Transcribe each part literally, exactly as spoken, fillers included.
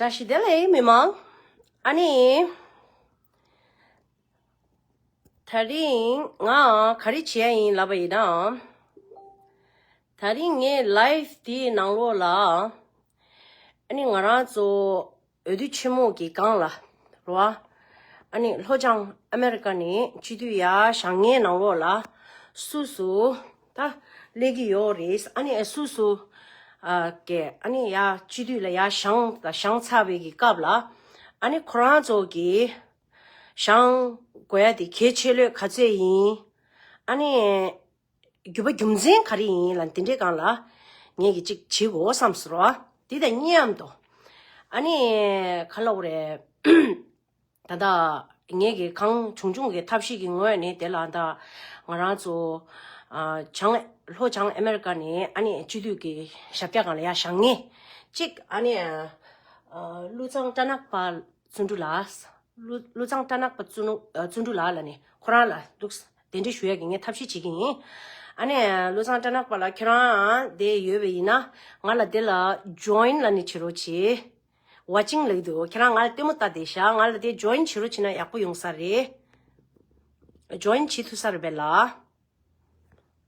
བཀྲ་ཤིས་བདེ་ལེགས་མི་མང་། ཨ་ནི། ད་རིང་ང་ག་རེ་བྱེད་ཡ་ཡིན་ལབ་པ་ཡིན་ན། ད་རིང་ངའི་ལའིབ་དེའི་ནང་ལོགས་ལ། ཨ་ནི་ང་རང་ཚོ་འོས་བསྡུ་ཆེན་མོ་གི་སྒང་ལ་རེད་བ། ཨ་ནི་ལྷོ་བྱང་ཨ་མེ་རི་ཀ་ནས་སྤྱི་འཐུས་ཡར་བཞེངས་མཁན་ནང་ལོགས་ལ་སུ་སུ་ད་སླེབས་ཀྱི་ཡོད་རེད། ཨ་ནི་སུ་སུ་ཨ་གི་ཨ་ནི་ཡར་སྤྱི་འཐུས་ལ་ཡར་བཞེངས་དང་བཞེངས་ཚར་བའི་གི་སྐབས་ལ་ཨ་ནི་ཁོ་རང་ཚོ་གི་བཞེངས་དགོས་ཡ་དེ་གལ་ཆེ་ལོས་ག་ཚད་ཡིན། ཨ་ནི། རྒྱུ་བ་རྒྱུ་མཚན་ག་རེ་ཡིན་ལ་འདི་འདྲའི་སྒང་ལ་ངས་ཀྱི་གཅིག་བྱེད་དགོས་བསམ་སོང་རོ། འདི་དང་མཉམ་དུ་ཨ་ནི་ག་ལབ་དགོས་རེད། ད་ལྟ་ངས་ཀྱི་གང་བྱུང་བྱུང་གི་ཐབས་ཤེས་ཀྱི་ངོས་ནས་དེ་ལ་ད་ང་རང་ཚོ་ཨ་བྱང་ལྷོ་བྱང་ཨ་མེ་རི་ཀ་ནས་ཨ་ནི་སྤྱི་འཐུས་ཀྱི་ཞབས་བཀྱག་སྒང་ལ་ཡར་བཞེངས་མཁན་གཅིག་ཨ་ནི་ཨ་བློ་བཟང་སྐྲ་ནག་པ་བརྩོན་འགྲུས་ལགས། བློ་བློ་བཟང་སྐྲ་ནག་པ་བརྩོན་ནུ་ཨ་བརྩོན་འགྲུས་ལགས་ལ་ནི་ཁོ་རང་ལ་འདུག་གདན་འདྲེན་ཞུ་ཡ་གི་ངས་ཐབས་ཤེས་བྱེད་ཀྱི་ཡིན། ཨ་ནི་བློ་བཟང་སྐྲ་ནག་པ་ལགས་ཁྱེད་རང་དེ་ཡོད་པ་ཡིན་ན་ང་ལ་དེ་ལ་ཇོ་ཡིན་ལ་ནི་བྱེད་རོགས་བྱེད། ཝ་ཅིང་ལབ་འདུག་ཁྱེད་རང་ང་ལ་ལྟད་མོ་ལྟ་བསྡད་ཤག་ང་ལ་དེ་ཇོ་ཡིན་བྱེད་རོགས་བྱེད་ན་ཡག་པོ་ཡོང་ས་རེད། ཇོ་ཡིན་བྱེད་ཐུབ་ས་རེད་པས་ལགས།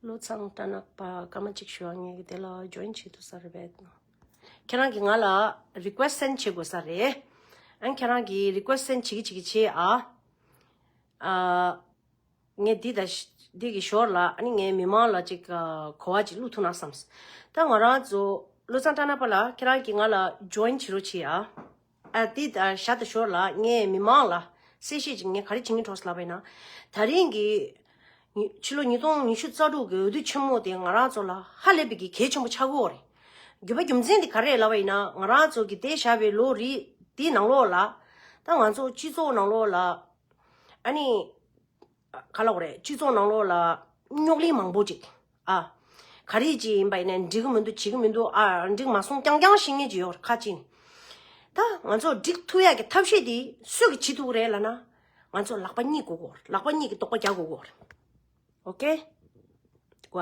བློ་བཟང་སྐྲ་ནག་པ་སྐར་མ་གཅིག་ཞུ་བ་ངས་ཀྱི་དེ་ལ་ཇོ་ཡིན་བྱེད་ཐུབ་ས་རེད་པས། ཁྱེད་རང་གིས་ང་ལ་རི་ཀུ་ཨེ་སི་སེན་ཌི་བྱེད་དགོས་ས་རེད། ཨ་ནི་ཁྱེད་རང་གིས་རི་ཀུ་ཨེ་སི་སེན་ཌི་བྱེད་ཀྱི་བྱེད་ཀྱི་བྱེད་ཨ། ཨ། ངས་འདི་དང་འདི་གི་ཞོར་ལ་ཨ་ནི་ངའི་མི་མང་ལ་ཅིག་གོ་བ་ཅིག་བླུག་ཐུབ་ན་བསམས། ད་ང་རང་ཚོ་བློ་བཟང་སྐྲ་ནག་པ་ལགས་ཁྱེད་རང་གིས་ང་ལ་ཇོ་ཡིན་བྱེད་རོགས་བྱེད་ཨ། ཨ་དེ་ད་ཞག་ད་ཞོར་ལ་ངས་མི་མང་ལ་གསལ་བཤད་ཅིག་ངས་ག་རེ་བྱེད་ངེས་འགྲོ་ལབ་པ་ཡིན་ན། ད་རིང་གི་ཕྱི་ལོ་ཉིས་སྟོང་ཉི་ཤུ་རྩ་དྲུག་གི་འོས་བསྡུ་ཆེན་མོ་དེ་ང་རང་ཚོ་ལ་ཧ་ལས་པའི་གི་གལ་ཆེན་པོ་ཆགས་ཀྱི་ཡོད་རེད། རྒྱུ་བ་རྒྱུ་མཚན་དེ་ག་རེ་ལབ་པ་ཡིན་ན་ང་རང་ཚོ་གི་དེ་བཞག་པའི་ལོ་རེ་དེའི་ནང་ལོགས་ལ་ད་ང་ཚོ་སྤྱི་ཚོགས་ནང་ལོགས་ལ་ཨ་ནི། ག་ལབ་དགོས་རེད། སྤྱི་ཚོགས་ནང་ལོགས་ལ་རྙོག་གླེང་མང་པོ་ཅིག་ཨ། ག་རེ་ཅིག་ཡིན་པ་ཡིན་ནའི་འགྲིག་གི་མི་འདུག་བྱེད་ཀྱི་མི་འདུག་ཨ་འགྲིག་མ་སོང་རྐྱང་རྐྱང་བཤད་མཁན་ཅིག་ཡོད་རེད་ཁ་ཅིག་ད་ང་ཚོ་འགྲིག་ཐུབ་ཡག་གི་ཐབས་ཤེས་དེ་སུས་ཀྱིས་བྱེད་ཐུབ་ཀྱི་རེད་ལབ་ན། ང་ཚོ་ལག་པ་གཉིས་དགོས་ཀྱི་ཡོད་རེད། ལག་པ་གཉིས་ཀྱིས་རྡོག་པ་རྒྱག་དགོས་ཀྱི་ཡོད་རེད། ཨོ་ཀེ། ཀ།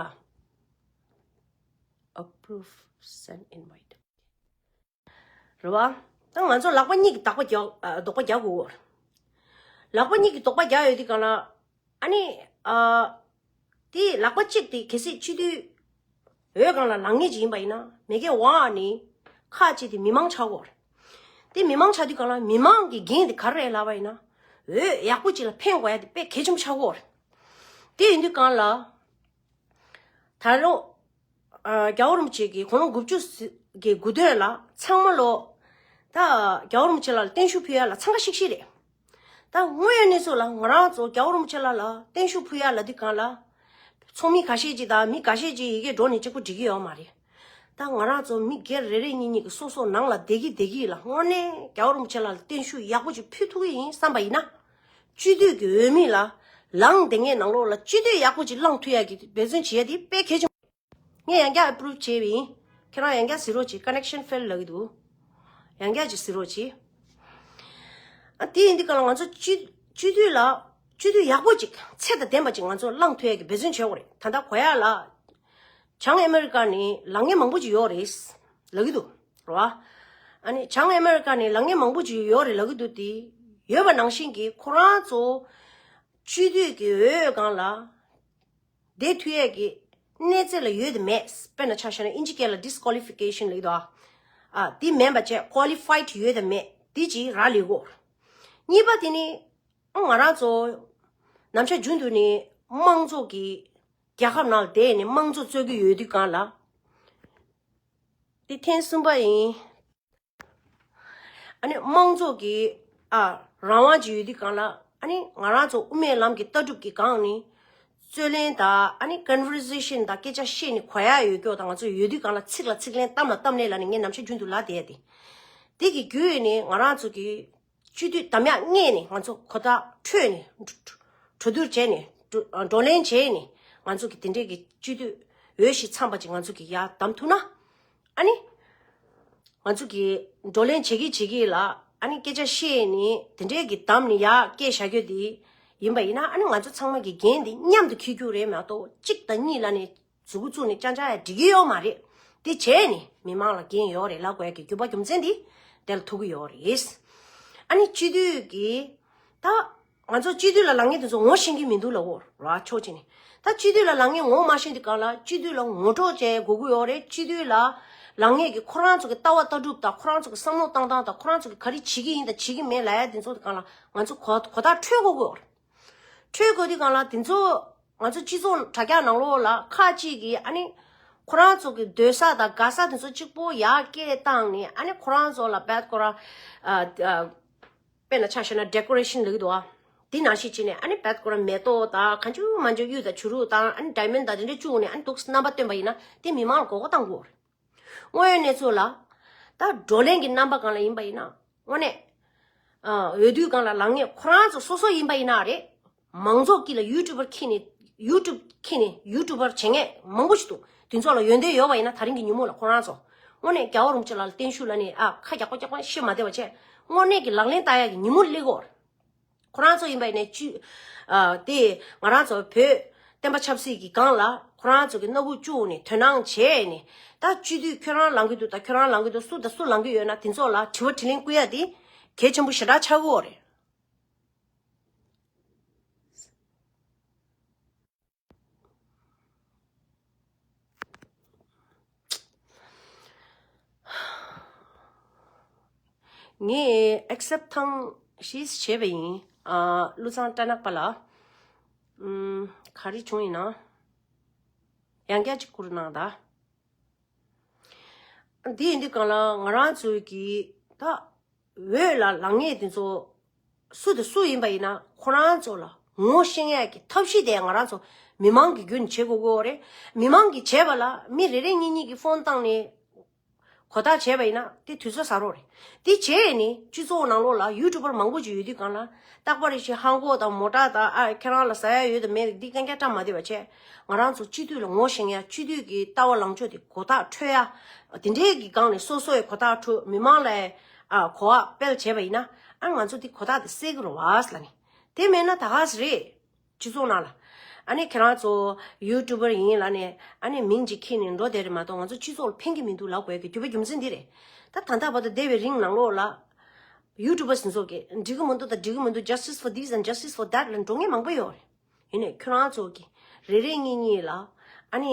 Approve, send invite. རེད་བ། ད་ང་ཚོ་ལག་པ་གཉིས་ཀྱིས་རྡོག་པ་རྒྱག་ཨ་རྡོག་པ་རྒྱག་དགོས། ལག་པ་གཉིས་ཀྱིས་རྡོག་པ་རྒྱག་ཡོད་དུས་གང་ལ། ཨ་ནི། ཨ། དེ་ལག་པ་གཅིག་དེ་གལ་སྲིད་སྤྱི་འཐུས་འོས་སྒང་ལ་ལངས་མཁན་ཅིག་ཡིན་པ་ཡིན་ན་མ་གི་ཝང་ནི། ཁ་གཅིག་དེ་མི་མང་ཆགས་ཀྱི་ཡོད་རེད། དེ་མི་མང་ཆགས་དུས་གང་ལ་མི་མང་གི་འགན་དེ་ག་རེ་རེད་ལབ་པ་ཡིན་ན། འོས་ཡག་པོ་ཅིག་ལ་འཕེན་དགོས་ཡ་དེ་དཔེ་གལ་ཆེན་པོ་ཆགས་ཀྱི་ཡོད་རེད། དེ་ཡིན་དུས་གང་ལ། ད་རུང་། ཨ། རྒྱལ་བ་རིན་པོ་ཆེ་གིས་དགུང་ལོ་དགུ་བཅུ་གི་དགུང་སྟོན་ལ་ཚང་མ་ལོ། ད་རྒྱལ་བ་རིན་པོ་ཆེ་ལགས་ལ་བརྟན་བཞུགས་ཕུལ་ཡ་ལ་འཚང་ཁ་ཤིག་ཤིག་རེད། ད་དངོས་ཡོད་གནས་ཚུལ་ལ་ང་རང་ཚོ་རྒྱལ་བ་རིན་པོ་ཆེ་ལགས་ལ་བརྟན་བཞུགས་ཕུལ་ཡ་ལབ་དུས་གང་ལ། ཚོགས་མི་ཁ་ཤས་ཅིག་དང་མི་ཁ་ཤས་ཅིག་ཡི་གེ་འགྲོ་ནས་གཅིག་པུ་འགྲིག་གི་ཡོད་མ་རེད། ད་ང་རང་ཚོ་མི་སྒེར་རེ་རེ་གཉིས་གཉིས་ཀྱིས་སོ་སོ་ནང་ལ་བསྡད་ཀྱི་བསྡད་ཀྱི་ལ་དངོས་གནས་རྒྱལ་བ་རིན་པོ་ཆེ་ལགས་ལ་བརྟན་བཞུགས་ཡག་པོ་ཅིག་ཕུལ་ཐུབ་ཀྱི་ཡིན་བསམ་པ་ཡིན་ན། སྤྱི་འཐུས་ཀྱི་འོས་མི་ལ་ལངས་བསྡད་མཁན་ནང་ལོགས་ལ་སྤྱི་འཐུས་ཡག་པོ་ཅིག་བླངས་ཐུབ་ཡ་གི་འབད་བརྩོན་བྱེད་ཡ་དེ་དཔེ་གལ་ཆེན་པོ། ངས་ཡང་བསྐྱར་approve་བྱས་པ་ཡིན། ཁྱེད་རང་ཡང་བསྐྱར་གཟིགས་རོགས་གྱིས། connection fail་ལབ་ཀྱི་འདུག་ཡང་བསྐྱར་ཅིག་གཟིགས་རོགས་གྱིས། ཨ་དེ་ཡིན་དུས་གང་ལ་ང་ཚོ་སྤྱི་སྤྱི་འཐུས་ལ་སྤྱི་འཐུས་ཡག་པོ་ཅིག་ཚད་དང་ལྡན་པ་ཅིག་ང་ཚོ་བླངས་ཐུབ་ཡ་གི་འབད་བརྩོན་བྱེད་དགོས་རེད། ད་ལྟ་གོ་ཡ་ལ། བྱང་ཨ་མེ་རི་ཀ་ནས་ལངས་མཁན་མང་པོ་ཅིག་ཡོད་རེད་ལབ་ཀྱི་འདུག་རེད་བ། ཨ་ནི་བྱང་ཨ་མེ་རི་ཀ་ནས་ལངས་མཁན་མང་པོ་ཅིག་ཡོད་རེད་ལབ་ཀྱི་འདུག་དེ་ཡོད་པ་ནང་བཞིན་གྱི་ཁོ་རང་ཚོ་སྤྱི་འཐུས་ཀྱི་འོས་སྒང་ལ་བསྡད་ཐུབ་ཡས་ཀྱི་གནས་ཚད་ལ་ཡོད་དམ་མེད། དཔེར་ན་ཆ་བཞག་ན་ཨིན་ཇི་སྐད་ལ་disqualification་ལབ་ཀྱི་འདུག་ཨ་དེ་མིན་པ་བྱས་qualified་ཡོད་དམ་མེད་དེ་ཅིག་རག་ལས་ཀྱི་ཡོད་རེད། གཉིས་པ་དེ་ནི་ང་རང་ཚོ་ནམ་ཞག་རྒྱུན་དུ་ནི་དམངས་གཙོ་གི་རྒྱལ་ཁབ་ནང་ལ་བསྡད་ནས་དམངས་གཙོ་རྩོད་ཀྱི་ཡོད་དུས་གང་ལ། འདི་ཐེངས་གསུམ་པ་ཡིན། ཨ་ནི་དམངས་གཙོ་གི་ཨ་རང་དབང་ཅིག་ཡོད་དུས་གང་ལ་ཨ་ནི་ང་རང་ཚོ་དབུ་མའི་ལམ་གྱི་ལྟ་གྲུབ་ཀྱི་སྒང་ནས་རྩོད་ལེན་དང་ཨ་ནི་conversation་དང་སྐད་ཆ་བཤད་ནས་གོ་ཡ་ཡོད་སྐྱོ་དང་ང་ཚོ་ཡོད་དུས་གང་ལ་ཚིག་ལ་ཚིག་ལན་གཏམ་ལ་གཏམ་ལན་ལ་ནི་ངས་ནམ་ཞག་རྒྱུན་དུ་ལབ་བསྡད་ཡ་དེ། དེ་གི་བརྒྱུད་ནས་ང་རང་ཚོ་གི་སྤྱི་འཐུས་འདམ་ཡག་རྙེད་ནས་ང་ཚོ་གོ་བརྡ་འཕྲོད་ནས་གྲོས་བསྡུར་བྱས་ནས་བགྲོ་བགྲོ་གླེང་བྱས་ནས་ང་ཚོ་གི་དེ་འདྲས་ཀྱི་སྤྱི་འཐུས་འོས་ཤིག་ཚང་པ་ཅིག་ང་ཚོ་གི་ཡར་བདམས་ཐུབ་ན། ཨ་ནི་ང་ཚོ་གི་བགྲོ་གླེང་བྱེད་ཀྱི་བྱེད་ཀྱི་ལ་ཨ་ནི་སྐད་ཆ་བཤད་ནས་དེ་འདྲས་ཀྱི་བདམས་ནས་ཡར་སྐད་བཞག་རྒྱུ་དེ་ཡིན་པ་ཡིན་ན་ཨ་ནི་ང་ཚོ་ཚང་མ་གི་འགན་དེ་མཉམ་དུ་འཁྱེར་རྒྱུ་རེད་མ་གཏོགས་གཅིག་དང་གཉིས་ལ་ནི་མཛུ་གུ་བཙུགས་ནས་ཅང་ཅང་ཡང་འགྲིག་གི་ཡོད་མ་རེད། དེ་བྱས་ནས་མི་མང་ལ་འགན་ཡོད་རེད་ལབ་དགོས་ཀྱི་རྒྱུ་བ་རྒྱུ་མཚན་དེ་དེ་ལ་ཐུག་གི་ཡོད་རེད། ཨ་ནི་སྤྱི་འཐུས་ཀྱི་ད་ང་ཚོ་སྤྱི་འཐུས་ལ་ལངས་མཁན་དེ་ཚོ་ངོ་ཤེས་ཀྱི་མི་འདུག་ལབ་འོ་ར་ཕྱོགས་གཅིག་ནས། ད་སྤྱི་འཐུས་ལ་ལངས་མཁན་ངོ་མ་ཤེས་དུས་གང་ལ་སྤྱི་འཐུས་ལ་ངོ་སྤྲོད་བྱེད་དགོས་ཀྱི་ཡོད་རེད། སྤྱི་འཐུས་ལ་ལངས་མཁན་གྱི་ཁོ་རང་ཚོ་གི་ལྟ་བ་ལྟ་གྲུབ་དང་ཁོ་རང་ཚོ་གི་བསམ་བློ་བཏང་སྟངས་དང་ཁོ་རང་ཚོ་གི་ག་རེ་བྱེད་ཀྱི་ཡིན་དང་བྱེད་ཀྱི་མེད་ལབ་ཡ་དེ་ཚོ་དེ་གང་ལ་ང་ཚོ་གོ་གོ་བརྡ་འཕྲོད་དགོས་ཀྱི་ཡོད་རེད། འཕྲོད་དགོས་དུས་གང་ལ་དེ་ཚོ་ང་ཚོ་སྤྱི་ཚོགས་དྲ་རྒྱ་ནང་ལོགས་ལ་ཁག་ཅིག་གིས་ཨ་ནི་ཁོ་རང་ཚོ་གི་སྡོད་ས་དང་དགའ་ས་དེ་ཚོ་གཅིག་པོ་ཡར་སྐད་བཏང་ནས་ཨ་ནི་ཁོ་རང་ཚོ་ལ་བད་ཁོ་རང་ཨ་ཨ་དཔེར་ན་ཆ་བཞག་ན་ཌེ་ཀོ་རེ་ཤན་ལབ་ཀྱི་འདུག་ཨ། དེ་ནང་བཞིན་བྱས་ནས་ཨ་ནི་བད་ཁོ་རང་མེ་ཏོག་དང་གང་བྱུང་མང་བྱུང་གཡུ་དང་བྱུ་རུ་དང་ཨ་ནི་ཌའི་མོན་ཌི་དང་དེ་འདྲ་བཅུག་ནས་ཨ་ནི་འདུག་རྣམ་པ་སྟོན་པ་ཡིན་ན་དེ་མི་མང་ལ་མགོ་སྐོར་བཏང་དགོས་རེད། དངོས་ཡོད་གནས་ཚུལ་ལ་ད་བགྲོ་གླེང་གི་རྣམ་པ་གང་ལ་ཡིན་པ་ཡིན་ན་དངོས་གནས་ཨ་འོས་བསྡུ་སྒང་ལ་ལངས་མཁན་ཁོ་རང་ཚོ་སོ་སོ་ཡིན་པ་ཡིན་ན་རེད། མང་ཚོགས་དཀྱིལ་ལ་ཡུ་ཊུབ་པར་འཁྱེར་ནས་ཡུ་ཊུབ་འཁྱེར་ནས་ཡུ་ཊུབ་པར་བྱེད་མཁན་མང་པོ་ཞིག་འདུག་དེ་ཚོ་ལ་ཡོན་ཏན་ཡོད་པ་ཡིན་ན་ད་རིང་གི་ཉིན་མོ་ལ་ཁོ་རང་ཚོ་དངོས་གནས་རྒྱལ་བ་རིན་པོ་ཆེ་ལགས་ལ་བརྟན་བཞུགས་ལབ་ནས་ཨ་ཁ་རྒྱག་པ་རྒྱག་པ་བཤད་མ་བསྡད་པ་བྱས་དངོས་གནས་ཀྱི་ལག་ལེན་བསྟར་ཡག་གི་ཉིན་མོ་སླེབས་ཀྱི་ཡོད་རེད། ཁོ་རང་ཚོ་ཡིན་པ་ཡིན་ནའི་ཅི། ཨ་དེ་ང་རང་ཚོ་བོད་བསྟན་པ་ཆབ་སྲིད་ཀྱི་སྒང་ལ་ཁོ་རང་ཚོ་གི་སྣ་ཁུག་བཅུག་ནས་དོ་སྣང་བྱས་ནས་ད་སྤྱི་འཐུས་ཁྱོད་རང་ལངས་ཀྱི་འདུག་ད་ཁྱོད་རང་ལངས་ཀྱི་འདུག་སུ་དང་སུ་ལངས་ཀྱི་ཡོད་ན་དེ་ཚོ་ལ་དྲི་བ་དྲིས་ལན་བསྐུར་ཡ་དེ་གལ་ཆེན་པོ་ཞེ་དྲག་ཆགས་ཀྱི་ཡོད་རེད། ངས་ཨེག་སེབ་ཐེངས་བཞི་བྱས་པ་ཡིན། ཨ་ཀླུ་ཚང་སྐྲ་ནག་པ་ལ། ཨུམ། ག་རེ་བྱུང་ཡིན་ན། ཡང་བསྐྱར་གཅིག་བསྐུར་གནང་ད། འདི་ཡིན་དུས་གང་ལ་ང་རང་ཚོའི་གི་ད་འོས་ལ་ལངས་མཁན་དེ་ཚོ་སུ་དང་སུ་ཡིན་པ་ཡིན་ན་ཁོ་རང་ཚོ་ལ་ངོ་ཤེས་ཡ་གི་ཐབས་ཤེས་དེ་ང་རང་ཚོ་མི་མང་གི་བརྒྱུད་ནས་བྱེད་དགོས་ཀྱི་ཡོད་རེད། མི་མང་གིས་བྱས་པ་ལ་མི་རེ་རེ་གཉིས་གཉིས་ཀྱིས་ཕོན་བཏང་ནས་གོ་བརྡ་བྱས་པ་ཡིན་ན་དེ་དུས་ཚོད་ཟ་རོགས་རེད། དེ་བྱས་ནས་སྤྱི་ཚོགས་ནང་ལོགས་ལ་ཡུ་ཊུབ་པར་མང་པོ་ཅིག་ཡོད་དུས་གང་ལ་རྟག་པར་རེ་ཞིག་ཧང་གོ་དང་མོ་ཊ་དང་ཨ་ཁྱེད་རང་ལ་ཟ་ཡ་ཡོད་དང་མེད་འདི་གན་རྒྱ་བཀྲ་མ་བདེ་བ་བྱས་ང་རང་ཚོ་སྤྱི་འཐུས་ལ་ངོ་ཤེས་ཡ་སྤྱི་འཐུས་ཀྱི་ལྟ་བ་ལངས་ཕྱོགས་དེ་གོ་བརྡ་འཕྲོད་ཡ་དེ་འདྲའི་གི་སྒང་ནས་སོ་སོའི་གོ་བརྡ་འཕྲོད་མི་མང་ལ་ཨ་གོ་བ་སྤེལ་བྱས་པ་ཡིན་ན་ཨ་ང་ཚོ་འདི་གོ་བརྡ་དེ་གསལ་གི་རེད་བ་ལ་ནི་དེ་མེད་ན་ད་ག་ཟེ་རེད། སྤྱི་ཚོགས་ནང་ལ། ཨ་ནི་ཁྱེད་རང་ཚོ་ཡུ་ཊུབ་པར་ཡིན་ལབ་ནས་ཨ་ནི་མིང་ཅིག་ཁྱེར་ནས་འགྲོ་བསྡད་རེད་མ་གཏོགས་ང་ཚོ་སྤྱི་ཚོགས་ལ་ཕན་གྱི་མི་འདུག་ལབ་དགོས་ཀྱི་རྒྱུ་བ་རྒྱུ་མཚན་འདི་རེད། ད་ད་ལྟ་བར་དུ་འདས་པའི་རིང་ནང་ལོགས་ལ་ཡུ་ཊུབ་པ་ཟིན་ཚོགས་ཀྱིས་འགྲིག་གི་མི་འདུག་ད་འགྲིག་གི་མི་འདུག Justice for this and justice for that ལ་འགྲོ་མཁན་མང་པོ་ཡོད་རེད། ཡིན་ནའི་ཁྱོད་རང་ཚོ་གི་རེ་རེ་གཉིས་གཉིས་ལ་ཨ་ནི་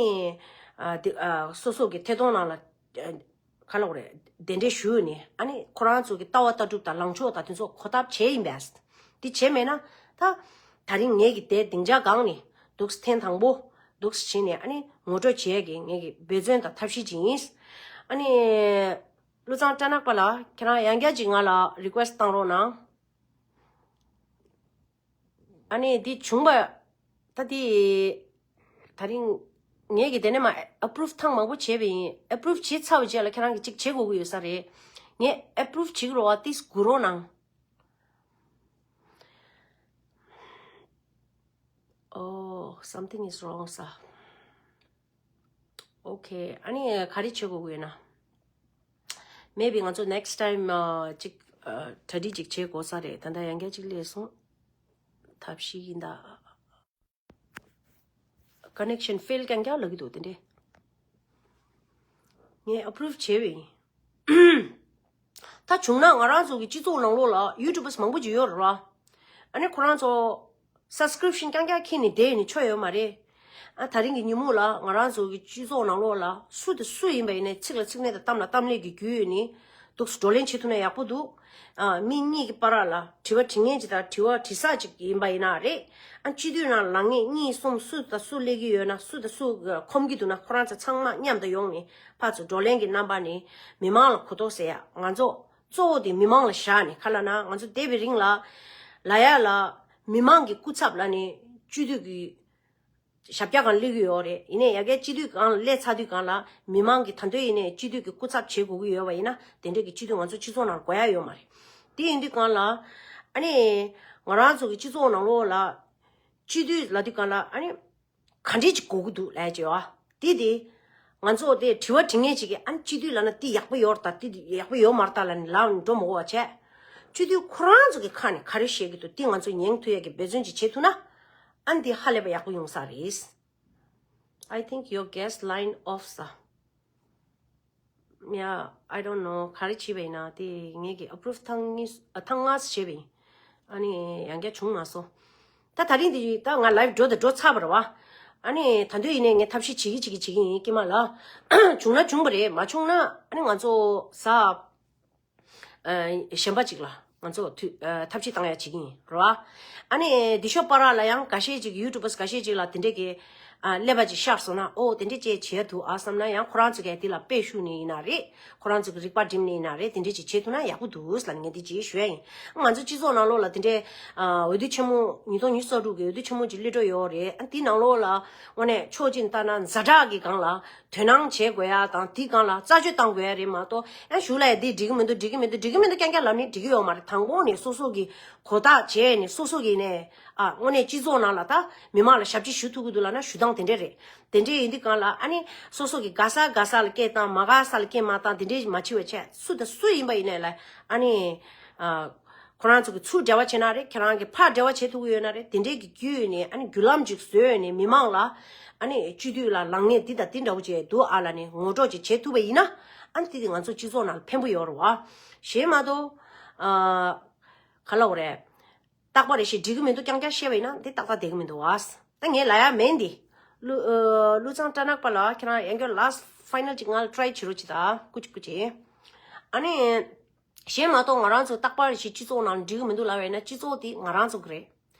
ཨ་དེ་ཨ་སོ་སོ་གི་ཐད་གཏོང་ནང་ལ་ག་ལབ་དགོས་རེད། གདན་འདྲེན་ཞུས་ནས་ཨ་ནི་ཁོ་རང་ཚོ་གི་ལྟ་བ་ལྟ་གྲུབ་དང་ལངས་ཕྱོགས་དང་དེ་ཚོ་གོ་ཐབས་བྱས་ཡིན་པས། འདི་བྱས་མེད་ན་ད་ད་རིང་ངེད་ཀྱི་དེ་སྡིངས་ཆ་སྒང་ནས་འདུག་ཐེངས་དང་པོ་འདུག་བྱས་ནས་ཨ་ནི་ངོ་སྤྲོད་བྱེད་ཡས་ཀྱི་ངེད་ཀྱི་འབད་བརྩོན་དང་ཐབས་ཤེས་ཅིག་ཡིན། ཨ་ནི་ཀླུ་ཚང་སྐྲ་ནག་པ་ལགས་ཁྱེད་རང་ཡང་བསྐྱར་ཅིག་ང་ལ་རི་ཀུ་ཨེ་སི་བཏང་རོགས་གནང་། ཨ་ནི་འདི་བྱུང་བ་ད་འདི་ད་རིང་ངས་ཀྱི་དེ་ནས་མ་ཨེ་པུ་རུབ་ཐེངས་མང་པོ་བྱས་པ་ཡིན། ཨེ་པུ་རུབ་བྱས་ཚར་བའི་རྗེས་ལ་ཁྱེད་རང་གིས་གཅིག་བྱེད་དགོས་ཀྱི་ཡོད་ས་རེད། ངས་ཨེ་པུ་རུབ་བྱེད་ཀྱི་རོགས་ཏིས་སྒུག་རོགས་གནང་། Oh, something is wrong, sir. Okay, ཨ་ནི་ག་རེ་བྱེད་དགོས་ཀྱི་ཡོད་ན། Maybe ང་ཚོ་next time ཨ་གཅིག་ཨ་གྲ་སྒྲིག་ཅིག་བྱེད་དགོས་ས་རེད། ད་ལྟ་ཡང་བསྐྱར་གཅིག་སླེབས་སོང་། ཐབས་ཤེས་ཡིན་ད། Connection fail རྐྱང་རྐྱང་ལབ་ཀྱི་འདུག་དེ་འདྲས། ངས་approve བྱས་པ་ཡིན། ད་བྱུང་ན་ང་རང་ཚོ་གི་སྤྱི་ཚོགས་ནང་ལོགས་ལ་YouTubers མང་པོ་ཅིག་ཡོད་རེད་བ། ཨ་ནི་ཁོ་རང་ཚོ་subscription རྐྱང་རྐྱང་ཁྱེར་ནས་བསྡད་ནས་ཆོ་ཡོད་མ་རེད། ཨ་ད་རིང་གི་ཉིན་མོ་ལ་ང་རང་ཚོ་གི་སྤྱི་ཚོགས་ནང་ལོགས་ལ་སུ་དང་སུ་ཡིན་པ་ཡིན་ནའི་ཚིག་ལ་ཚིག་སྣེ་དང་གཏམ་ལ་གཏམ་སྣེ་གི་བརྒྱུད་ནས་འདུག་སེ་བགྲོ་གླེང་བྱེད་ཐུབ་ན་ཡག་པོ་འདུག་ཨ་མི་གཉིས་ཀྱི་བར་ལ་དྲི་བ་དྲི་མཁན་ཅིག་དང་དྲི་བ་དྲི་ས་ཅིག་ཡིན་པ་ཡིན་ན་རེད། ཨ་སྤྱི་འཐུས་ནང་ལངས་མཁན་གཉིས་གསུམ་སུ་དང་སུ་སླེབས་ཀྱི་ཡོད་ན་སུ་དང་སུ་ཁོམ་གྱི་འདུག་ན་ཁོ་རང་ཚོ་ཚང་མ་མཉམ་དུ་ཡོང་ནས་ཕར་ཚུར་བགྲོ་གླེང་གི་རྣམ་པ་ནས་མི་མང་ལ་གོ་རྟོགས་ཟེར་ཡ་ང་ཚོ་གཙོ་བོ་དེ་མི་མང་ལ་བཞག་ནས་ག་ལབ་ན་ང་ཚོ་འདས་པའི་རིང་ལ་ལ་ཡ་ལ་མི་མང་གི་སྐུ་ཚབ་ལ་ནས་སྤྱི་འཐུས་ཀྱི་ཞབས་བཀྱག་སྒང་སླེབས་ཀྱི་ཡོད་རེད། ཡིན་ནའི་ཡ་གིའི་སྤྱི་འཐུས་སྒང་སླེབས་ཚར་དུས་སྒང་ལ་མི་མང་གི་ད་འདོད་ཡིན་ནའི་སྤྱི་འཐུས་ཀྱི་སྐུ་ཚབ་བྱེད་དགོས་ཀྱི་ཡོད་པ་ཡིན་ན་དེ་འདྲས་ཀྱི་སྤྱི་འཐུས་ང་ཚོ་སྤྱི་ཚོགས་ནང་དགོས་ཡ་ཡོད་མ་རེད། དེ་ཡིན་དུས་སྒང་ལ་ཨ་ནི་ང་རང་ཚོ་གི་སྤྱི་ཚོགས་ནང་ལོགས་ལ་སྤྱི་འཐུས་ལབ་དུས་སྒང་ལ་ཨ་ནི་ག་འདྲས་ཅིག་དགོས་ཀྱི་འདུག་ལབ་ཡ་ཅིག་ཡོད་ཨ། དེ་དེ་ང་ཚོ་དེ་དྲི་བ་དྲི་མཁན་ཅིག་གིས་ཨ་ནི་སྤྱི་འཐུས་ལབ་ན་དེ་ཡག་པོ་ཡོད་རེད་ད་དེ་ཡག་པོ་ཡོད་མ་རེད་ད་ལབ་ནས་ལབ་ནས་འགྲོ་མི་དགོས་པ་བྱས། སྤྱི་འཐུས་ཁོ་རང་ཚོ་གི་ཁ་ནས་ག་རེ་བཤད་ཀྱི་འདུག་དེ་ང་ཚོ་ཉན་ཐུབ་ཡ་གི་འབད་བརྩོན་ཅིག་བྱེད་ཐུབ་ན་ཨ་ནི་དེ་ཧ་ལས་པ་ཡག་པོ་ཡོང་ས་རེད། I think your guest line off, sir. Yeah, I don't know. ག་རེ་བྱས་པ་ཡིན་ན་དེ་ངེད་ཀྱི་approve ཐེངས་གཉིས་ཨ་ཐེངས་ལྔ་བྱས་པ་ཡིན། ཨ་ནི་ཡང་བསྐྱར་བྱུང་མ་སོང་། ད་ད་རིང་འདི་ད་ང་live འགྲོ་དང་འགྲོ་ཚར་བ་རེད་བ། ཨ་ནི་ད་དུང་ཡིན་ནའི་ངས་ཐབས་ཤེས་བྱེད་ཀྱི་བྱེད་ཀྱི་བྱེད་ཀྱི་ཡིན་སྐྱེས་མ་ལགས། བྱུང་ན་བྱུང་བ་རེད། མ་བྱུང་ན་ཨ་ནི་ང་ཚོ་གཟའ་ཨ་གཞན་པ་ཅིག་ལ་ང་ཚོ་དུས་ཨ་ཐབས་ཤེས་བཏང་ཡ་བྱེད་ཀྱི་ཡིན་རེད་བ། ཨ་ནི་འདི་ཤོག་པ་ར་ལ་ཡང་འགའ་ཤས་ཅིག་YouTubers འགའ་ཤས་ཅིག་ལ་དེ་འདྲས་ཀྱི་ཨ་ཀླད་པ་ཅིག་ཤར་སོང་ན་ཨོ་དེ་འདྲས་ཅིག་བྱེད་ཐུབ་ཨ་བསམ་ན་ཡང་ཁོ་རང་ཚོ་གས་དེ་ལ་དཔེ་ཞུ་ནི་ཡིན་ན་རེད། ཁོ་རང་ཚོ་གི་རིག་པ་སྒྲིམ་ནི་ཡིན་ན་རེད། དེ་འདྲས་ཅིག་བྱེད་ཐུབ་ན་ཡག་པོ་འདུག་ལབ་ནས་ངས་འདི་ཅིག་ཞུ་ཡ་ཡིན། ང་ཚོ་སྤྱི་ཚོགས་ནང་ལོགས་ལ་དེ་འདྲས་ཨ་འོས་བསྡུ་ཆེན་མོ་ཉིས་སྟོང་ཉི་ཤུ་རྩ་དྲུག་གི་འོས་བསྡུ་ཆེན་མོ་ཅིག་སླེབས་འགྲོ་ཡོད་རེད། ཨ་འདི་ནང་ལོགས་ལ་དངོས་གནས་ཕྱོགས་གཅིག་ནས་བལྟས་ན་ཛ་དྲག་གི་སྒང་ལ་དོ་སྣང་བྱེད་དགོས་ཡ་དང་དེའི་སྒང་ལ་རྩད་གཅོད་བཏང་དགོས་ཡ་རེད་མ་གཏོགས་ཨ་གཞུག་ལ་ཡ་འདི་འགྲིག་གི་མི་འདུག་འགྲིག་གི་མི་འདུག་འགྲིག་གི་མི་འདུག་རྐྱང་རྐྱང་ལབ་ནས་འགྲིག་གི་ཡོད་མ་རེད། དང་པོ་ནས་སོ་སོ་གི་གོ་བརྡ་བྱས་ནས་སོ་སོ་གི་ནས་ཨ་དངོས་གནས་སྤྱི་ཚོགས་ནང་ལ་ད་མི་མང་ལ་ཞབས་ཕྱི་ཞུ་ཐུབ་ཀྱི་འདུག་ལབ་ན་ཞུ་སྟངས་དེ་འདྲས་རེད། དེ་འདྲས་ཡིན་དུས་སྒང་ལ་ཨ་ནི་སོ་སོ་གི་དགའ་ས་དགའ་ས་ལ་སྐད་བཏང་མ་དགའ་ས་ལ་སྐད་མ་བཏང་དེ་འདྲས་མ་བྱེད་པ་བྱས་སུ་དང་སུ་ཡིན་པ་ཡིན་ནའི་ལ་ཨ་ནི་ཨ་ཁོ་རང་ཚོ་གི་ཚུར་འབྲེལ་བ་བྱེད་ན་རེད། ཁྱེད་རང་གི་ཕར་འབྲེལ་བ་བྱེད་ཐུབ་ཀྱི་ཡོད་ན་རེད། དེ་འདྲས་ཀྱི་བརྒྱུད་ནས་ཨ་ནི་བརྒྱུད་ལམ་ཅིག་བཟོས་ནས་མི་མང་ལ་ཨ་ནི་སྤྱི་འཐུས་ལ་ལངས་ངེས་འདི་དང་འདི་འདྲ་བོ་བྱས་འདུག་ཨ་ལབ་ནས་ངོ་སྤྲོད་ཅིག་བྱེད་ཐུབ་པ་ཡིན་ན་ཨ་ནི་དེ་དེ་ང་ཚོ་སྤྱི་ཚོགས་ནང་ལ་ཕན་པོ་ཡོད་རེད་བ། གཞན་མ་གཏོགས་ཨ་ག་ལབ་དགོས་རེད། རྟག་པ་རེ་ཞིག་འགྲིག་གི་མི་འདུག་རྐྱང་རྐྱང་བཤད་པ་ཡིན་ན་འདི་ཏག་ཏག་བསྡད་ཀྱི་མི་འདུག་ཨ། ད་ངས་ལབ་ཡ་མེད་འདི། ཀླུ་ཨ་ཀླུ་བཟང་སྐྲ་ནག་པ་ལགས་ཁྱེད་རང་ཡང་བསྐྱར་last final ཅིག་ང་ལ་try བྱེད་རོགས་གྱིས་ད་སྐུ་མཁྱེན་སྐུ་མཁྱེན། ཨ་ནི། གཞན་མ་གཏོགས་ང་རང་ཚོ་རྟག་པར་ཞིག་སྤྱི་ཚོགས་ནང་འགྲིག་གི་མི་འདུག་ལབ་པ་ཡིན་ན་སྤྱི་ཚོགས་དེ་ང་རང་ཚོ་གི་རེད།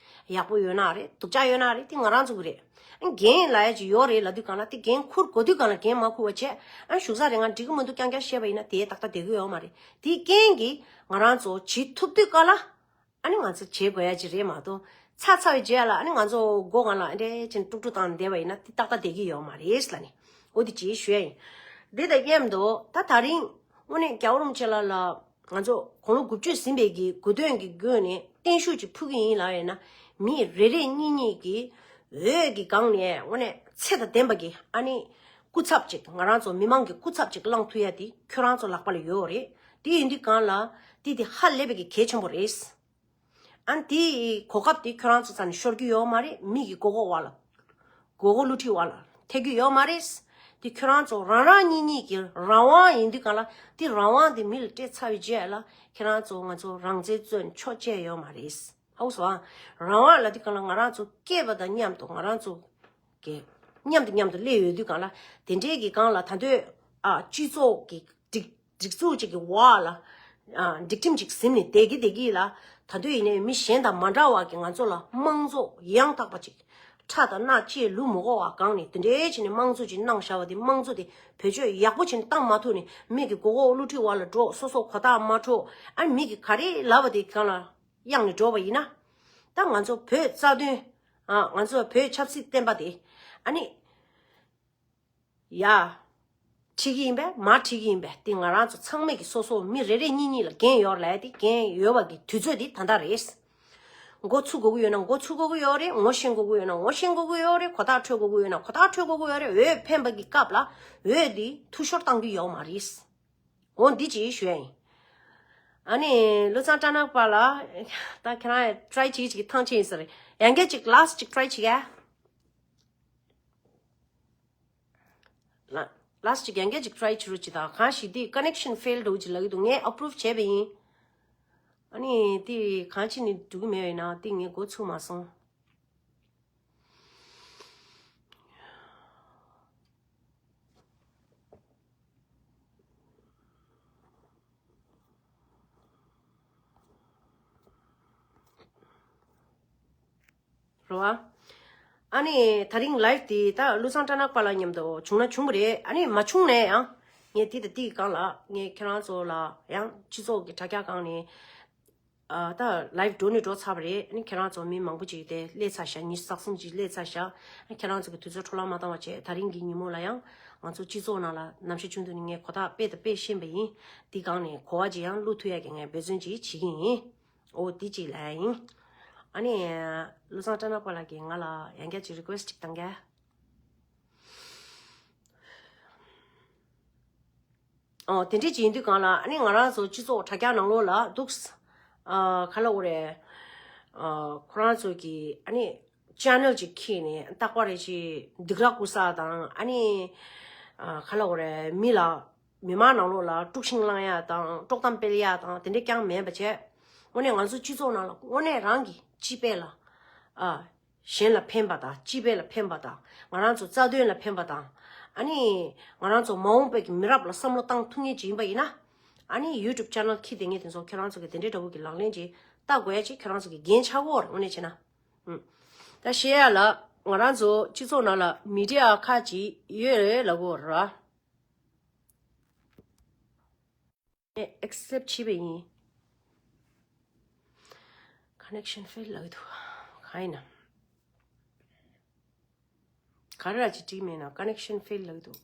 ཡག་པོ་ཡོད་ན་རེད། སྡུག་ཅག་ཡོད་ན་རེད། དེ་ང་རང་ཚོ་གི་རེད། ཨ་འགན་ལབ་ཡ་ཅིག་ཡོད་རེད་ལབ་དུས་སྒང་ལ་དེ་འགན་འཁུར་དགོས་དུས་སྒང་ལ་འགན་མ་འཁུར་བ་བྱས་ཨ་བཞུགས་ས་རེད། ང་འགྲིག་གི་མི་འདུག་རྐྱང་རྐྱང་བཤད་པ་ཡིན་ན་དེ་ཏག་ཏག་བསྡད་ཀྱི་ཡོད་མ་རེད། དེའི་རྐྱེན་གྱིས་ང་རང་ཚོ་བྱེད་ཐུབ་དུས་སྒང་ལ་ཨ་ནི་ང་ཚོ་བྱེད་དགོས་ཡ་ཅིག་རེད་མ་གཏོགས་ཚར་ཚར་བའི་རྗེས་ལ་ཨ་ནི་ང་ཚོ་མགོ་སྒང་ལ་ཨ་འདྲས་ཅན་དཀྲུག་དཀྲུག་བཏང་བསྡད་པ་ཡིན་ན་དེ་ཏག་ཏག་བསྡད་ཀྱི་ཡོད་མ་རེད་ལབ་ནས་འོ་དེ་ཅིག་ཞུ་ཡ་ཡིན། འདི་དང་མཉམ་དུ་ད་ད་རིང་དངོས་གནས་རྒྱལ་བ་རིན་པོ་ཆེ་ལགས་ལ་ང་ཚོ་དགུང་ལོ་དགུ་བཅུ་ཟིན་པའི་གི་དགུང་སྟོན་གྱི་སྒོ་ནས་བརྟན་བཞུགས་ཅིག་ཕུལ་གི་ཡིན་ལབ་ཡིན་ན་མི་རེ་རེ་གཉིས་གཉིས་ཀྱི་འོས་ཀྱི་སྒང་ནས་དངོས་གནས་ཚད་དང་ལྡན་པ་གི་ཨ་ནི་སྐུ་ཚབ་ཅིག་ང་རང་ཚོ་མི་མང་གི་སྐུ་ཚབ་ཅིག་བླང་ཐུབ་ཡ་དེ་ཁྱོད་རང་ཚོ་ལག་པ་ལ་ཡོད་རེད། དེ་ཡིན་དུས་སྒང་ལ་དེ་དེ་ཧ་ལས་པའི་གི་གལ་ཆེན་པོ་རེད། ཨ་ནི་དེའི་གོ་སྐབས་དེ་ཁྱོད་རང་ཚོ་རྩ་ནས་ཤོར་རྒྱུ་ཡོད་མ་རེད། མི་གི་མགོ་སྐོར་བ་ལ། མགོ་སྐོར་བསླུ་བྲིད་བ་ལ་ཐེབས་རྒྱུ་ཡོད་མ་རེད། དེ་ཁྱོད་རང་ཚོ་རང་རང་གཉིས་གཉིས་ཀྱི་རང་དབང་ཡིན་དུས་སྒང་ལ་དེ་རང་དབང་དེ་མི་ལ་སྤྲད་ཚར་བའི་རྗེས་ལ་ཁྱེད་རང་ཚོ་ང་ཚོ་རང་བཙན་རྩོད་ཆོག་ཅེས་ཡོད་མ་རེད། ཧ་གོ་སོང་ཨ། རང་དབང་ལབ་དུས་སྒང་ལ་ང་རང་ཚོ་སྐྱེས་པ་དང་མཉམ་དུ་ང་རང་ཚོ་གི་མཉམ་དུ་མཉམ་དུ་སླེབས་ཡོད་དུས་སྒང་ལ་དེ་འདྲའི་གི་སྒང་ལ་ད་དུང་ཨ་སྤྱི་ཚོགས་ཀྱི་སྒྲིག་སྒྲིག་འཛུགས་གཅིག་གི་འོག་ལ་ཨ་སྒྲིག་ཁྲིམས་གཅིག་ཟིན་ནས་བསྡད་ཀྱི་བསྡད་ཀྱི་ལ་ད་དུང་ཡིན་ནའི་མི་གཞན་དང་མ་འདྲ་བ་གི་ང་ཚོ་ལ་དམངས་གཙོ་ཡང་དག་པ་གཅིག་ཁྲག་དང་སྣ་ལྕེ་ལུས་མི་དགོས་པ་སྒང་ནས་དེ་འདྲའི་བྱས་ནས་དམངས་གཙོ་གཅིག་གནང་བཞག་པ་དེ་དམངས་གཙོ་དེ་བེད་སྤྱོད་ཡག་པོ་བྱས་ནས་བཏང་མ་ཐུབ་ནས་མི་གི་མགོ་སྐོར་བསླུ་བྲིད་འོག་ལ་འགྲོ། སོ་སོ་གོ་རྟོགས་མ་འཕྲོད། ཨ་མི་གི་ག་རེ་ལབ་པ་དེ་སྒང་ལ་གཡེང་ནས་འགྲོ་བ་ཡིན་ན། ད་ང་ཚོ་བོད་རྩ་དོན། ཨ་ང་ཚོ་བོད་ཆབ་སྲིད་བསྟན་པ་དེ་ཨ་ནི། ཡ། ཁྲིད་ཀྱི་ཡིན་པས་མ་ཁྲིད་ཀྱི་ཡིན་པས་དེ་ང་རང་ཚོ་ཚང་མས་ཀྱི་སོ་སོ་མི་རེ་རེ་གཉིས་གཉིས་ལ་འགན་ཡོད་ལབ་དེ་འགན་ཡོད་པ་གི་དུས་ཚོད་དེ་ད་ལྟ་རེད། མགོ་ཚུགས་དགོས་ཀྱི་ཡོད་ན་མགོ་ཚུགས་དགོས་ཀྱི་ཡོད་རེད། ངོ་ཤེས་དགོས་ཀྱི་ཡོད་ན་ངོ་ཤེས་དགོས་ཀྱི་ཡོད་རེད། གོ་རྟོགས་འཕྲོད་དགོས་ཀྱི་ཡོད་ན་གོ་རྟོགས་འཕྲོད་དགོས་ཀྱི་ཡོད་རེད། འོས་འཕེན་པ་གི་སྐབས་ལ་འོས་དེ་འཐུས་ཤོར་བཏང་རྒྱུ་ཡོད་མ་རེད། འོ་འདི་ཅིག་ཞུ་ཡ་ཡིན། ཨ་ནི་བློ་བཟང་སྐྲ་ནག་པ་ལ་ད་ཁྱེད་རང་try བྱེད་ཀྱི་ཐང་ཆད་ཡིན་ས་རེད། ཡང་བསྐྱར་ཅིག་last ཅིག་try བྱེད་ཀྱ། ལ་last ཅིག་ཡང་བསྐྱར་ཅིག་try བྱེད་རོགས་གྱིས་དང་། གང་ཞིག་འདི་connection fail འགྲོ་གི་ཅིག་ལབ་ཀྱི་འདུག་ངས་approve བྱས་པ་ཡིན། ཨ་ནི་འདི་གང་ཕྱིན་ནས་འགྲོ་གི་མེད་པ་ཡིན་ན་འདི་ངས་འགོ་ཚུགས་མ་སོང་། རེད་བ། ཨ་ནི་ད་རིང་live དེ་ད་བློ་བཟང་སྐྲ་ནག་པ་ལགས་མཉམ་དུ་བྱུང་ན་བྱུང་བ་རེད། ཨ་ནི་མ་བྱུང་ནའི་ཡང་ངས་དེ་དང་དེའི་སྒང་ལ་ངས་ཁྱེད་རང་ཚོ་ལ་ཡང་སྤྱི་ཚོགས་ཀྱི་དྲ་རྒྱ་སྒང་ནས་ཨ་ད་live འགྲོ་ནས་འགྲོ་ཚར་བ་རེད། ཨ་ནི་ཁྱེད་རང་ཚོ་མི་མང་པོ་ཅིག་དེ་སླེབས་ཚར་ཤག་ཉི་ཤུ་རྩ་གསུམ་ཅིག་སླེབས་ཚར་ཤག་ཨ་ཁྱེད་རང་ཚོ་གི་དུས་ཚོད་འཕྲོ་བརླག་མ་བཏང་བ་བྱས་ད་རིང་གི་ཉིན་མོ་ལ་ཡང་ང་ཚོ་སྤྱི་ཚོགས་ནང་ལ་ནམ་ཞག་རྒྱུན་དུ་ནས་ངས་གོ་རྟོགས་དཔེ་དང་དཔེ་ཤེས་པ་ཡིན། དེའི་སྒང་ནས་གོ་བ་ཅིག་ཡང་བླུག་ཐུབ་ཡ་གི་ངས་འབད་བརྩོན་ཅིག་བྱེད་ཀྱི་ཡིན། འོ་དེ་གཅིག་ལབ་ཡ་ཡིན། ཨ་ནི། བློ་བཟང་སྐྲ་ནག་པ་ལགས་ཀྱིས་ང་ལ་ཡང་བསྐྱར་ཅིག་request ཅིག་བཏང་ག། ཨོ་དེ་འདྲས་ཅིག་ཡིན་དུས་སྒང་ལ་ཨ་ནི་ང་རང་ཚོ་སྤྱི་ཚོགས་དྲ་རྒྱ་ནང་ལོགས་ལ་འདུག་ཨ་ག་ལབ་དགོས་རེད། ཨ་ཁོ་རང་ཚོ་གི་ཨ་ནི་channel ཅིག་ཁྱེར་ནས་རྟག་པར་རེ་ཅིག་སྡིགས་ར་སྐུལ་ས་དང་ཨ་ནི་ཨ་ག་ལབ་དགོས་རེད། མི་ལ་ མི་མང་ནང་ལོགས་ལ་དཀྲུག་ཤིང་བསླང་ཡག་དང་དཀྲོག་གཏམ་སྤེལ་ཡག་དང་དེ་འདྲས་རྐྱང་མེད་པ་བྱས། དངོས་གནས་ང་ཚོ་སྤྱི་ཚོགས་ནང་ལ་དངོས་གནས་རང་གི་སྤྱི་པའི་ལ་ཨ་གཞན་ལ་ཕན་པ་དང་སྤྱི་པའི་ལ་ཕན་པ་དང་ང་རང་ཚོ་རྩ་དོན་ལ་ཕན་པ་དང་ཨ་ནི་ང་རང་ཚོ་མ་འོངས་པའི་གི་མི་རབས་ལ་བསམ་བློ་བཏང་ཐུབ་ངེས་ཅིག་ཡིན་པ་ཡིན་ན། ཨ་ནི་ཡུ་ཊུབ་ཅེ་ནལ་ཁྱི་དེ་ངས་དེ་ཚོ་ཁྱེད་རང་ཚོ་གི་དེ་འདྲའི་འདྲ་བོ་གི་ལག་ལེན་ཅིག་ལྟ་དགོས་ཡ་ཅིག་ཁྱེད་རང་ཚོ་གི་འགན་ཆགས་ཀྱི་ཡོད་རེད། དངོས་གནས་བྱས་ན། ཨུམ། ད་བཤད་ཡ་ལ་ང་རང་ཚོ་སྤྱི་ཚོགས་ནང་ལ་མི་ཌི་ཡ་ཁག་ཅིག་ཡོད་རེད་ལབ་ཀྱི་ཡོད་རེད། ངས་ཨེག་སེབ་བྱས་པ་ཡིན། ཀ་ནེག་ཤན་ཕེལ་ལབ་ཀྱི་འདུག་གང་ཡིན་ན། ག་རེ་ར་ཅིག་བྲིས་མེད་ན་ཀ་ནེག་ཤན་ཕེལ་ལབ་ཀྱི་འདུག་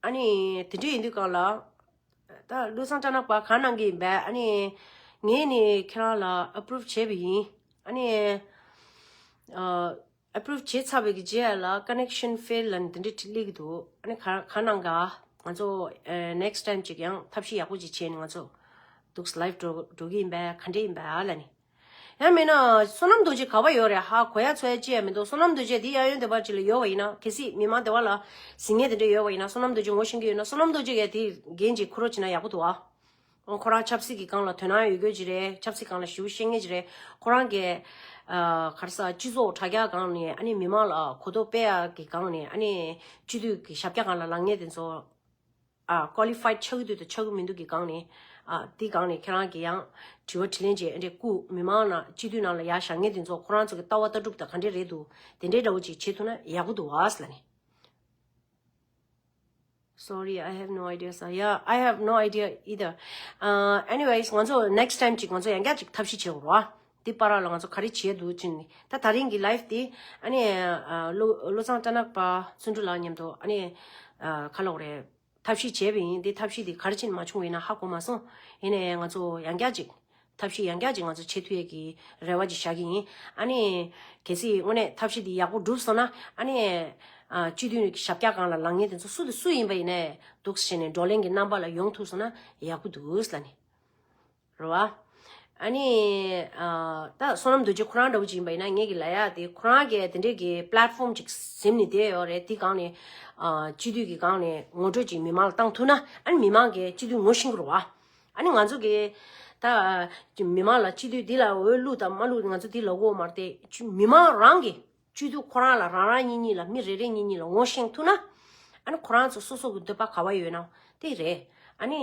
ཨ་ནི་དེ་འདྲ་ཡིན་དུས་སྒང་ལ། ད་བློ་བཟང་སྐྲ་ནག་པ་གང་གནང་གི་ཡིན་པས། ཨ་ནི་ངས་ནི་ཁྱེད་རང་ལ་ཨ་པུ་རུབ་བྱས་པ་ཡིན། ཨ་ནི་ཨ་པུ་རུབ་བྱས་ཚར་བའི་གི་རྗེས་ལ་ཀ་ནེག་ཤན་ཕེལ་ལབ་ནས་དེ་འདྲ་སླེབས་ཀྱི་འདུག་ཨ་ནི་ག་གང་གནང་ག་ང་ཚོ་ནེག་སི་ཊའིམ་ཅིག་ཡང་ཐབས་ཤེས་ཡག་པོ་ཅིག་བྱས་ནས་ང་ཚོ་འདུག་སེ་ལའིབ་འགྲོ་འགྲོ་གི་ཡིན་པས། ག་འདྲ་ཡིན་པས་ཨ་ལ་ནི། ཡང་མིན་ན་བསོད་ནམས་རྡོ་རྗེ་ག་པར་ཡོད་རེད། ཧ་གོ་ཡ་ཚོར་ཡ་ཅི་ཡང་མི་འདུག་བསོད་ནམས་རྡོ་རྗེ་འདི་གཡས་གཡོན་སྡེ་བ་ཅིག་ལ་ཡོད་པ་ཡིན་ན། གལ་སྲིད་མི་མང་སྡེ་བ་ལ་གཟིགས་མཁན་དེ་འདྲ་ཡོད་པ་ཡིན་ན། བསོད་ནམས་རྡོ་རྗེ་ངོ་ཤེས་ཀྱི་ཡོད་ན་བསོད་ནམས་རྡོ་རྗེ་གིས་དེ་འགན་ཅིག་ཁུར་རོགས་བྱས་ན་ཡག་པོ་འདུག་ཨ། ཁོ་རང་ཆབ་སྲིད་ཀྱི་སྒང་ལ་དོ་སྣང་ཡོད་མཁན་ཅིག་རེད། ཆབ་སྲིད་སྒང་ལ་ཞེ་པོ་ཤེས་མཁན་ཅིག་རེད། ཁོ་རང་གིས་ཨ་ག་རེ་ཟ། སྤྱི་ཚོགས་དྲ་རྒྱ་སྒང་ནས་ཨ་ནི་མི་མང་ལ་གོ་རྟོགས་སྤེལ་ཡག་གི་སྒང་ནས། ཨ་ནི་སྤྱི་འཐུས་ཀྱི་ཞབས་བཀྱག་སྒང་ལ་ལངས་མཁན་དེ་ཚོ། ཨ་ཀོ་ལི་ཕའིཌ་ཆགས་ཀྱི་འདུག་དང་ཆགས་ཀྱི་མི་འདུག་གི་སྒང་ནས། ཨ་དེའི་སྒང་ནས་ཁྱེད་རང་གིས་ཡང་དྲི་བ་དྲིས་ལན་བྱས། ཨ་འདྲས་སྐུ་མི་མང་ནང་སྤྱི་འཐུས་ནང་ལ་ཡར་བཞེངས་མཁན་དེ་ཚོ་ཁོ་རང་ཚོ་གི་ལྟ་བ་ལྟ་གྲུབ་དང་ག་འདྲས་རེད་འདུག་དེ་འདྲའི་འདྲ་བོ་ཅིག་བྱེད་ཐུབ་ན་ཡག་པོ་འདུག་ཨ་ཟེར་ལབ་ནས། Sorry, I have no idea, sir. Yeah, I have no idea either. Uh, anyways, ང་ཚོ་next time ཅིག་ང་ཚོ་ཡང་བསྐྱར་ཅིག་ཐབས་ཤེས་བྱེད་དགོས་རེད་བ། འདི་བར་ལ་ང་ཚོ་ག་རེ་བྱེད་འདུག་ཅེས་ནི། ད་ད་རིང་གི་ལའིབ་འདི་ཨ་ནི་ཨ་བློ་བློ་བཟང་སྐྲ་ནག་པ་བརྩོན་འགྲུས་ལགས་མཉམ་དུ་ཨ་ནི་ཨ་ག་ལབ་དགོས་རེད། ཐབས་ཤེས་བྱས་པ་ཡིན། འདི་ཐབས་ཤེས་འདི་ག་རེ་བྱས་ནས་མ་བྱུང་བ་ཡིན་ན་ཧ་གོ་མ་སོང་། ཡིན་ནའི་ང་ཚོ་ཡང་བསྐྱར་ཅིག་ཐབས་ཤེས་ཡང་བསྐྱར་ཅིག་ང་ཚོ་བྱེད་ཐུབ་ཡས་ཀྱི་རེ་བ་ཅིག་བཞག་གི་ཡིན། ཨ་ནི་གལ་སྲིད་དངོས་གནས་ཐབས་ཤེས་འདི་ཡག་པོ་འགྲུབ་སོང་ན། ཨ་ནི་ཨ་སྤྱི་འཐུས་ནས་ཞབས་བཀྱག་སྒང་ལ་ལངས་མཁན་དེ་ཚོ་སུ་དང་སུ་ཡིན་པ་ཡིན་ནའི་འདུག་སེ་བྱས་ནས་བགྲོ་གླེང་གི་རྣམ་པ་ལ་ཡོང་ཐུབ་སོང་ན་ཡག་པོ་འདུག་ལབ་ནས། རེད་བ། ཨ་ནི་ཨ་ད་བསོད་ནམས་རྡོ་རྗེ་ཁོ་རང་འདྲ་བོ་ཅིག་ཡིན་པ་ཡིན་ན་ངེད་ཀྱི་ལབ་ཡག་དེ། ཁོ་རང་གིས་དེ་འདྲས་ཀྱི་པི་ལེ་ཊི་ཕོམ་ཅིག་ཟིན་ནས་བསྡད་ཡོད་རེད། དེ་སྒང་ནས་ཨ་སྤྱི་འཐུས་ཀྱི་སྒང་ནས་ངོ་སྤྲོད་ཅིག་མི་མང་ལ་བཏང་ཐུབ་ན། ཨ་ནི་མི་མང་གིས་སྤྱི་འཐུས་ངོ་ཤེས་ཀྱི་རེད་བ། ཨ་ནི་ང་ཚོ་གིས་ད་མི་མང་ལ་སྤྱི་འཐུས་འདི་ལ་འོས་བླུགས་དང་མ་བླུགས་ང་ཚོ་འདི་ལབ་དགོས་མ་རེད་དེ། མི་མང་རང་གིས་སྤྱི་འཐུས་ཁོ་རང་ལ་རང་རང་གཉིས་གཉིས་ལ་མི་རེ་རེ་གཉིས་གཉིས་ལ་ངོ་ཤེས་ཐུབ་ན། ཨ་ནི་ཁོ་རང་ཚོ་སོ་སོ་གི་འདོད་པ་ག་བ་ཡོད་ན་དེ་རེད། ཨ་ནི་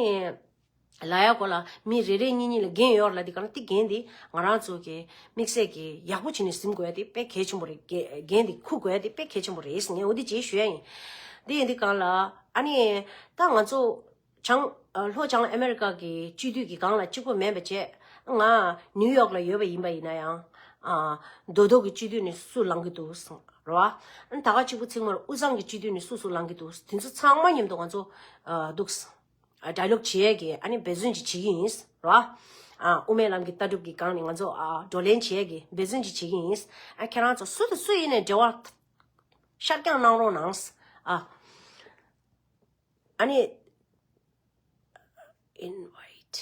ལབ་ཡག་གོ་ལ་མི་རེ་རེ་གཉིས་གཉིས་ལ་འགན་ཡོད་ལ། དེ་ག་ལ་དེ་འགན་དེ་ང་རང་ཚོ་གི་དམིགས་བསལ་གྱི་ཡག་པོ་བྱས་ནས་ཟིན་དགོས་ཡ་དེ་དཔེ་གལ་ཆེན་པོ་རེད། འགན་འགན་དེ་འཁུར་དགོས་ཡ་དེ་དཔེ་གལ་ཆེན་པོ་རེད་ཟེར་ངས་འོ་དེ་ཅིག་ཞུ་ཡ་ཡིན། དེ་ཡིན་དུས་སྒང་ལ་ཨ་ནི་ད་ང་ཚོ་བྱང་ལྷོ་བྱང་ཨ་མེ་རི་ཀ་གི་སྤྱི་འཐུས་ཀྱི་སྒང་ལ་གཅིག་པོ་མིན་པ་བྱས། ང་ནིའུ་ཡོག་ལ་ཡོད་པ་ཡིན་པ་ཡིན་ན་ཡང་ཨ་མདོ་སྟོད་ཀྱི་སྤྱི་འཐུས་ནས་སུ་ལངས་ཀྱི་འདུག་ཟེར་རེད་བ། ཨ་ནི་ད་ག་གཅིག་པོ་ཚིག་མར་དབུས་གཙང་གི་སྤྱི་འཐུས་ནས་སུ་སུ་ལངས་ཀྱི་འདུག་དེ་ཚོ་ཚང་མ་མཉམ་དུ་ང་ཚོ་ཨ་འདུག་ཨ་ཌའི་ལོག་བྱེད་ཡས་ཀྱི་ཨ་ནི་འབད་བརྩོན་ཅིག་བྱེད་ཀྱི་ཡིན་རེད་བ། ཨ་དབུ་མའི་ལམ་གྱི་ལྟ་གྲུབ་ཀྱི་སྒང་ནས་ང་ཚོ་ཨ་བགྲོ་གླེང་བྱེད་ཡས་ཀྱི་འབད་བརྩོན་ཅིག་བྱེད་ཀྱི་ཡིན། ཨ་ཁྱེད་རང་ཚོ་སུ་དང་སུ་ཡིན་ནའི་འབྲེལ་བ་ཤར་རྐྱང་གནང་རོགས་གནང་། ཨ་ཨ་ནི་ཨིན་ཝའིཊ།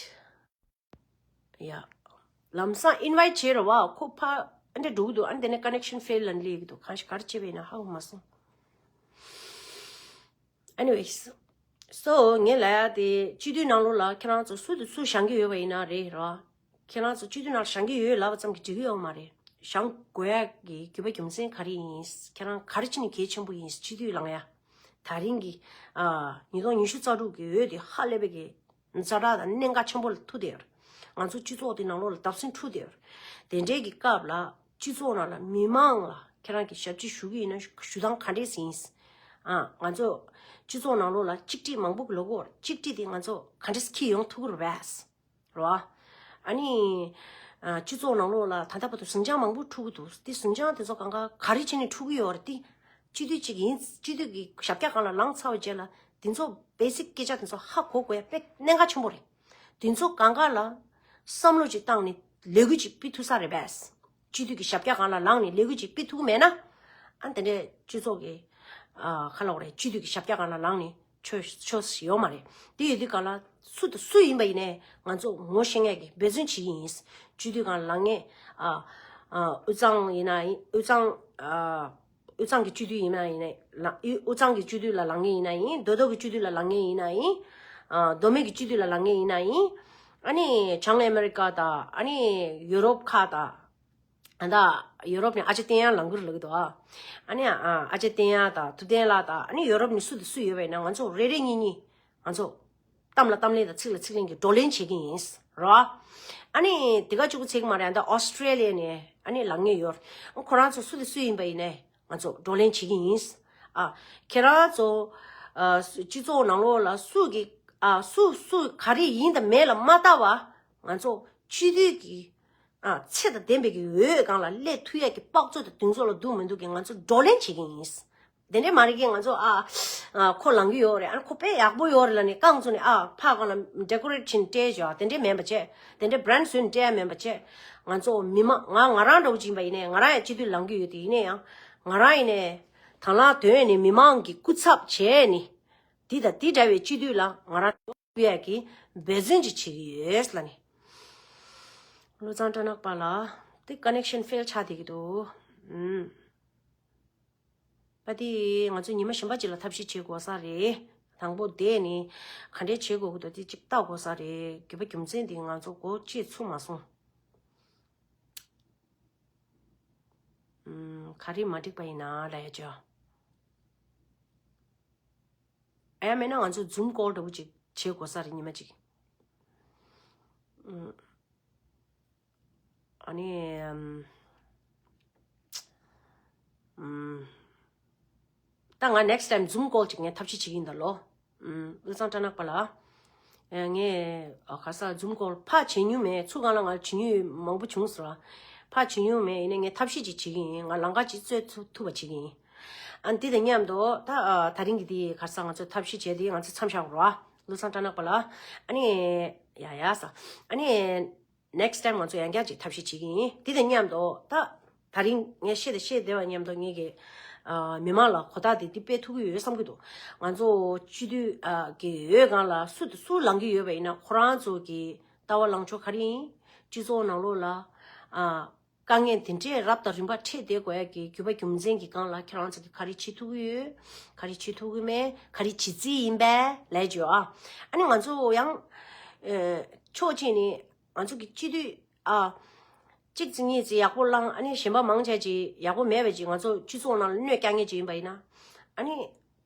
ཡ། ལམ་སང་ཨིན་ཝའིཊ་བྱས་རེད་བ། ཁོ་ཕ་ཨ་འདྲ་འགྲོ་གི་འདུག་ཨ་འདི་ནས་ཀ་ནེག་ཤན་ཕེལ་ལ་སླེབས་ཀྱི་འདུག་གང་ཞིག་ག་རེ་བྱས་པ་ཡིན་ན་ཧ་གོ་མ་སོང་། Anyways, so ངས་ལབ་ཡ་དེ་སྤྱི་འཐུས་ནང་ལོགས་ལ་ཁྱེད་རང་ཚོ་སུ་དང་སུ་བཞེངས་ཀྱི་ཡོད་པ་ཡིན་ན་རེད་ར། ཁྱེད་རང་ཚོ་སྤྱི་འཐུས་ནང་ལ་བཞེངས་ཀྱི་ཡོད་ལབ་པ་ཙམ་གྱིས་འགྲིག་གི་ཡོད་མ་རེད། བཞེངས་དགོས་ཡ་གི་རྒྱུ་བ་རྒྱུ་མཚན་ག་རེ་ཡིན། ཁྱེད་རང་ག་རེ་བྱས་ནས་གལ་ཆེན་པོ་ཡིན། སྤྱི་འཐུས་ལངས་ཡ། ད་རིང་གི་ཨ་ཉིས་སྟོང་ཉི་ཤུ་རྩ་དྲུག་གི་འོས་དེ་ཧ་ལས་པའི་གི་ཛ་དྲག་དང་གནད་འགག་ཆེན་པོ་ལ་ཐུག་བསྡད་ཡོད་རེད། ང་ཚོ་སྤྱི་ཚོགས་དེ་ནང་ལོགས་ལ་བརྡབ་གསིག་འཁྲུག་བསྡད་ཡོད་རེད། དེ་འདྲའི་གི་སྐབས་ལ་སྤྱི་ཚོགས་ནང་ལ་མི་མང་ལ་ཁྱེད་རང་གི་ཞབས་ཕྱི་ཞུ་གི་ཡིན་ན་ཞུ་སྟངས་ག་འདྲས་ཡིན། ཨ་ང་ཚོ་སྤྱི་ཚོགས་ནང་ལོགས་ལ་གཅིག་སྒྲིལ་མང་པོ་གི་ལོ་གོ་རེད། གཅིག་སྒྲིལ་དེ་ང་ཚོ་ག་འདྲས་འཁྱེར་ཡོང་ཐུབ་ཀྱི་རེད་པས། རེད་བ། ཨ་ནི་ཨ་སྤྱི་ཚོགས་ནང་ལོགས་ལ་ད་ལྟ་བར་དུ་ཟིང་ཆ་མང་པོ་འཁྲུག་གི་འདུག་དེ་ཟིང་ཆ་དེ་ཚོ་གང་ག་ག་རེ་བྱས་ནས་འཁྲུག་གི་ཡོད་རེད། དེ་སྤྱི་འཐུས་གཅིག་ཡིན། སྤྱི་འཐུས་ཀྱི་ཞབས་བཀྱག་སྒང་ལ་ལངས་ཚར་བའི་རྗེས་ལ་དེ་ཚོ་བེ་སིག་སྐད་ཆ་དེ་ཚོ་ཧ་གོ་དགོས་ཡ་དཔེ་གནད་འགག་ཆེན་པོ་རེད། དེ་ཚོ་གང་ག་ལ་བསམ་བློ་ཅིག་བཏང་ནས་ལས་འགུལ་ཅིག་སྤེལ་ཐུབ་ས་རེད་པས། སྤྱི་འཐུས་ཀྱི་ཞབས་བཀྱག་སྒང་ལ་ལངས་ནས་ལས་འགུལ་ཅིག་སྤེལ་ཐུབ་ཀྱི་མེད་ན། ཨ་དེ་འདྲའི་སྤྱི་ཚོགས་ཀྱི་ཨ་ག་ལབ་དགོས་རེད། སྤྱི་འཐུས་ཀྱི་ཞབས་བཀྱག་སྒང་ལ་ལངས་ནས་ཆོས་ཆོས་ཡོད་མ་རེད། དེ་ཡོད་དུས་སྒང་ལ་སུ་དང་སུ་ཡིན་པ་ཡིན་ནའི་ང་ཚོ་ངོ་ཤེས་མཁན་གྱི་འབད་བརྩོན་བྱེད་ཀྱི་ཡིན། སྤྱི་འཐུས་སྒང་ལ་ངས་ཨ་ ཨ་དབུས་གཙང་ཡིན་ན་ཡིན། དབུས་གཙང་ཨ་དབུས་གཙང་གི་སྤྱི་འཐུས་ཡིན་ན་ཡིན་ན་ལ་དབུས་གཙང་གི་སྤྱི་འཐུས་ལ་ལངས་མཁན་ཡིན་ན་ཡིན། མདོ་སྟོད་ཀྱི་སྤྱི་འཐུས་ལ་ལངས་མཁན་ཡིན་ན་ཡིན། ཨ་མདོ་སྨད་ཀྱི་སྤྱི་འཐུས་ལ་ལངས་མཁན་ཡིན་ན་ཡིན། ཨ་ནི་བྱང་ཨ་མེ་རི་ཀ་དང་ཨ་ནི་ཡུ་རོབ་ཁག་དང་། ཨ་ད་ཡུ་རོབ་ནས་ཨ་ཅེ་བསྟན་དབྱངས་ལངས་ཀྱི་རེད་ལབ་ཀྱི་འདུག་ཨ་ནི་ཨ་ཨ་ཅེ་བསྟན་དབྱངས་དང་ཐུབ་བསྟན་ལགས་དང་ཨ་ནི་ཡུ་རོབ་ནས་སུ་དང་སུ་ཡོད་པ་ཡིན་ན་ང་ཚོ་རེ་རེ་གཉིས་གཉིས་ང་ཚོ་གཏམ་ལ་གཏམ་ལན་དང་ཚིག་ལ་ཚིག་ལན་གྱི་བགྲོ་གླེང་བྱེད་ཀྱི་ཡིན་རོ། ཨ་ནི་དེ་ག་གཅིག་པུ་ཚིག་མ་རེད། ཨ་ད་ཨོ་སི་ཀྲེ་ལི་ཡ་ནས་ཨ་ནི་ལངས་མཁན་ཡོད། ཁོ་རང་ཚོ་སུ་དང་སུ་ཡིན་པ་ཡིན་ནའི་ང་ཚོ་བགྲོ་གླེང་བྱེད་ཀྱི་ཡིན། ཨ་ཁྱེད་རང་ཚོ་ཨ་སྤྱི་ཚོགས་ནང་ལོགས་ལ་སུ་གི་ཨ་སུ་སུ་ག་རེ་ཡིན་དང་མེད་ལ་མ་ལྟ་བ་ང་ཚོ་སྤྱི་འཐུས་ཀྱི་ཨ་ཚེ་དང་ལྡན་པའི་གི་འོས་སྒང་ལ་སླེབས་ཐུབ་ཡ་གི་དཔག་ཚོད་དང་གདེང་ཚོད་ལ་འདུག་མི་འདུག་གི་ང་ཚོ་བགྲོ་གླེང་བྱེད་ཀྱི་ཡིན། དེ་འདྲའི་མ་རེད་གི་ང་ཚོ་ཨ་ཨ་ཁོ་ལངས་ཀྱི་ཡོད་རེད། ཨ་ཁོ་དཔེ་ཡག་པོ་ཡོད་རེད་ལབ་ནས་རྐང་བཙུགས་ནས་ཨ་ཕར་སྒང་ལ་ཌེ་ཀོ་རེ་ཊི་བྱས་ནས་སྤྲད་བྱས་དེ་འདྲའི་མིན་པ་བྱས། དེ་འདྲའི་བྷི་རེན་ཌི་བཟོས་ནས་སྤྲད་ཡ་མིན་པ་བྱས། ང་ཚོ་མི་མང་ང་ང་རང་འདྲ་བོ་ཅིག་ཡིན་པ་ཡིན་ནའི་ང་རང་ཡང་སྤྱི་འཐུས་ལངས་ཀྱི་ཡོད་དེ་ཡིན་ནའི་ཡང་ང་རང་ཡིན་ནའི་དང་བླངས་དོན་ནས་མི་མང་གི་སྐུ་ཚབ་བྱས་ནས་འདི་དང་འདི་འདྲ་བའི་སྤྱི་འཐུས་ལ་ང་རང་། ཡག་གི་འབད་བརྩོན་ཅིག་བྱེད་ཀྱི་ཡོད་ལ་ནི། བློ་བཟང་སྤྲ་ནག་པ་ལ་དེ་ཀ་ནེག་ཤན་ཕེལ་ཆགས་བསྡད་ཀྱི་འདུག་ཨུམ། པ་དེ་ང་ཚོ་ཉི་མ་གཞན་པ་ཅིག་ལ་ཐབས་ཤེས་བྱེད་དགོས་ས་རེད། དང་པོ་དེ་ནི་ག་འདྲས་བྱེད་དགོས་ཀྱི་འདུག་དེ་ཅིག་བལྟ་དགོས་ས་རེད། རྒྱུ་པ་རྒྱུ་མཚན་དེ་ང་ཚོ་མགོ་བཅད་ཚུགས་མ་སོང་། ཨུམ། ག་རེ་མ་འགྲིག་པ་ཡིན་ན་ལབ་ཡ་ཅོ། ཨ་ཡ་མེད་ན་ང་ཚོ་ཛུམ་ཀོལ་འདྲ་བོ་ཅིག་བྱེད་དགོས་ས་རེད་ཉི་མ་ཅིག་ཨ་ནི། ཨམ། ཨམ། ད་ང་ནེག་སི་ཊའིམ་ཛུམ་ཀོལ་ཅིག་ངས་ཐབས་ཤེས་བྱེད་ཀྱི་ཡིན་ད་ལོ། ཨམ། བློ་བཟང་སྤྲ་ནག་པ་ལ། ཨ། ངས་ཨ་ག་ས་ཛུམ་ཀོལ་ཕར་བྱེད་མྱོང་མེད། ཚུར་སྒང་ལ་ང་བྱེད་མྱོང་མང་པོ་བྱུང་ཟེར་བ། ཕར་བྱེད་མྱོང་མེད། ཡིན་ནའི་ངས་ཐབས་ཤེས་ཅིག་བྱེད་ཀྱི་ཡིན། ང་ལམ་ཁ་ཅིག་རྩོད་ཐུབ་ཐུབ་པ་བྱེད་ཀྱི་ཡིན། ཨ་འདི་དང་མཉམ་དུ་ད་ཨ་ད་རིང་གི་འདི་ག་ས་ང་ཚོ་ཐབས་ཤེས་བྱས་ཏེ་ང་ཚོ་མཚམས་བཞག་རོགས། བློ་བཟང་སྤྲ་ནག་པ་ལ། ཨ་ནི་ཡ་ཡ་ས། ཨ་ནི་ནེག་སི་ཊའིམ་ང་ཚོ་ཡང་བསྐྱར་ཅིག་ཐབས་ཤེས་བྱེད་ཀྱི་ཡིན། འདི་དང་མཉམ་དུ་ད་ད་རིང་ངས་བཤད་དང་བཤད་བསྡད་པ་མཉམ་དུ་ངེད་ཀྱི་ཨ་མི་མང་ལ་གོ་རྟོགས་དེ་འདི་སྤེལ་ཐུབ་ཀྱི་ཡོད་བསམ་གྱི་འདུག་ང་ཚོ་སྤྱི་འཐུས་ཨ་གི་འོས་སྒང་ལ་སུ་དང་སུ་ལངས་ཀྱི་ཡོད་པ་ཡིན་ན་ཁོ་རང་ཚོ་གི་ལྟ་བ་ལངས་ཕྱོགས་ག་རེ་ཡིན། སྤྱི་ཚོགས་ནང་ལོགས་ལ་ཨ། དཀའ་ངལ་འདི་འདྲའི་རབ་དང་རིམ་པ་འཕྲད་བསྡད་དགོས་ཡ་གི་རྒྱུ་བ་རྒྱུ་མཚན་གྱི་སྒང་ལ་ཁྱེད་རང་ཚོ་གིས་ག་རེ་བྱེད་ཐུབ་ཀྱི་ཡོད། ག་རེ་བྱེད་ཐུབ་ཀྱི་མེད། ག་རེ་བྱེད་རྩིས་ཡིན་པས་ལས་བརྗོད་ཨ། ཨ་ནི་ང་ཚོ་ཡང་ཨེ་ཕྱོགས་གཅིག་ནས་ང་ཚོ་གི་སྤྱི་འཐུས་ཨ་གཅིག་ཙམ་གཉིས་ཙམ་ཡག་པོ་བླངས། ཨ་ནི་གཞན་པ་མང་ཆེ་ཅིག་ཡག་པོ་མེད་པ་ཅིག་ང་ཚོ་སྤྱི་ཚོགས་ནང་ལ་གནོད་རྐྱང་ངེས་ཅིག་ཡིན་པ་ཡིན་ན། ཨ་ནི།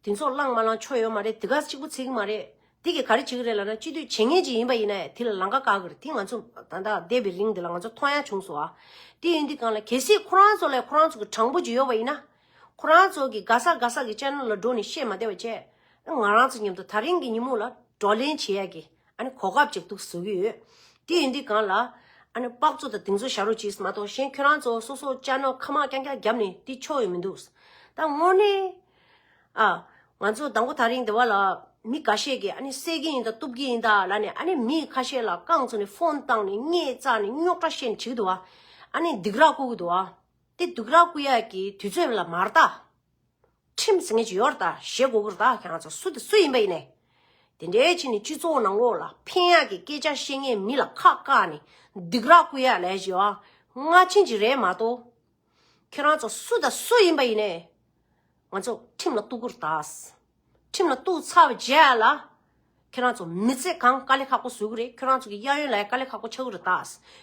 དེ་ཚོ་བླངས་མ་བླངས་ཆོ་ཡོད་མ་རེད། དེ་ག་གཅིག་པུ་ཚིག་མ་རེད། དེ་གི་ག་རེ་བྱེད་ཀྱི་རེད་ལབ་ན་སྤྱི་འཐུས་བྱེད་མཁན་ཅིག་ཡིན་པ་ཡིན་ན་དེ་ལ་ལམ་ཁ་བཀག་གི་རེད། དེ་ང་ཚོ་ད་ལྟ་བསྡད་པའི་རིང་འདི་ལ་ང་ཚོ་མཐོང་ཡ་བྱུང་སོང་ཨ། དེ་ཡིན་དུས་སྒང་ལ་གལ་སྲིད་ཁོ་རང་ཚོ་ལ་ཁོ་རང་ཚོ་གི་དྲང་པོ་ཅིག་ཡོད་པ་ཡིན་ན། ཁོ་རང་ཚོ་གི་ག་ས་ག་ས་གི་ཅེ་ནལ་ལ་འགྲོ་ནས་བཤད་མ་བསྡད་པ་བྱས། ང་རང་ཚོ་མཉམ་དུ་ད་རིང་གི་ཉིན་མོ་ལ་བགྲོ་གླེང་བྱེད་ཡ་གི་ཨ་ནི་གོ་སྐབས་ཅིག་འདུག་བཟོ་གི་ཡོད། དེ་ཡིན་དུས་སྒང་ལ་ཨ་ནི་དཔག་ཚོད་དང་གདེང་ཚོད་བཞག་རོགས་གྱིས་མ་གཏོགས་གཞན་ཁྱོད་རང་ཚོ་སོ་སོ་ཅེ་ནལ་ཁ་མ་རྐྱང་རྐྱང་བརྒྱབ་ནས་དེ་ཆོ་ཡོད་མི་འདུག་ད་དངོས་གནས། ཨ། ང་ཚོ་དང་པོ་ད་རིང་འདི་བ་ལ་མི་ཁ་ཤས་ཀྱིས་ཨ་ནི་བསད་ཀྱི་ཡིན་ད་གཏུབ་ཀྱི་ཡིན་ད་ལབ་ནས་ཨ་ནི་མི་ཁ་ཤས་ལ་རྐང་བཙུགས་ནས་ཕོན་བཏང་ནས་སྙད་བཙགས་ནས་རྙོག་དྲ་བཤད་ནས་བྱེད་ཀྱི་འདུག་བ། ཨ་ནི་སྡིགས་ར་བསྐུལ་གྱི་འདུག་བ། དེ་སྡིགས་ར་བསྐུལ་ཡག་གི་དུས་ཚོད་ལ་མ་རེད་ད། ཁྲིམས་ཟེར་མཁན་ཅིག་ཡོད་རེད་ད། བཞེས་དགོས་ཀྱི་རེད་ད། ཁྱེད་རང་ཚོ་སུ་དེ་སུ་ཡིན་པ་ཡིན་ནས། དེ་འདྲའི་ཕྱིན་ནས་སྤྱི་ཚོགས་ནང་ལོགས་ལ་ཕན་ཡག་གི་སྐད་ཆ་བཤད་མཁན་མི་ལ་ཁ་བཀག་ནས་སྡིགས་ར་བསྐུལ་ཡག་ལས་བྱེད་པ་སྔ་ཕྱིན་ཅིག་རེད་མ་གཏོགས། ཁྱེད་རང་ཚོ་སུ་དང་སུ་ཡིན་པ་ཡིན་ནའི། ང་ཚོ་ཁྲིམས་ལ་གཏུག་གི་རེད་ད། ཁྲིམས་ལ་གཏུག་ཚར་བའི་རྗེས་ལ། ཁྱེད་རང་ཚོ་མི་ཚེ་གང་དཀའ་ལས་ཁག་པོ་བཟོ་གི་རེད། ཁྱེད་རང་ཚོ་གི་གཡས་གཡོན་ལ་ཡང་དཀའ་ལས་ཁག་པོ་ཆགས་ཀྱི་རེད་ད།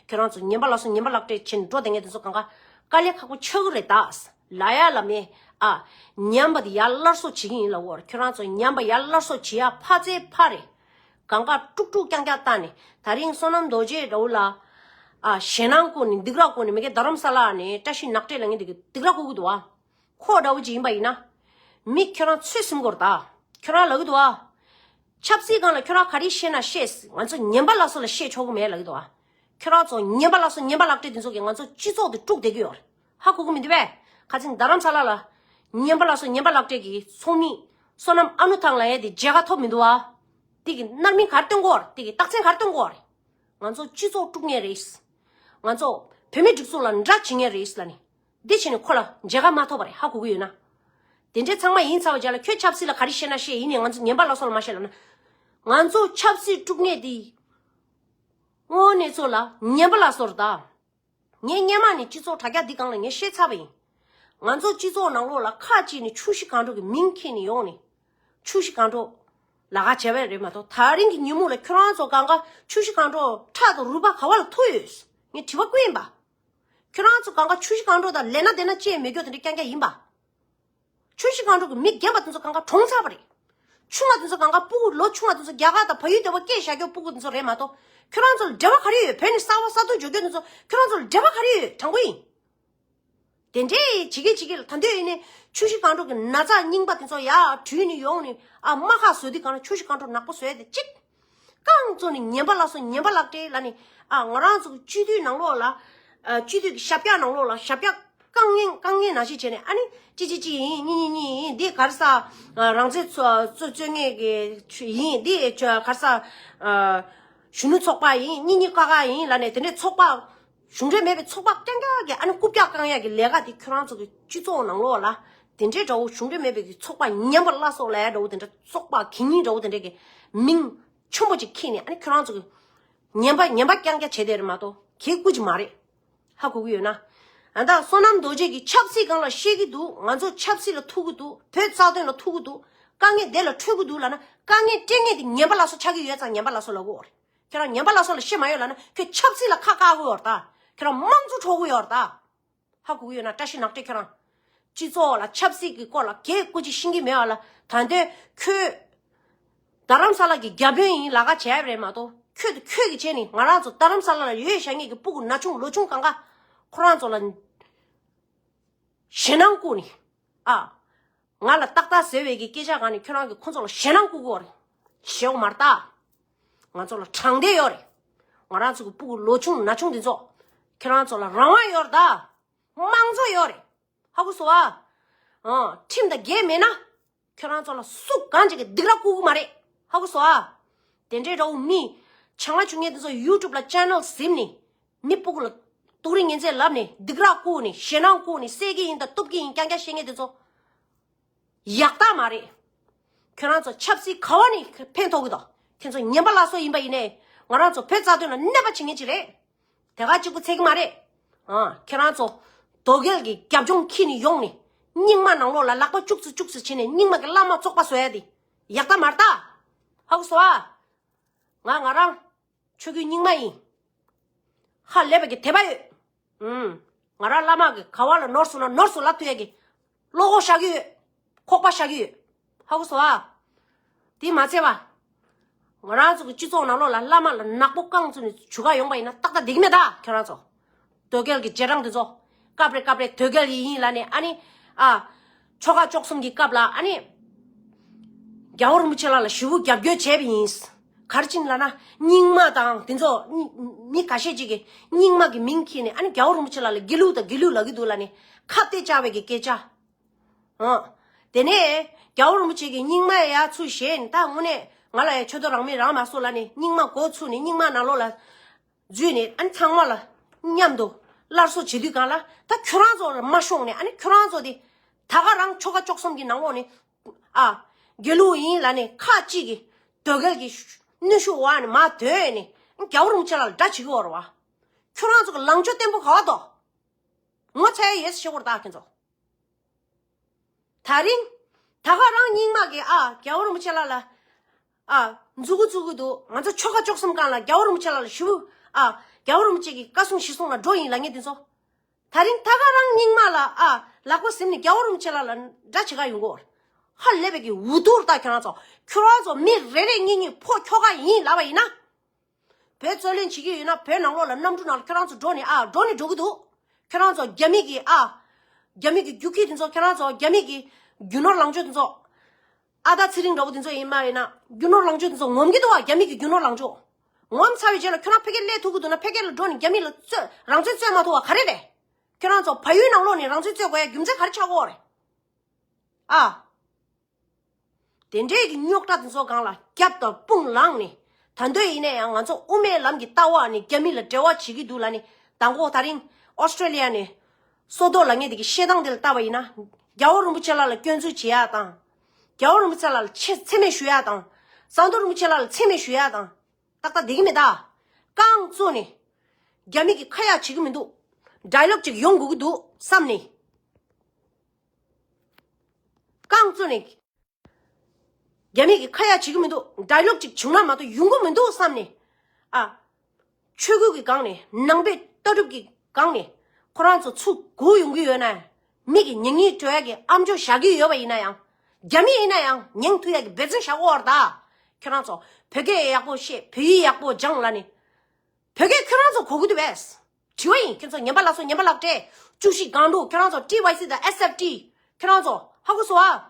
ཁྱེད་རང་ཚོ་ངན་པ་ལ་སོགས་ངན་པ་ལག་སྤྲད་བྱས་ནས་འགྲོ་བསྡད་མཁན་དེ་ཚོ་གང་ག་དཀའ་ལས་ཁག་པོ་ཆགས་ཀྱི་རེད་ད། ལབ་ཡ་ལ་མེད་ཨ། ཉམས་པ་དེ་ཡར་སླར་གསོ་བྱེད་ཀྱི་ཡིན་ལབ་དགོས་རེད། ཁྱེད་རང་ཚོ་ཉམས་པ་ཡར་སླར་གསོ་བྱེད་ཡ་ཕར་ཚད་ཕར་རེད། གང་ག་དཀྲུག་དཀྲུག་རྐྱང་རྐྱང་བཏང་ནས་ད་རིང་བསོད་ནམས་རྡོ་རྗེ་འདྲ་བོ་ལ། ཨ། ཞེད་སྣང་བསྐུལ་ནས་སྡིགས་ར་བསྐུལ་ནས་མི་སྒེར་རྡ་རམ་ས་ལ་ནས་བཀྲ་ཤིས་ནག་ཁྲེག་ལ་ངས་འདི་གི་སྡིགས་ར་བསྐུལ་གི་འདུག་ཨ། ཁོ་འདྲ་བོ་ཅིག་ཡིན་པ་ཡིན་ན། མི་ཁྱོད་རང་ཚོད་ཟིན་དགོས་རེད་ད། ཁྱོད་རང་ལབ་གི་འདུག་ཨ། ཆབ་སྲིད་སྒང་ལ་ཁྱོད་རང་ག་རེ་བཤད་ན་བཤད། ང་ཚོ་ཉན་པ་ལ་སོགས་ལ་བཤད་ཆོག་གི་མེད་ལབ་གི་འདུག་ཨ། ཁྱོད་རང་ཚོ་ཉན་པ་ལ་སོགས་ཉན་པ་ལག་སྤྲད་དེ་ཚོ་གིས་ང་ཚོ་སྤྱི་ཚོགས་དེ་དཀྲུག་བསྡད་ཀྱི་ཡོད་རེད། ཧ་གོ་གི་མི་འདུག་པས། ཁ་ཚིག་རྡ་རམ་ས་ལ་ལ། ཉན་པ་ལ་སོགས་ཉན་པ་ལག་སྤྲད་ཀྱི་ཚོགས་མི། བསོད་ནམས་ཨ་ནུ་ཐང་ལ་ཡ་དེ་མཇལ་ཁ་ཐོབ་མི་འདུག་ཨ། དེ་གི་རྣམ་སྨིན་ག་རེ་སྟོན་གོ་རེད། དེ་གི་རྟགས་མཚན་ག་རེ་སྟོན་གོ་རེད། ང་ཚོ་སྤྱི་ཚོགས་དཀྲུག་མཁན་རེད། ང་ཚོ་བོད་མི་སྒྲིག་འཛུགས་ལ་འདྲ་བྱེད་མཁན་རེད་ལབ་ནི། འདི་བྱས་ནས་ཁོ་ལ་མཇལ་ཁ་མ་ཐོབ་པ་རེད། ཧ་གོ་གི་ཡོད་ན། དེ་འདྲའི་ཚང་མ་ཡིན་ཚར་བ་རྗེས་ལ་ཁྱོད་ཆབ་སྲིད་ལ་ག་རེ་བཤད་ན་བཤད། ཡིན་ནའི་ང་ཚོ་ཉན་པ་ལ་སོགས་ལ་མ་བཤད་ལབ་ན། ང་ཚོ་ཆབ་སྲིད་དཀྲུག་མཁན་དེ། དངོས་གནས་ཚོ་ལ་ཉན་པ་ལ་སོགས་རེད་ད། ངས་སྔོན་མ་ནས་སྤྱི་ཚོགས་དྲ་རྒྱ་འདི་སྒང་ལ་ངས་བཤད་ཚར་བ་ཡིན། ང་ཚོ་སྤྱི་ཚོགས་ནང་ལོགས་ལ་ཁ་ཅིག་ནས་ཆུ་བཞི་སྒང་དྲུག་གི་མིང་འཁྱེར་ནས་ཡོང་ནས་ཆུ་བཞི་སྒང་དྲུག་ལ་ཁ་བྱས་པ་རེད་མ་གཏོགས། ད་རིང་གི་ཉིན་མོ་ལ་ཁྱོད་རང་ཚོ་སྒང་ག་ཆུ་བཞི་སྒང་དྲུག་ཁྲག་དང་རུས་པ་ག་བ་ལ་ཐུག་ཡོད། ངས་དྲི་བ་བཀོད་ཡིན་པ། ཁྱོད་རང་ཚོ་སྒང་ག་ཆུ་བཞི་སྒང་དྲུག་དང་ལས་ན་དེ་ན་ཅི་ཡང་མེད་རྒྱུ་དེ་འདྲ་རྐྱང་རྐྱང་ཡིན་པ། ཆུ་བཞི་སྒང་དྲུག་གི་མི་རྒན་པ་དེ་ཚོ་སྒང་ག་གྲོངས་ཚར་བ་རེད། ཆུང་བ་དེ་ཚོ་སྒང་ག་སྤུ་གུ་ལོ་ཆུང་བ་དེ་ཚོ་རྒྱ་གར་དང་བལ་ཡུལ་དེ་བ་སྐད་བཞག་རྒྱུ་སྤུ་གུ་དེ་ཚོ་རེད་མ་གཏོགས། ཁྱོད་རང་ཚོ་ལ་འབྲེལ་བ་ག་རེ་ཡོད། བོད་ནས་གསར་བ་གསར་ཐོན་འཇོག་རྒྱུ་དེ་ཚོ་ཁྱོད་རང་ཚོ་ལ་འབྲེལ་བ་ག་རེ་ཡོད། དྲང་པོ་ཡིན། དེ་འདྲའི་བྱེད་ཀྱི་བྱེད་ཀྱི་ལ་ད་འདོད་ཡིན་ནས་ཆུ་བཞི་སྒང་དྲུག་གི་ན་ཚ་རྙིང་པ་དེ་ཚོ་ཡར་དྲུད་ནས་ཡོང་ནས་ཨ་རྨ་ཁ་བཟོ་དུས་སྒང་ལ་ཆུ་བཞི་སྒང་དྲུག་ནག་པོ་བཟོས་ཏེ་གཅིག་རྐང་བཙུགས་ནས་ངན་པ་ལགས་སོ་ངན་པ་ལགས་ཏེ་ལ་ནི་ཨ་ང་རང་ཚོ་གི་སྤྱི་འཐུས་ནང་ལོགས་ལ་ཨ་སྤྱི་འཐུས་ཀྱི་ཞབས་བཀྱག་ནང་ལོགས་ལ་ཞབས་བཀྱག་རྐང་ངན་རྐང་ངན་ནང་བཞིན་བྱས་ནས་ཨ་ནི་ཅི་ཅི་ཅི་ཡིན་གཉིས་གཉིས་གཉིས་ཡིན་འདི་ག་རེ་ཟ་རང་བཙན་རྩོད་རྩོད་མཁན་གྱི་ཡིན་འདི་ག་རེ་ཟ་གཞོན་ནུ་ཚོགས་པ་ཡིན་གཉིས་གཉིས་ཀ་ཀ་ཡིན་ལ་ནི་དེ་འདྲའི་ཚོགས་པ། གཞུང་འབྲེལ་མེད་པའི་ཚོགས་པ་རྐྱང་རྐྱང་གི་ཨ་ནི་རྐུབ་བཀྱག་བཀང་ཡག་གི་ལས་ཀ་དེ་ཁྱོད་རང་ཚོ་གི་སྤྱི་ཚོགས་ནང་ལོགས་ལ་དེ་འདྲའི་འདྲ་བོ་གཞུང་འབྲེལ་མེད་པའི་གི་ཚོགས་པ་ངན་པ་བླ་སྲོག་ལ་ཡ་འདྲ་བོ་དེ་འདྲ་ཚོགས་པ་གི་ཉིན་འདྲ་བོ་དེ་འདྲ་གི་མིང་ཆེན་པོ་ཅིག་ཁྱེར་ནས་ཨ་ནི་ཁྱོད་རང་ཚོ་གི་ངན་པ་ངན་པ་རྐྱང་རྐྱང་བྱས་དེ་རེད་མ་གཏོགས་གལ་སྐུ་ཅིག་མ་རེད། ཧ་གོ་གི་ཡོད་ན། ཨ་ད་བསོད་ནམས་རྡོ་རྗེ་གི་ཆབ་སྲིད་སྒང་ལ་བཤད་གི་འདུག་ང་ཚོ་ཆབ་སྲིད་ལ་ཐུག་གི་འདུག་བོད་རྩ་དོན་ལ་ཐུག་གི་འདུག་དཀའ་ངལ་དེ་ལ་འཕྲོད་གི་འདུག་ལབ་ན་དཀའ་ངལ་སྤྲད་མཁན་དེ་ངན་པ་བླ་སྲོག་ཆགས་ཀྱི་ཡོད་ཙང་ངན་པ་བླ་སྲོག་ལབ་གི་ཡོད་རེད། ཁྱེད་རང་ངན་པ་ལ་སོགས་ལ་བཤད་མ་ཡོད་ལབ་ན་ཁྱོད་ཆབ་སྲིད་ལ་ཁ་བཀག་དགོས་ཡོད་རེད་ད། ཁྱེད་རང་དམངས་གཙོ་འཕྲོག་གི་ཡོད་རེད་ད། ཧ་གོ་གི་ཡོད་ན་བཀྲ་ཤིས་ནག་ཁྲེ་ཁྱེད་རང་། སྤྱི་ཚོགས་ལ་ཆབ་སྲིད་ཀྱི་སྐོར་ལ་གལ་སྐུ་ཅིག་ཤེས་ཀྱི་མེད་པ་ལ་ད་འདོད་ཁྱོད། རྡ་རམ་ས་ལ་གི་བརྒྱ་དཔོན་ཡིན་ལ་ཁ་བྱས་པ་རེད་མ་གཏོགས་ཁྱོད་དང་ཁྱོད་ཀྱི་བྱས་ནི་ང་རང་ཚོ་རྡ་རམ་ས་ལ་ལ་ཡོད་བཞག་ངེད་ཀྱི་སྤུ་གུ་ན་ཆུང་ལོ་ཆུང་གང་ག་ཁོ་རང་ཚོ་ལ། ཞེད་སྣང་བསྐུལ་ནས། ཨ། ང་ལ་ཏག་ཏག་ཟེར་བའི་གི་སྐད་ཆ་གང་ནས་ཁྱོད་རང་གིས་ཁོ་ཚོ་ལ་ཞེད་སྣང་བསྐུལ་དགོས་རེད། ཞེའོ་མར་ལྟ། ང་ཚོ་ལ་དྲང་བདེན་ཡོད་རེད། ང་རང་ཚོ་གི་སྤུ་གུ་ལོ་ཆུང་ན་ཆུང་འདི་ཚོ། ཁྱོད་རང་ཚོ་ལ་རང་དབང་ཡོད་རེད་ད། དམངས་གཙོ་ཡོད་རེད། ཧ་གོ་སོང་ཨ། ཨ། ཁྲིམས་དང་འགལ་མེད་ན། ཁྱོད་རང་ཚོ་ལ་སུ་གང་ཅིག་གིས་སྡིགས་ར་བསྐུལ་གི་མ་རེད། ཧ་གོ་སོང་ཨ། དེ་འདྲའི་འདྲ་བོ་མི། བྱང་ང་བྱུང་ངེས་འདི་ཚོ་ཡུ་ཊུབ་ལ་ཆེ་ནལ་ཟིན་ནས། མི་སྤུ་གུ་ལ་སྡུག་རུས་ངན་ཚད་ལབ་ནས་སྡིགས་ར་བསྐུལ་ནས་ཞེད་སྣང་བསྐུལ་ནས་བསད་ཀྱི་ཡིན་དང་གཏུབ་ཀྱི་ཡིན་རྐྱང་རྐྱང་བཤད་མཁན་དེ་ཚོ་ཡག་རྟགས་མ་རེད། ཁྱོད་རང་ཚོ་ཆབ་སྲིད་ག་བ་ནས་ཕན་ཐོགས་ཀྱི་འདུག་ཁྱེད་ཚོ་ངན་པ་ལ་སོགས་ཡིན་པ་ཡིན་ནའི་ང་རང་ཚོ་བོད་རྩ་དོན་ལ་གནོད་པ་བྱེད་མཁན་ཅིག་རེད། དེ་ག་གཅིག་པུ་ཚད་ཀྱི་མ་རེད། ཨ། ཁྱེད་རང་ཚོ་དོལ་རྒྱལ་གྱི་རྒྱབ་ལྗོངས་འཁྱེར་ནས་ཡོང་ནས་རྙིང་མ་ནང་ལོགས་ལ་ལག་པ་བཅུག་ཙི་བཅུག་ཙི་བྱས་ནས་རྙིང་མ་གི་བླ་མ་བཙོག་པ་བཟོ་ཡ་དེ་ཡག་རྟགས་མ་རེད་ད། ཧ་གོ་སོང་ཨ། ང་ང་རང་ཆོས་བརྒྱུད་རྙིང་མ་ཡིན། ཧ་ལས་པ་གི་དད་པ་ཡོད། ཨུམ། ང་རང་བླ་མ་གི་ག་བ་ལ་ནོར་སོང་ན་ནོར་སོང་ལབ་ཐུབ་ཡ་གི་བློ་ཁོག་བཞག་གི་ཡོད། ཁོག་པ་བཞག་གི་ཡོད། ཧ་གོ་སོང་ཨ། དེ་མ་ཚད་པ། ང་རང་ཚོ་གི་སྤྱི་ཚོགས་ནང་ལོགས་ལ་བླ་མ་ལ་ནག་པོ་རྐང་བཙུགས་ནས་བྱུག་ག་ཡོང་པ་ཡིན་ན་ཏག་ཏག་བསྡད་ཀྱི་མེད་ད་ཁྱོད་རང་ཚོ། དོལ་རྒྱལ་གྱི་རྗེས་འབྲང་དེ་ཚོ། སྐབས་རེ་སྐབས་རེ་དོལ་རྒྱལ་ཡིན་ཡིན་ལབ་ནས་ཨ་ནི། ཨ། ཆོལ་ཁ་བཅུ་གསུམ་གྱི་སྐབས་ལ་ཨ་ནི། རྒྱལ་བ་རིན་པོ་ཆེ་ལགས་ལ་ཞེ་པོ་རྒྱབ་སྐྱོར་བྱས་པ་ཡིན། ག་རེ་བྱས་ནས་ལབ་ན་རྙིང་མ་དང་དེ་ཚོ་མི་མི་ཁ་ཤས་ཅིག་གིས་རྙིང་མ་གི་མིང་ཁྱེར་ནས་ཨ་ནི་རྒྱལ་བ་རིན་པོ་ཆེ་ལགས་ལ་དགེ་ལུགས་དང་དགེ་ལུགས་ལབ་ཀྱི་འདུག་ལབ་ནས་ཁ་གཏད་བཅག་པའི་གི་སྐད་ཆ། ཨ། དེ་ནས་རྒྱལ་བ་རིན་པོ་ཆེ་གིས་རྙིང་མ་ཡར་ཚུར་བཞེས་ནས་ད་དངོས་གནས་ང་ལ་ཡང་ཆོས་དོན་རང་མོས་རང་མ་སོང་ལབ་ནས་རྙིང་མ་འགོ་ཚུགས་ནས་རྙིང་མ་ནང་ལོགས་ལ་འཛུལ་ནས་ཨ་ནི་ཚང་མ་ལ་མཉམ་དུ་སླར་གསོ་བྱེད་དུས་སྒང་ལ་ད་ཁྱོད་རང་ཚོ་ལ་མ་ཤོང་ནས་ཨ་ནི་ཁྱོད་རང་ཚོ་དེ་ད་ག་རང་ཆོལ་ཁ་བཅུ་གསུམ་གྱི་ནང་ལོགས་ནས་ཨ་དགེ་ལུགས་ཡིན་ལབ་ནས་ཁ་གཅིག་གིས་དོལ་རྒྱལ་གྱི་གནོན་ཤུགས་འོག་ནས་མར་དོན་ནས་རྒྱལ་བ་རིན་པོ་ཆེ་ལ་དགྲ་བྱེད་ཀྱི་ཡོད་རེད་བ། ཁྱོད་རང་ཚོ་གི་ལངས་ཕྱོགས་བརྟན་པོ་ག་བ་འདུག་ངོ་ཚ་ཡ་ཡོད་ཟེར་ཤོད་དགོས་རེད་ད་ཁྱེད་ཚོ། ད་རིང་། ད་ག་རང་རྙིང་མ་གི་ཨ་རྒྱལ་བ་རིན་པོ་ཆེ་ལགས་ལ། ཨ། མཛུ་གུ་བཙུགས་ཀྱི་འདུག་ང་ཚོ་ཆོལ་ཁ་བཅུ་གསུམ་སྒང་ལ་རྒྱལ་བ་རིན་པོ་ཆེ་ལགས་ལ་ཞུ། ཨ། རྒྱལ་བ་རིན་པོ་ཆེ་གི་བཀའ་གསུང་ཞུ་གསུང་ལ་འགྲོ་ཡིན་ལབ་མཁན་དེ་ཚོ། ད་རིང་ད་ག་རང་རྙིང་མ་ལ་ཨ་ལག་པ་ཟིན་ནས་རྒྱལ་བ་རིན་པོ་ཆེ་ལགས་ལ་དགྲ་བྱེད་ག་ཡོང་གི་ཡོད་རེད། ཧ་ལས་པའི་གི་འུ་སྡུག་རེད་ད་ཁྱོད་རང་ཚོ། ཁྱོད་རང་ཚོ་མི་རེ་རེ་གཉིས་གཉིས་ཕོ་ཁྱོ་ག་ཡིན་ལབ་པ་ཡིན་ན། བོད་རྩོད་ལེན་བྱེད་ཀྱི་ཡོད་ན་བོད་ནང་ལོགས་ལ་གནམ་གྲུ་ནང་ལ་ཁྱོད་རང་ཚོ་འགྲོ་ནས་ཨ་འགྲོ་ནས་འགྲོ་གི་འདུག་ཁྱོད་རང་ཚོ་རྒྱ་མི་གི་ཨ། རྒྱ་མི་གི་རྒྱུག་ཁྱི་དེ་ཚོ་ཁྱོད་རང་ཚོ་རྒྱ་མི་གི་རྒྱུ་ནོར་ལངས་ཕྱོགས་དེ་ཚོ། ཨ་ད་ཚེ་རིང་འདྲ་བོ་དེ་ཚོ་ཡིན་མ་ཡིན་ན་རྒྱུ་ནོར་ལངས་ཕྱོགས་དེ་ཚོ་ངོམ་གྱི་འདུག་བ། རྒྱ་མི་གི་རྒྱུ་ནོར་ལངས་ཕྱོགས། ངོམ་ཚར་བའི་རྗེས་ལ་ཁྱོད་རང་ཕ་གིར་སླེབས་ཐུབ་ཀྱི་འདུག་ན་ཕ་གིར་ལ་འགྲོ་ནས་རྒྱ་མི་ལ་རྩོད་རང་བཙན་རྩོད་མ་ཐུབ་བ་ག་རེ་རེད། ཁྱོད་རང་ཚོ་བལ་ཡུལ་ནང་ལོགས་ནས་རང་བཙན་རྩོད་དགོས་ཡ་རྒྱུ་མཚན་ག་རེ་ཆགས་ཀྱི་ཡོད་རེད། ཨ། དེ་འདྲའི་གི་རྙོག་དྲ་དེ་ཚོ་སྒང་ལ་རྒྱབ་དང་དཔུང་ལངས་ནས། ད་འདོད་ཡིན་ན་ཡང་ང་ཚོ་དབུ་མའི་ལམ་གྱི་ལྟ་བ་ནས་རྒྱ་མི་ལ་འབྲེལ་བ་བྱེད་ཀྱི་འདུག་ལབ་ནས་མདང་དགོང་ད་རིང་ཨོ་སི་ཀྲེ་ལི་ཡ་ནས་སོ་ཏོ་ལབ་མཁན་དེ་གི་བཤད་སྟངས་དེ་ལ་བལྟས་པ་ཡིན་ན། རྒྱལ་བ་རིན་པོ་ཆེ་ལགས་ལ་སྐྱོན་འཛུགས་བྱེད་ཡ་དང་། རྒྱལ་བ་རིན་པོ་ཆེ་ལགས་ལ་ཆེ་མཚན་སྨད་ཞུ་ཡ་དང་། ཟམ་གདོང་རིན་པོ་ཆེ་ལགས་ལ་མཚན་སྨད་ཞུ་ཡ་དང་། ཏག་ཏག་བསྡད་ཀྱི་མེད་ད། རྐང་བཙུགས་ནས། རྒྱ་མི་གི་ཁ་ཡག་བྱེད་ཀྱི་མི་འདུག་ཌའི་ལོག་ཅིག་ཡོང་དགོས་ཀྱི་འདུག་བསམ་ནས། རྐང་བཙུགས་ནས། རྒྱ་མི་གི་ཁ་ཡ་བྱེད་ཀྱི་མི་འདུག་ཌའི་ལོག་ཅིག་བྱུང་ན་མ་གཏོགས་ཡོང་གི་མི་འདུག་བསམ་ནས། ཨ། ཆོས་གོས་ཀྱི་སྒང་ནས། ནང་པའི་ལྟ་གྲུབ་ཀྱི་སྒང་ནས། ཁོ་རང་ཚོ་ཚུར་སྒུག་ཡོང་གི་ཡོད་ན། མི་གི་ཉེ་ཉེ་འགྲོ་ཡ་གི་ཨམ་ཅོག་བཞག་གི་ཡོད་པ་ཡིན་ན་ཡང་། རྒྱ་མི་ཡིན་ན་ཡང་ཉན་ཐུབ་ཡ་གི་འབད་བརྩོན་བྱ་དགོས་རེད་ད། ཁྱོད་རང་ཚོ་བོད་སྐད་ཡག་པོ་བཤད། བོད་ཡིག་ཡག་པོ་སྦྱང་ལབ་ནས། བོད་སྐད་ཁྱོད་རང་ཚོ་གོ་གི་འདུག་པས། དྲི་བ་ཡིན། ཁྱོད་ཚོ་ངན་པ་ལགས་སོ། ངན་པ་ལགས་སྤྲད། བཅུ་བཞི་སྒང་དྲུག་ཁྱོད་རང་ཚོ། ཊི་ཝའི་སི་དང་ཨེས་ཨེཕ་ཊི་ཁྱོད་རང་ཚོ་ཧ་གོ་སོང་ཨ།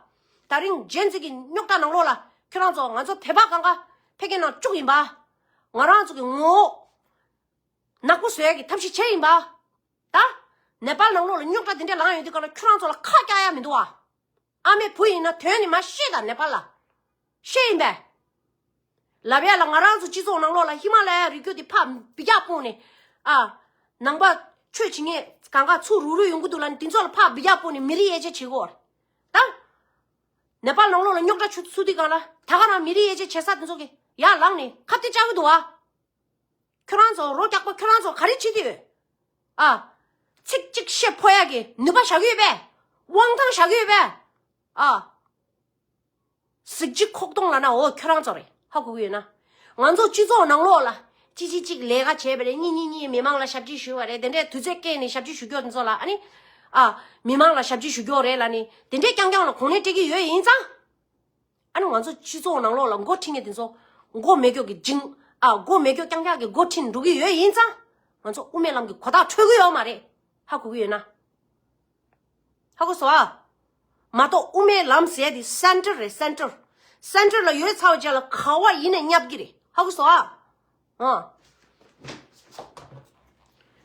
ད་རིང་ཇེན་ཟི་གི་རྙོག་དྲ་ནང་ལོགས་ལ་ཁྱོད་རང་ཚོ། ང་ཚོ་བོད་པ་གང་ག་ཕ་གི་ནང་བཅུག་ཡིན་པ། ང་རང་ཚོ་གི་ངོ་བོ་ནག་པོ་བཟོ་ཡ་གི་ཐབས་ཤེས་བྱས་ཡིན་པ། ད་ནེ་པཱལ་ནང་ལོགས་ལ་རྙོག་དྲ་དེ་འདྲ་ལངས་ཡོང་དུས་ག་ལ་ཁྱོད་རང་ཚོ་ལ་ཁ་བཀྱག་ཡ་མི་འདུག་ཨ། ཨ་མའི་བུ་ཡིན་ན་དོན་ནི་མ་ཤེས་ད། ནེ་པཱལ་ལ་ཤེས་ཡིན་པས། ལབ་ཡ་ལ། ང་རང་ཚོ་སྤྱི་ཚོགས་ནང་ལོགས་ལ་ཧི་མ་ལ་ཡ་རི་རྒྱུད་དེ་ཕར་འབུད་རྒྱག་སྤུངས་ནས། ཨ། ནང་པ་ཆོས་བྱེད་མཁན་གང་ག་ཚུར་རུག་རུག་ཡོང་གི་འདུག་ལབ་ནས་དེ་ཚོ་ལ་ཕར་འབུད་རྒྱག་སྤུངས་ནས་མི་རིགས་དབྱེ་འབྱེད་བྱེད་དགོས་རེད་ད། ནེ་པཱལ་ནང་ལོགས་ལ་རྙོག་དྲ་ཆུ་ཚུད་དུས་གང་ལ་ད་ག་རང་མི་རིགས་དབྱེ་འབྱེད་བྱེད་ས་དེ་ཚོ་གི་ཡར་ལངས་ནས་ཁ་གཏད་བཅག་གི་འདུག་ཨ། ཁྱོད་རང་ཚོ་རོ་རྒྱག་པ་ཁྱོད་རང་ཚོ་ག་རེ་བྱེད་ཀྱི་ཡོད། ཨ། ཚིག་གཅིག་བཤད་ཕོད་ཡ་གི་ནུས་པ་བཞག་གི་ཡོད་པས། དབང་ཐང་བཞག་གི་ཡོད་པས། ཨ། གཟི་བརྗིད་ཁོག་སྟོང་ལབ་ན་འོ་ཁྱོད་རང་ཚོ་རེད། ཧ་གོ་གི་ཡོད་ན། ང་ཚོ་སྤྱི་ཚོགས་ནང་ལོགས་ལ་གཅིག་གཅིག་གཅིག་ལས་ཀ་བྱས་པ་རེད། གཉིས་གཉིས་གཉིས་མི་མང་ལ་ཞབས་ཕྱི་ཞུས་པ་རེད། དེ་འདྲའི་དུས་ཚོད་བསྐྱལ་ནས་ཞབས་ཕྱི་ཞུ་རྒྱུ་དེ་ཚོ་ལ། ཨ་ནི། ཨ། མི་མང་ལ་ཞབས་ཕྱི་ཞུ་རྒྱུ་རེད་ལབ་ནས་དེ་འདྲའི་རྐྱང་རྐྱང་ལ་གོ་གནས་སྤྲད་ཀྱི་ཡོད་ཡིན་ཙང་། ཨ་ནི་ང་ཚོ་སྤྱི་ཚོགས་ནང་ལོགས་ལ་འགོ་ཁྲིད་མཁན་དེ་ཚོ་མགོ་མེད་སྐྱོག་གི་འཇིང་། ཨ། མགོ་མེད་སྐྱོག་རྐྱང་རྐྱང་གི་འགོ་ཁྲིད་འགྲོ་གི་ཡོད་ཡིན་ཙང་། ང་ཚོ་དབུ་མའི་ལམ་གྱི་གོ་རྟགས་འཕྲོད་གི་ཡོད་མ་རེད། ཧ་གོ་གི་ཡོད་ན། ཧ་གོ་སོང་ཨ། མ་གཏོགས་དབུ་མའི་ལམ་ཟེར་དེ་སེན་ཊར་རེད། སེན་ཊར། སེན་ཊར་ལ་ཡོད་ཚར་བ་ཅིག་ལ་ག་བ་ཡིན་ན་བསྙབ་གི་རེད། ཧ་གོ་སོང་ཨ། ཨ།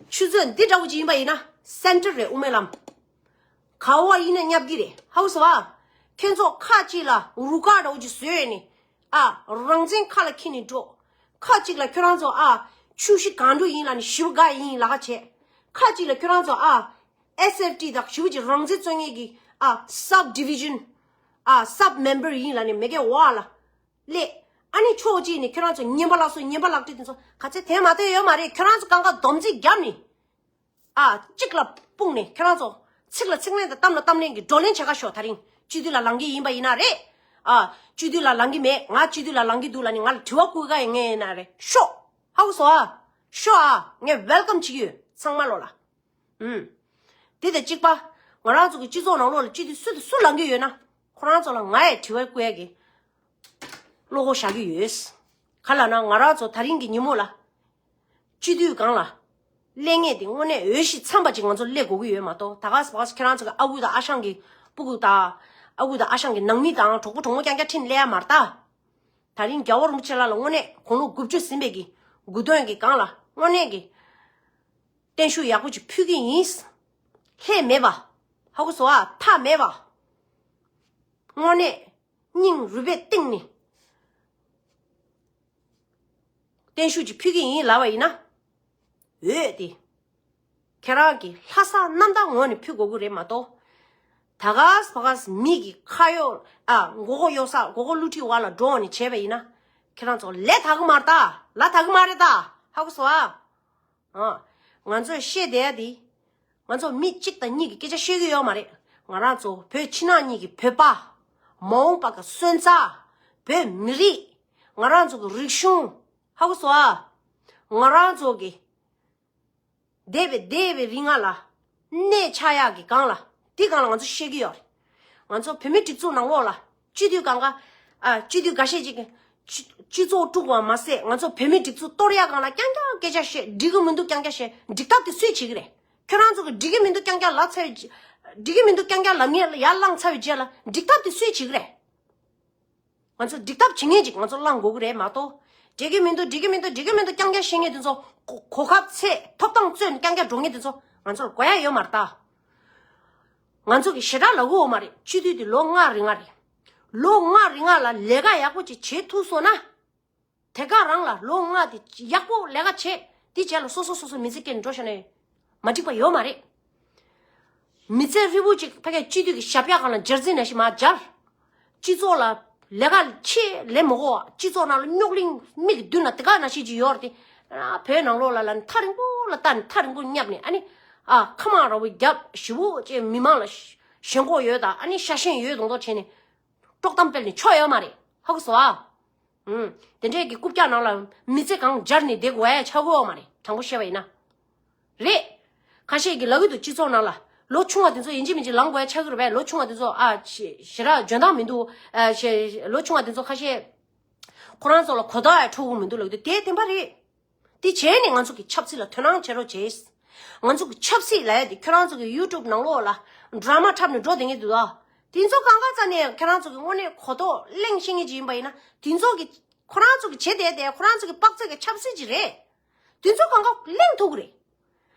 ཆུ་ཚོད་འདི་འདྲ་བོ་ཅིག་ཡིན་པ་ཡིན་ན་སེན་ཊར་རེད། དབུ་མའི་ལམ། ག་བ་ཡིན་ན་བསྙབ་གི་རེད། ཧ་གོ་སོང་ཨ། ཁྱེད་ཚོ་ཁ་ཅིག་ལ་རུ་ཁག་འདྲ་བོ་ཅིག་བཟོས་ནས། ཨ། རང་བཙན་ཁ་ལ་འཁྱེར་ནས་འགྲོ། ཁ་ཅིག་ལ་ཁྱོད་རང་ཚོ། ཨ། ཆུ་བཞི་སྒང་དྲུག་ཡིན་ལབ་ནས་བཞི་པོ་འགའ་ཡིན་ལབ་ཀ་བྱས། ཁ་ཅིག་ལ་ཁྱོད་རང་ཚོ། ཨ། ཨེས་ཨེཕ་ཊི་དང་བཞི་པོ་ཅིག་རང་བཙན་རྩོད་མཁན་གྱི། ཨ། སབ་ཌི་བི་ཤན། ཨ། སབ་མེམ་བར་ཡིན་ལབ་ནས་མི་སྒེར་འོག་ལ་སླེབས། ཨ་ནི་ཕྱོགས་གཅིག་ནས་ཁྱོད་རང་ཚོ་ངན་པ་ལགས་སོ། ངན་པ་ལགས་སྤྲད་དེ་ཚོ་ག་ཚད་དེ་མ་གཏོགས་ཡོད་མ་རེད། ཁྱོད་རང་ཚོ་གང་ག་སྡོམ་རྩིས་བརྒྱབ་ནས། ཨ། གཅིག་ལ་སྤུངས་ནས་ཁྱེད་རང་ཚོ་ཚིག་ལ་ཚིག་ལན་དང་གཏམ་ལ་གཏམ་ལན་གྱི་བགྲོ་གླེང་བྱེད་ག་ཤོག་དེ་རིང་སྤྱི་འཐུས་ལ་ལངས་ཀྱི་ཡིན་པ་ཡིན་ན་རེད། ཨ། སྤྱི་འཐུས་ལ་ལངས་ཀྱི་མེད། ང་སྤྱི་འཐུས་ལ་ལངས་ཀྱི་འདུག་ལབ་ནས་ང་ལ་དྲི་བ་བསྐུར་ག་ཡིན་ངེས་ཡིན་ན་རེད། ཤོག་ཧ་གོ་སོང་ཨ། ཤོག་ཨ། ངས་ཝེལ་ཀམ་བྱེད་ཀྱི་ཡོད་ཚང་མ་ལོ་ལ། ཨུམ། དེ་དང་གཅིག་པ། ང་རང་ཚོ་གི་སྤྱི་ཚོགས་ནང་ལོགས་ལ་སྤྱི་འཐུས་སུ་དང་སུ་ལངས་ཀྱི་ཡོད་ན། ཁོ་རང་ཚོ་ལ་ང་ཡི་དྲི་བ་བསྐུར་ཡ་གི་བློ་ཁོག་བཞག་གི་ཡོད། ག་ལབ་ན་ང་རང་ཚོ་ད་རིང་གི་ཉིན་མོ་ལ། སྤྱི་འཐུས་སྒང་ལ་སླེབས་མཁན་དེ་དངོས་གནས་འོས་ཤིང་འཚམས་པ་ཅིག་ང་ཚོ་སླེབས་དགོས་ཀྱི་ཡོད་མ་གཏོགས། ད་ག་ས་ག་ས་ཁྱེད་རང་ཚོ་གི་ཨ་ཁུ་དང་ཨ་ཞང་གི་སྤུ་གུ་དང་། ཨ་ཁུ་དང་ཨ་ཞང་གི་ནང་མི་དང་གྲོགས་པོ་གྲོགས་མོ་རྐྱང་རྐྱང་ཁྲིད་ནས་སླེབས་ཡ་མ་རེད་ད། ད་རིང་རྒྱལ་བ་རིན་པོ་ཆེ་ལགས་ལ་དངོས་གནས་དགུང་ལོ་དགུ་བཅུ་ཟིན་པའི་གི་དགུ་སྟོན་གྱི་སྒང་ལ་དངོས་གནས་ཀྱི་བརྟན་བཞུགས་ཡག་པོ་ཅིག་ཕུལ་གྱི་ཡིན། ལྷད་མེད་པ། ཧ་གོ་སོང་ཨ། མཐའ་མེད་པ། དངོས་གནས་སྙིང་རུས་པའི་གཏིང་ནས་བརྟན་བཞུགས་ཅིག་ཕུལ་གྱི་ཡིན་ལབ་པ་ཡིན་ན། འོས་དེ་ཁྱེད་རང་གི་ལྷག་བསམ་རྣམ་དག་ངོས་ནས་ཕུལ་དགོས་ཀྱི་རེད་མ་གཏོགས། ད་ག་ས་བ་ག་ས་མི་གི་ཁ་གཡོག། ཨ། མགོ་སྐོར་གཡོག་ས། མགོ་སྐོར་བསླུ་བྲིད་འོག་ལ་འགྲོ་ནས་བྱས་པ་ཡིན་ན། ཁྱེད་རང་ཚོ་ལས་དག་གི་མ་རེད་ད། ལ་དག་གི་མ་རེད་ད། ཧ་གོ་སོང་ཨ། ཨ། ང་ཚོས་བཤད་བསྡད་ཡ་དེ། ང་ཚོ་མི་གཅིག་དང་གཉིས་ཀྱི་སྐད་ཆ་བཤད་ཀྱི་ཡོད་མ་རེད། ང་རང་ཚོ་བོད་ཕྱི་ནང་གཉིས་ཀྱི་བོད་པ། མ་འོངས་པ་གི་སོན་རྩ། བོད་མི་རིགས། ང་རང་ཚོ་གི་རིག་གཞུང་། ཧ་གོ་སོང་ཨ། ང་རང་ཚོ་གི་འདས་པའི་འདས་པའི་རིག་སྔགས་ལ་གནས་ཆགས་ཡག་གི་སྒང་ལ། དེ་སྒང་ལ་ང་ཚོ་བཤད་ཀྱི་ཡོད་རེད། ང་ཚོ་བོད་མི་སྒྲིག་འཛུགས་ནང་ལོགས་ལ་སྤྱི་འཐུས་སྒང་ག། ཨ། སྤྱི་འཐུས་འགའ་ཤས་ཅིག་གིས་སྤྱི་སྤྱི་ཚོགས་དཀྲུགས་པ་མ་ཟད། ང་ཚོ་བོད་མི་སྒྲིག་འཛུགས་གཏོར་ཡག་སྒང་ལ་རྐྱང་རྐྱང་སྐད་ཆ་བཤད། འགྲིག་གི་མི་འདུག་རྐྱང་རྐྱང་བཤད། འགྲིག་ཐབས་དེ་སུས་བྱེད་ཀྱི་རེད། ཁྱོད་རང་ཚོ་གིས་འགྲིག་གི་མི་འདུག་རྐྱང་རྐྱང་ལབ་ཚར་བའི་རྗེས། འགྲིག་གི་མི་འདུག་རྐྱང་རྐྱང་ལབ་མཁན་ཡར་ལངས་ཚར་བའི་རྗེས་ལ་འགྲིག་ཐབས་དེ་སུས་བྱེད་ཀྱི་རེད། ང་ཚོ་འགྲིག་ཐབས་བྱེད་མཁན་ཅིག་ང་ཚོ་བླང་དགོས་ཀྱི་རེད་མ་གཏོགས། འགྲིག་གི་མི་འདུག་འགྲིག་གི་མི་འདུག་འགྲིག་གི་མི་འདུག་རྐྱང་རྐྱང་བཤད་མཁན་དེ་ཚོ། གོ་གོ་སྐབས་འཚོལ། ཐོབ་ཐང་རྩོད་ནས་རྐྱང་རྐྱང་འགྲོ་མཁན་དེ་ཚོ་ང་ཚོར་དགོས་ཡ་ཡོད་མ་རེད་ད། ང་ཚོ་གི་ཞེ་དྲག་ལབ་ཀྱི་ཡོད་མ་རེད། སྤྱི་འཐུས་དེ་ལོ་ལྔ་རིང་ལ་རེད། ལོ་ལྔ་རིང་ལ་ལས་ཀ་ཡག་པོ་ཅིག་བྱེད་ཐུབ་སོང་ན། དེ་ག་རང་ལ་ལོ་ལྔ་དེ་ཡག་པོ་ལས་ཀ་བྱེད། དེ་རྗེས་ལ་སོ་སོ་སོ་སོ་མི་ཚེ་སྐྱེལ་ནས་འགྲོ་བཞག་ན་མ་འགྲིག་པ་ཡོད་མ་རེད། མི་ཚེ་ཧྲིལ་པོ་ཅིག་ཕ་གིའི་སྤྱི་འཐུས་ཀྱི་ཞབས་གཡས་སྒང་ལ་འབྱར་རྫས་ནང་བཞིན་མར་འབྱར། སྤྱི་ཚོགས་ལ་ལས་ཀ་ཆེ་ལས་མི་དགོས་པ། སྤྱི་ཚོགས་ནང་ལ་རྙོག་གླེང་མིག་གི་མདུན་ལ་དེ་ག་ནང་བཞིན་ཅིག་ཡོད་རེད་དེ། ཨ། བོད་ནང་ལོགས་ལ་ལ་ནི་ཐག་རིང་པོ་ལ་ལྟ་ནས་ཐག་རིང་པོ་བསྙབས་ནས། ཨ་ནི། ཨ་ཁ་མང་ར་བོ་རྒྱབ་ཞི་བོ་ཅེས་མི་མང་ལ་ཞེན་ཁོག་ཡོད་དང་ཨ་ནི་ཤ་ཞེན་ཡོད་དང་དོ་བྱས་ནས་དཀྲོག་གཏམ་སྤེལ་ནས་ཆོག་ཡོད་མ་རེད། ཧ་གོ་སོང་ཨ། ཨུམ། དེ་འདྲས་ཀྱི་རྐུབ་བཀྱག་ནང་ལ་མི་ཚེ་གང་སྦྱར་ནས་བསྡད་དགོས་ཡ་ཆགས་ཀྱི་ཡོད་མ་རེད། དྲང་པོ་བཤད་པ་ཡིན་ན། རེད། ཁ་ཤས་ཀྱིས་ལབ་ཀྱི་འདུག་སྤྱི་ཚོགས་ནང་ལ་ལོ་ཆུང་བ་དེ་ཚོ་ཡིན་གཅིག་མིན་གཅིག་ལངས་དགོས་ཡ་ཆགས་ཀྱི་རེད་པས། ལོ་ཆུང་བ་དེ་ཚོ་ཨ་ཞེ་ཞེ་དྲག་འཇོན་ཐང་མི་འདུག་ཨ་ཞེ་ལོ་ཆུང་བ་དེ་ཚོ་ཁ་ཤས་ཁོ་རང་ཚོ་ལ་གོ་བརྡ་ཡ་འཕྲོད་ཀྱི་མི་འདུག་ལབ་ཀྱི་འདུག་དེ་བདེན་པ་རེད། དེ་བྱས་ནས་ང་ཚོ་གི་ཆབ་སྲིད་ལ་དོ་སྣང་བྱེད་རོགས་བྱེད། ང་ཚོ་གི་ཆབ་སྲིད་ལབ་ཡ་དེ་ཁྱོད་རང་ཚོ་གི་ཡུ་ཊུབ་ནང་ལོགས་ལ་ཌ་ར་མ་འཁྲབ་ནས་འགྲོ་བསྡད་མཁན་འདུག་ཨ། དེ་ཚོ་གང་ག་རྩ་ནས་ཁྱོད་རང་ཚོ་གི་དངོས་གནས་གོ་རྟོགས་གླེང་ཤེས་མཁན་ཅིག་ཡིན་པ་ཡིན་ན་དེ་ཚོ་གི་ཁོ་རང་ཚོ་གི་བྱེད་བསྡད་དེ་ཁོ་རང་ཚོ་གི་དཔག་ཚད་ཀྱི་ཆབ་སྲིད་ཅིག་རེད། དེ་ཚོ་གང་ག་གླེང་ཐུབ་ཀྱི་རེད།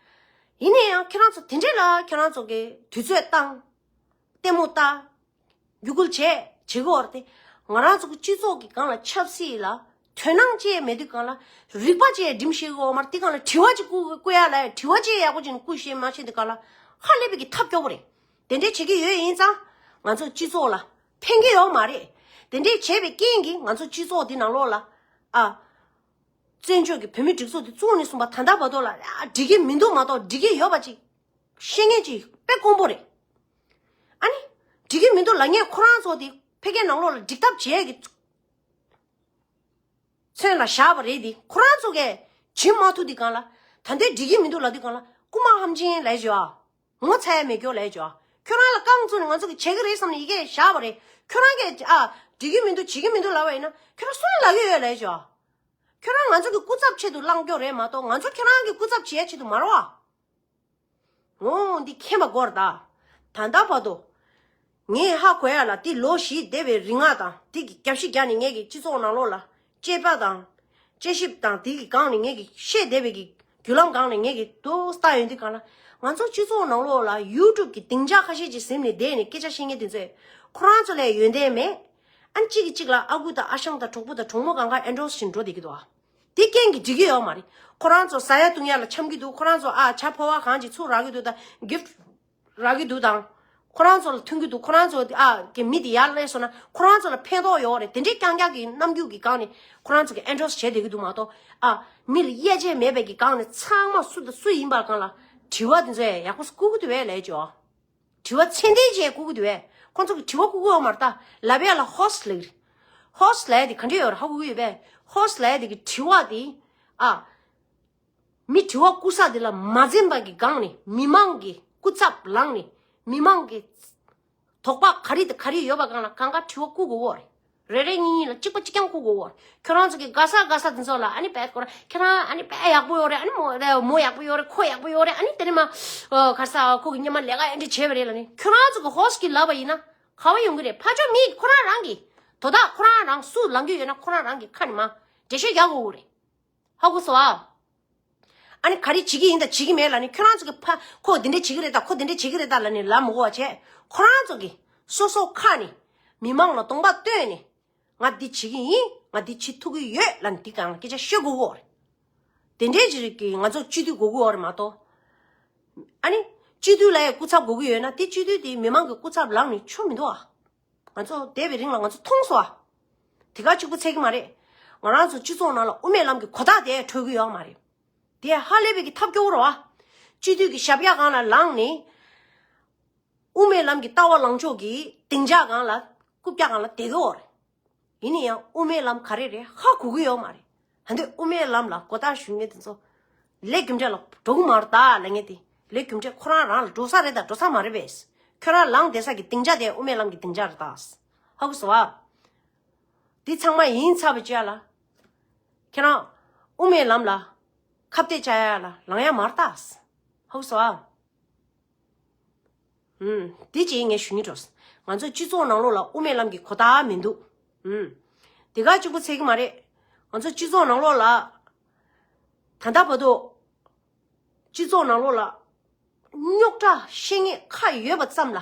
ཡིན་ན་ཡང་ཁྱོད་རང་ཚོ་དེ་འདྲས་ལ་ཁྱོད་རང་ཚོ་གི་དུས་ཚོད་བཏང་། ལྟད་མོ་ལྟ། རྒྱུ་སྐུལ་བྱས་བྱེད་དགོས་རེད་དེ། ང་རང་ཚོ་གི་སྤྱི་ཚོགས་ཀྱི་སྒང་ལ་ཆབ་སྲིད་ལ་དོ་སྣང་བྱེད་མེད་དུས་སྒང་ལ་རིག་པ་བྱས་འགྲིམ་ཤེས་དགོས་མ་རེད། དེ་སྒང་ལ་དྲི་བ་ཅིག་བསྐུར་བསྐུར་ཡ་ལ་དྲི་བ་ཅིག་ཡག་པོ་ཅིག་བསྐུར་ཤེས་མ་ཤེས་དུས་སྒང་ལ་ཧ་ལས་པའི་གི་ཐབས་སྐྱོ་པོ་རེད། དེ་འདྲས་བྱེད་ཀྱི་ཡོད་ཡིན་ཙང་ང་ཚོ་སྤྱི་ཚོགས་ལ་ཕན་གྱི་ཡོད་མ་རེད། དེ་འདྲས་བྱས་པའི་རྐྱེན་གྱིས་ང་ཚོ་སྤྱི་ཚོགས་འདི་ནང་ལོགས་ལ་ཨ། བཙན་བྱོལ་གྱི་བོད་མིའི་སྒྲིག་འཛུགས་དེ་བཙུགས་ནས་བཟུང་བ་ད་ལྟ་བར་དུ་ལ་ཨ་འགྲིག་གི་མི་འདུག་མ་གཏོགས་འགྲིག་གི་ཡོད་པ་ཅིག་ཤེས་མཁན་ཅིག་དཔེ་དཀོན་པོ་རེད། ཨ་ནི། འགྲིག་གི་མི་འདུག་ལབ་མཁན་ཁོ་རང་ཚོ་དེ་ཕ་གིའི་ནང་ལོགས་ལ་འགྲིག་ཐབས་བྱེད་ཀྱི་མཚོན་ལ་བཞག་པ་རེད་དེ་ཁོ་རང་ཚོ་གས་བྱེད་མ་ཐུབ་དུས་སྒང་ལ་ད་ལྟའི་འགྲིག་གི་མི་འདུག་ལབ་དུས་སྒང་ལ་རྐུ་མ་ཧམ་ཆེན་ལབ་བྱོས་ཨ། ངོ་ཚ་ཡ་མེད་སྐྱོ་ལབ་བྱོས་ཨ། ཁྱོད་རང་ལ་རྐང་བཙུགས་ནས་ང་ཚོ་གིས་བྱེད་ཀྱི་རེད་བསམ་ནས་ཡི་གེ་བཞག་པ་རེད། ཁྱོད་རང་གས་ཨ་འགྲིག་གི་མི་འདུག་བྱེད་ཀྱི་མི་འདུག་ལབ་པ་ཡིན་ན་ཁྱོད་རང་སུ་ལ་ལབ་ཀྱི་ཡོད་ལབ་བྱོས་ཨ། ཁྱོད་རང་ང་ཚོ་གི་སྐུ་ཚབ་ཆེད་དུ་བླངས་སྐྱོ་རེད་མ་གཏོགས་ང་ཚོ་ཁྱོད་རང་གི་སྐུ་ཚབ་བྱེད་ཡ་ཆེད་དུ་མ་རེད་བ། འོ་འདི་མཁྱེན་པ་དགོས་རེད་ད། ད་ལྟ་བར་དུ། ངས་ཧ་གོ་ཡ་ལ་འདི་ལོ་བཞི་འདས་པའི་རིང་ང་དང་འདི་གི་རྒྱབ་ཤི་རྒྱག་ནས་ངས་ཀྱི་སྤྱི་ཚོགས་ནང་ལོགས་ལ་དཔྱད་པ་དང་། དཔྱད་ཞིབ་དང་འདི་གི་སྒང་ནས་ངས་ཀྱི་ཤེས་བསྡད་པའི་གི་བརྒྱུད་ལམ་སྒང་ནས་ངས་ཀྱི་འདུག་ལྟ་ཡོང་དུས་སྒང་ལ་ང་ཚོ་སྤྱི་ཚོགས་ནང་ལོགས་ལ་ཡུ་ཊུབ་གི་སྡིངས་ཆ་ཁ་ཤས་ཅིག་ཟིན་ནས་བསྡད་ནས་སྐད་ཆ་བཤད་མཁན་དེ་ཚོས་ཁོ་རང་ཚོ་ལ་ཡོན་ཏན་མེད། ཨ་ནི་གཅིག་གིས་གཅིག་ལ་ཨ་ཁུ་དང་ཨ་ཞང་དང་གྲོགས་པོ་དང་གྲོགས་མོ་གང་ག་ཨེ་འགྲོ་བཞིན་འགྲོ་བསྡད་ཀྱི་འདུག་ཨ། དེ་རྐྱེན་གྱིས་འགྲིག་གི་ཡོད་མ་རེད། ཁོ་རང་ཚོ་ཟ་ཡ་བཏུང་ཡ་ལ་འཆམ་གྱི་འདུག་ཁོ་རང་ཚོ་ཨ་ཇ་ཕོར་བ་གང་ཅིག་ཚུར་རག་གི་འདུག་དང་གིཕ་རག་གི་འདུག་དང་། ཁོ་རང་ཚོ་ལ་མཐུན་གྱི་འདུག་ཁོ་རང་ཚོ་ཨ་གི་མི་དེ་ཡར་སླེབས་སོང་ན་ཁོ་རང་ཚོ་ལ་ཕན་ཐོགས་ཡོད་རེད། དེ་འདྲའི་རྐྱང་རྐྱང་གི་རྣམ་འགྱུར་གྱི་སྒང་ནས་ཁོ་རང་ཚོ་གི་ཨེ་འགྲོ་བྱས་བསྡད་ཀྱི་འདུག་མ་གཏོགས་ཨ་མི་ལ་དབྱེ་འབྱེད་མེད་པའི་གི་སྒང་ནས་ཚང་མ་སུ་དང་སུ་ཡིན་པ་སྒང་ལ་དྲི་བ་དེ་ཚོ་ཡག་པོ་བསྐུར་གྱི་འདུག་བས་ལས་ཅོ། དྲི་བ་ཚད་ལྡན་ཅིག་བསྐུར་གྱི་འདུག་བས། ཁོང་ཚོ་གིས་དྲི་བ་བསྐུར་གྱི་ཡོད་མ་རེད་ད། ལབ་ཡ་ལ་ཧོ་སི་ལབ་ཀྱི་རེད། ཧོ་སི་ལབ་ཡ་དེ་ག་འདྲ་ཡོད་རེད་ཧ་གོ་གི་ཡོད་པས། ཧོ་སི་ལབ་ཡ་དེ་གི་དྲི་བ་དེ། ཨ། མི་དྲི་བ་བསྐུར་ས་དེ་ལ་མ་འཛེམས་པ་གི་སྒང་ནས་མི་མང་གི་སྐུ་ཚབ་ལངས་ནས་མི་མང་གི་དོགས་པ་ག་རེ་དང་ག་རེ་ཡོད་པ་སྒང་ལ་གང་ག་དྲི་བ་བསྐུར་དགོས་ཀྱི་ཡོད་རེད། རེ་རེ་གཉིས་གཉིས་ལ་གཅིག་པ་གཅིག་རྐྱང་བསྐུར་དགོས་ཀྱི་ཡོད་རེད། ཁྱོད་རང་ཚོ་གི་དགའ་ས་དགའ་ས་དེ་ཚོ་ལ་ཨ་ནི་བས་སྐོར་ཁྱོད་རང་ཨ་ནི་བས་ཡག་པོ་ཡོད་རེད། ཨ་ནི་མོ་མོ་ཡག་པོ་ཡོད་རེད། ཁོ་ཡག་པོ་ཡོད་རེད། ཨ་ནི་དེ་ནི་མ་ག་ས་ཁོ་གི་སྙེ་མ་ལས་ཀ་ཨེ་འདྲ་བྱས་པ་རེད་ལ་ནི་ཁྱོད་རང་ཚོ་གི་ཧོ་སི་གི་ལབ་པ་ཡིན་ན་ག་བ་ཡོང་གི་རེད། ཕ་ཆོ་མི་ཁོ་རང་རང་གི་དོ་བདག་ཁོ་རང་རང་སུ་ལང་གི་ཡོད་ན་ཁོ་རང་རང་གི་ཁ་ནས་མ་འགྲེལ་བཤད་རྒྱག་དགོས་ཀྱི་རེད། ཧ་གོ་སོང་ཨ། ཨ་ནི་ག་རེ་བྱེད་ཀྱི་ཡིན་དང་བྱེད་ཀྱི་མེད་ལབ་ནི་ཁྱོད་རང་ཚོ་གི་ཕ་ཁོ་འདི་འདྲ་བྱེད་ཀྱི་རེད་ད་ཁོ་འདི་འདྲ་བྱེད་ཀྱི་རེད་ད་ལབ་ནི་ལབ་མི་དགོས་པ་བྱས། ཁོ་རང་ཚོ་གི་སོ་སོ་ཁ་ནས་མི་མང་ལ་གདོང་པ་སྟོན་ནས་ང་འདི་བྱེད་ཀྱི་ཡིན། ང་འདི་བྱེད་ཐུབ་ཀྱི་ཡོད་ལབ་ནི་འདི་གང་ལ་སྐད་ཆ་བཤད་དགོས་ཀྱི་ཡོད་རེད། དེ་འདྲའི་ཅིག་གི་ང་ཚོ་སྤྱི་འཐུས་དགོས་ཀྱི་ཡོད་རེད་མ་གཏོགས། ཨ་ནི་སྤྱི་འཐུས་ལ་ཡང་སྐུ་ཚབ་དགོས་ཀྱི་ཡོད་ན་དེ་སྤྱི་འཐུས་དེ་མི་མང་གི་སྐུ་ཚབ་ལངས་ནས་ཆོ་མི་འདུག་ཨ། ང་ཚོ་འདས་པའི་རིང་ལ་ང་ཚོ་མཐོང་སོང་ཨ། དེ་ག་གཅིག་པུ་ཚད་ཀྱི་མ་རེད། ང་རང་ཚོ་སྤྱི་ཚོགས་ནང་ལ་དབུ་མའི་ལམ་གྱི་གོ་རྟགས་དེ་འཕྲོད་ཀྱི་ཡོད་མ་རེད། དེ་ཧ་ལས་པའི་གི་ཐབས་སྐྱོ་བོ་རེད་བ། སྤྱི་འཐུས་ཀྱི་ཞབས་ཡག་སྒང་ལ་ལངས་ནས། དབུ་མའི་ལམ་གྱི་ལྟ་བ་ལངས་ཕྱོགས་ཀྱི་སྡིངས་ཆ་སྒང་ལ་རྐུབ་བཀྱག་སྒང་ལ་བསྡད་ཀྱི་ཡོད་རེད། ཡིན་ན་ཡང་དབུ་མའི་ལམ་ག་རེ་རེད་ཧ་གོ་གི་ཡོད་མ་རེད། ད་འདི་དབུ་མའི་ལམ་ལ་གོ་རྟགས་ཞུ་མཁན་དེ་ཚོ་ལས་རྒྱུ་འབྲས་ལ་འགྲོ་གི་མ་རེད་ད་ལབ་མཁན་དེ་ལས་རྒྱུ་འབྲས་ཁོ་རང་རང་ལ་འགྲོ་ས་རེད་ད་འགྲོ་ས་མ་རེད་པས། ཁྱོད་རང་ལངས་བསྡད་ས་གི་སྡིངས་ཆ་དེ་དབུ་མའི་ལམ་གྱི་སྡིངས་ཆ་རེད་ད། ཧ་གོ་སོང་བ། འདི་ཚང་མ་ཡིན་ཚར་བའི་རྗེས་ལ། ཁྱེད་རང་དབུ་མའི་ལམ་ལ་ཁ་གཏད་བཅག་ཡ་ལ་ལངས་ཡ་མ་རེད་ད། ཧ་གོ་སོང་བ། ཨུམ། འདི་གཅིག་ངས་ཞུ་སྙིང་འདོད། ང་ཚོ་སྤྱི་ཚོགས་ནང་ལོགས་ལ་དབུ་མའི་ལམ་གྱི་གོ་རྟགས་མི་འདུག་ཨུམ། དེ་ག་གཅིག་པུ་ཚད་ཀྱི་མ་རེད། ང་ཚོ་སྤྱི་ཚོགས་ནང་ལོགས་ལ། ད་ལྟ་བར་དུ། སྤྱི་ཚོགས་ནང་ལོགས་ལ། རྙོག་དྲ་བཤད་མཁན་ཁ་ཡོད་པ་ཙམ་ལ།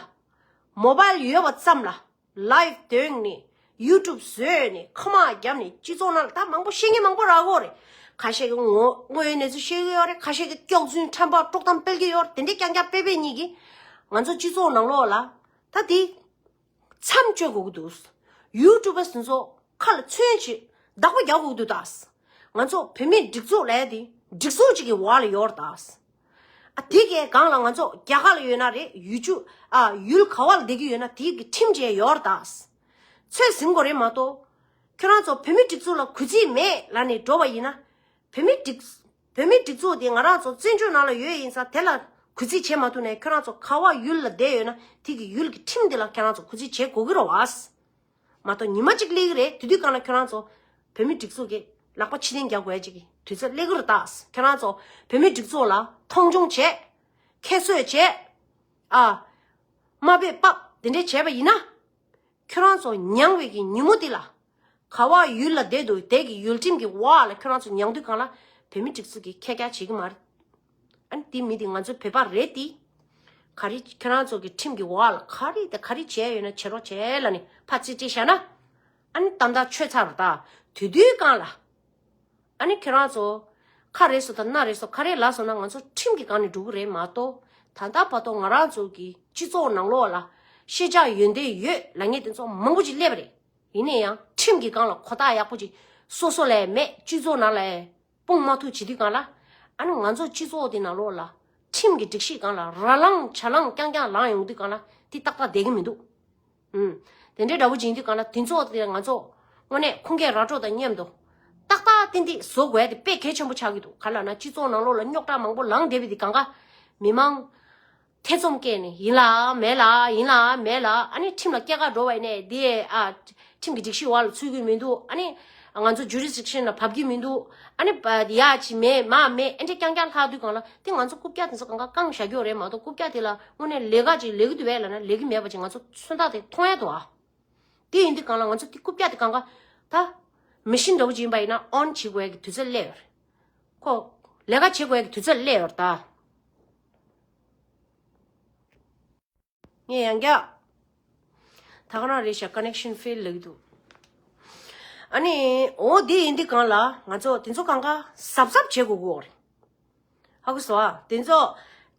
མོ་བཱལ་ཡོད་པ་ཙམ་ལ། ལའིབ་འདོན་ནས། ཡུ་ཊུབ་བཟོས་ནས། ཁ་མ་བརྒྱབ་ནས། སྤྱི་ཚོགས་ནང་ལ་ད་མང་པོ་བཤད་མཁན་མང་པོ་རག་གི་ཡོད་རེད། ཁ་ཤས་ཀྱིས་དངོས་དངོས་ཡོད་གནས་ཚུལ་བཤད་གི་ཡོད་རེད། ཁ་ཤས་ཀྱིས་སྐྱག་རྫུན་ཁྲམ་པ་དཀྲོག་གཏམ་སྤེལ་གི་ཡོད་རེད། དེ་འདྲའི་རྐྱང་རྐྱང་སྤེལ་སྤེལ་གཉིས་ཀྱིས། ང་ཚོ་སྤྱི་ཚོགས་ནང་ལོགས་ལ། ད་དེ། མཚམས་གཅོད་དགོས་ཀྱི་འདུག་ཡུ་ཊུབ་པ་དེ་ཚོ་ཁ་ལ་མཚོན་བྱེད་བདག་པོ་རྒྱག་དགོས་ཀྱི་འདུག་ད། ང་ཚོ་བོད་མིའི་སྒྲིག་འཛུགས་ལབ་ཡ་དེ་སྒྲིག་འཛུགས་གཅིག་གི་འོག་ལ་ཡོད་རེད་ད། ཨ་དེ་གའི་སྒང་ལ་ང་ཚོ་རྒྱ་གར་ལ་ཡོད་ན་རེད། ཡུལ་ཆུ་ཨ་ཡུལ་ག་བ་ལ་བསྡད་ཀྱི་ཡོད་ན་དེ་གི་ཁྲིམས་བཅས་ཡོད་རེད་ད། ཚོད་ཟིན་དགོས་རེད་མ་གཏོགས། ཁྱོད་རང་ཚོ་བོད་མི་སྒྲིག་འཛུགས་ལ་གུས་བརྩི་མེད་ལབ་ནས་འགྲོ་བ་ཡིན་ན། བོད་མི་སྒྲིག་བོད་མི་སྒྲིག་འཛུགས་དེ་ང་རང་ཚོ་བཙན་བྱོལ་ནང་ལ་ཡོད་ཡིན་ཙང་དེ་ལ་གུས་བརྩི་བྱེད་མ་ཐུབ་ནས། ཁྱོད་རང་ཚོ་ག་བ་ཡུལ་ལ་བསྡད་ཡོད་ན་དེ་གི་ཡུལ་གྱི་ཁྲིམས་དེ་ལ་ཁྱོད་རང་ཚོ་གུས་བརྩི་བྱེད་དགོས་ཀྱི་རེད་བ། མ་གཏོགས་ཉི་མ་གཅིག་སླེབས་ཀྱི་རེད། དེ་དུས་སྒང་ལ་ཁྱོད་རང་ཚོ་བོད་མི་སྒྲིག་འཛུགས་ཀྱི་ལག་པ་ཕྱི་ནས་རྒྱག་དགོས་ཡ་ཅིག་གི་དུས་ཚོད་སླེབས་ཀྱི་རེད་ད། ཁྱོད་རང་ཚོ་བོད་མི་སྒྲིག་འཛུགས་ལ་མཐོང་ཆུང་བྱས། ཁྱད་གསོད་བྱས། ཨ། དམའ་འབེབས་སྤག་དེ་འདྲས་བྱས་པ་ཡིན་ན། ཁྱོད་རང་ཚོ་མྱངས་པའི་གི་ཉིན་མོ་དེ་ལ། ག་བ་ཡུལ་ལ་བསྡད་འདུག་དེ་གི་ཡུལ་ཁྲིམས་ཀྱི་འོག་ལ་ཁྱོད་རང་ཚོ་མྱངས་དུས་སྒང་ལ་བོད་མི་སྒྲིག་འཛུགས་ཀྱིས་ཁྱེད་ཀྱ་བྱེད་ཀྱི་མ་རེད། ཨ་ནི་དེ་མི་དེ་ང་ཚོའི་བོད་པ་རེད་དེ། ག་རེ་ཁྱོད་རང་ཚོ་གི་ཁྲིམས་ཀྱི་འོག་ལ་ག་རེ་དེ་ག་རེ་བྱས་ཡོད་ན་བྱེད་རོགས་བྱས་ལབ་ནས་ཕར་རྩིས་སྤྲད་བཞག་ན། ཨ་ནི་ཏན་ཏན་ཆོད་ཚར་རེད་ད། དེ་དུས་སྒང་ལ། ཨ་ནི་ཁྱེད་རང་ཚོ། ཁ་རེ་སོ་དང་སྣ་རེ་སོ་ག་རེ་ལབ་སོང་ན་ང་ཚོ་ཁྲིམས་ཀྱི་སྒང་ནས་འགྲོ་གི་རེད་མ་གཏོགས། ད་ལྟ་བར་དུ་ང་རང་ཚོ་གི་སྤྱི་ཚོགས་ནང་ལོགས་ལ་ཤེས་བྱ་ཡོན་ཏན་ཡོད་ལབ་མཁན་དེ་ཚོ་མང་པོ་ཅིག་སླེབས་པ་རེད། ཡིན་ན་ཡང་ཁྲིམས་ཀྱི་སྒང་ལ་གོ་རྟོགས་ཡག་པོ་ཅིག་སོ་སོ་ལ་མེད། སྤྱི་ཚོགས་ནང་ལ་སྤུངས་མ་ཐུབ་བྱེད་དུས་སྒང་ལ། ཨ་ནི་ང་ཚོ་སྤྱི་ཚོགས་དེ་ནང་ལོགས་ལ་ཁྲིམས་ཀྱི་སྒྲིག་གཞི་སྒང་ལ་ར་ལངས་ཇ་ལངས་རྐྱང་རྐྱང་ལངས་ཡོང་དུས་སྒང་ལ་དེ་ཏག་ཏག་བསྡད་ཀྱི་མི་འདུག་ཨུམ། དེ་འདྲའི་འདྲ་པོ་ཅིག་ཡིན་དུས་སྒང་ལ་དེ་ཚོ་དེ་ང་ཚོ་དངོས་གནས་ཁུངས་སྐྱེལ་ར་སྤྲོད་དང་མཉམ་དུ་ཏག་ཏག་ཏན་ཏན་བཟོ་དགོས་ཡ་དེ་དཔེ་གལ་ཆེན་པོ་ཆགས་ཀྱི་འདུག་ག་ལབ་ན་སྤྱི་ཚོགས་ནང་ལོགས་ལ་རྙོག་དྲ་མང་པོ་ལངས་བསྡད་པའི་དེ་སྒང་ག་མི་མང་ཐེ་ཚོམ་སྐྱེས་ནས་ཡིན་ལ་མེད་ལ་ཡིན་ལ་མེད་ལ། ཨ་ནི་ཁྲིམས་ལ་སྐྱེལ་ག་འགྲོ་བ་ཡིན་ནས་དེ་ཨ་ཁྲིམས་ཀྱི་སྒྲིག་གཞི་འོག་ལ་ཚུད་ཀྱི་མི་འདུག་ཨ་ནི་ང་ཚོ་ཇུ་རི་སི་ཌིག་ཤན་ལ་བབས་ཀྱི་མི་འདུག་ཨ་ནི་ཡ་ཅིག་མེད་མ་མེད་ཨེ་འདྲ་རྐྱང་རྐྱང་ལྷག་དུས་སྒང་ལ་དེ་ང་ཚོ་རྐུབ་བཀྱག་དེ་ཚོ་སྒང་ག་བཀང་བཞག་རྒྱུ་རེད་མ་གཏོགས། རྐུབ་བཀྱག་དེ་ལ་དངོས་གནས་ལས་ཀ་ཅིག་ལས་ཀྱི་འདུག་བས་ལབ་ན་ལས་ཀྱི་མེད་པ་ཅིག་ང་ཚོ་མཚོན་རྟགས་དེ་མཐོང་ཡ་འདུག་ཨ། དེ་ཡིན་དུས་སྒང་ལ་ང་ཚོ་དེ་རྐུབ་བཀྱག་དེ་སྒང་ག་ད་མེ་ཤིན་འདྲ་པོ་ཅིག་ཡིན་པ་ཡིན་ན་ཨོན་བྱེད་དགོས་ཡ་གི་དུས་ཚོད་སླེབས་ཡོད་རེད། ཁོ་ལས་ཀ་བྱེད་དགོས་ཡ་གི་དུས་ཚོད་སླེབས་ཡོད་རེད་ད། ངས་ཡང་བསྐྱར། ད་ག་རང་རེད་ཤག་ཀ་ནེག་ཤན་ཕེལ་ལབ་ཀྱི་འདུག་ཨ་ནི་འོ་དེ་ཡིན་དུས་སྒང་ལ་ང་ཚོ་དེ་ཚོ་སྒང་ག་གཟབ་གཟབ་བྱེད་དགོས་ཀྱི་ཡོད་རེད། ཧ་གོ་སོང་ཨ། དེ་ཚོ་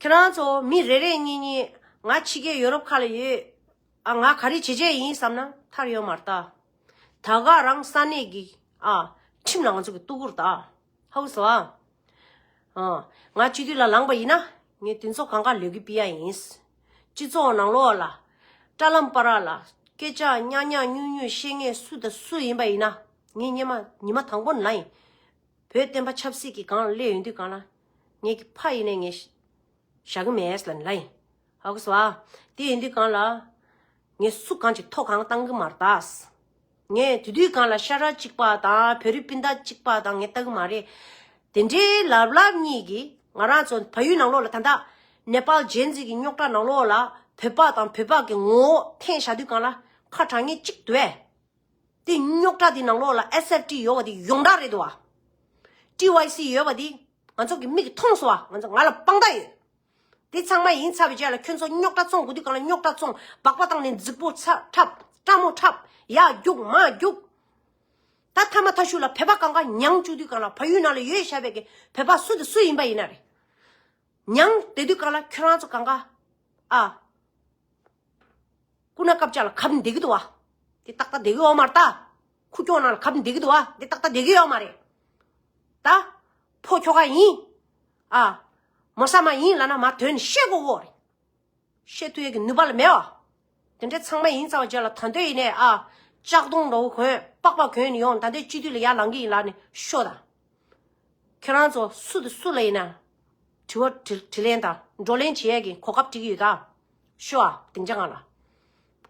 ཁྱེད་རང་ཚོ་མི་རེ་རེ་གཉིས་གཉིས་ང་ཕྱི་རྒྱལ་ཡོ་རོབ་ཁག་ལ་ཡོད། ཨ་ང་ག་རེ་བྱེད་བྱེད་ཡིན་བསམ་ན་ཐར་ཡོད་མ་རེད་ད། ད་ག་རང་ས་གནས་ཀྱི་ཨ་ཁྲིམས་ལ་ང་ཚོ་གི་གཏུག་གི་རེད་ད། ཧ་གོ་སོང་ཨ། ཨ། ང་སྤྱི་འཐུས་ལ་ལངས་པ་ཡིན་ན་ངས་དེ་ཚོ་སྒང་ག་ལས་ཀ་སྤེལ་ཡ་ཡིན། སྤྱི་ཚོགས་ནང་ལོགས་ལ་དྲ་ལམ་བར་ལ་སྐད་ཆ་ཉག་ཉག་ཉུང་ཉུང་བཤད་མཁན་སུ་དང་སུ་ཡིན་པ་ཡིན་ན་ངས་སྔོན་མ་ཉི་མ་དང་པོ་ནས་ལབ་ཡིན། བོད་བསྟན་པ་ཆབ་སྲིད་ཀྱི་སྒང་ལ་སླེབས་ཡོང་དུས་སྒང་ལ་ངས་ཀྱི་ཕ་ཡིན་ནས་ངས་བཞག་གི་མེད་ལབ་ནས་ལབ་ཡིན། ཧ་གོ་སོང་ཨ། དེ་ཡིན་དུས་སྒང་ལ་ངས་སུ་གང་ཅིག་ཐོ་གང་བཏང་གི་མ་རེད་ད། ངས་དེ་དུས་སྒང་ལ་ཤ་ཁྲག་གཅིག་པ་དང་བོད་རིགས་སྤུན་ཟླ་གཅིག་པ་དང་ངས་ལྟ་གི་མ་རེད། དེ་འདྲའི་ལབ་ལབ་གཉིས་ཀྱིས་ང་རང་ཚོ་བལ་ཡུལ་ནང་ལོགས་ལ་ད་ལྟ་ནེ་པཱལ་ཇེན་ཛི་གི་རྙོག་དྲ་ནང་ལོགས་ལ་བོད་པ་དང་བོད་པ་གི་ངོ་བོ་འཐེན་བཞག་དུས་སྒང་ལ་ཁ་གྲག་མཁན་གཅིག་འདུག་གས། དེ་རྙོག་དྲ་དེ་ནང་ལོགས་ལ་ཨེས་ཨེཕ་ཊི་ཡོད་པ་དེ་ཡོངས་གྲགས་རེད་འདུག་བ། ཊི་ཝའི་སི་ཡོད་པ་དེ་ང་ཚོ་གི་མིག་གིས་མཐོང་སོང་བ། ང་ཚོ་ང་ལ་དཔང་རྟགས་ཡོད། དེ་ཚང་མ་ཡིན་ཚར་བའི་རྗེས་ལ་ཁྱོད་ཚོ་རྙོག་དྲ་བཙོང་དགོས་དུས་སྒང་ལ་རྙོག་དྲ་བཙོང་། སྦག་སྦག་བཏང་ནས་རྫིག་པོ་ཚ་འཁྲབ། སྤྲ་མོ་འཁྲབ། ཡར་རྒྱུག་མར་རྒྱུག་ད་ཐ་མ་ཐ་ཤུ་ལ་བོད་པ་སྒང་ག་མྱང་བཅུག་དུས་སྒང་ལ་བལ་ཡུལ་ནང་ལ་ཡོད་བཞག་པའི་གི་བོད་པ་སུ་དང་སུ་ཡིན་པ་ཡིན་ན་རེད། མྱང་བསྡད་དུས་སྒང་ལ་ཁྱོད་རང་ཚོ་སྒང་ག་ཨ། སྐུ་ན་སྐབས་ཅག་ལ་གབ་ནས་བསྡད་ཀྱི་འདུག་བ། དེ་ཏག་ཏག་བསྡད་ཀྱི་ཡོད་མ་རེད་ད། ཁུག་ཀྱོག་ནང་ལ་གབ་ནས་བསྡད་ཀྱི་འདུག་བ། དེ་ཏག་ཏག་བསྡད་ཀྱི་ཡོད་མ་རེད། ད། ཕོ་ཁྱོ་ག་ཡིན། ཨ། མོ་ས་མ་ཡིན་ལབ་ན་མ་དོན་བཤད་དགོས་གོ་རེད། བཤད་ཐུབ་ཡས་ཀྱི་ནུས་པ་ལ་མེད་བ། དེ་འདྲའི་ཚང་མ་ཡིན་ཚར་བ་རྗེས་ལ་ད་འདོད་ཡིན་ནས་ཨ། ལྕགས་གདོང་འདྲ་བོ་གོན་པགས་པ་གོན་ནས་ཡོང་། ད་འདོད་སྤྱི་འཐུས་ལ་ཡར་ལངས་ཀྱི་ཡིན་ལབ་ནས་ཤོག་དང་། ཁྱེད་རང་ཚོ་སུ་དང་སུ་ལ་ཡིན་ན། དྲི་བ་དྲིས་དྲིས་ལན་དང་བགྲོ་གླེང་བྱེད་ཡས་ཀྱི་གོ་སྐབས་སྤྲད་ཀྱི་ཡོད་ད། ཤོག་ཨ། སྡིངས་ཆ་སྒང་ལ།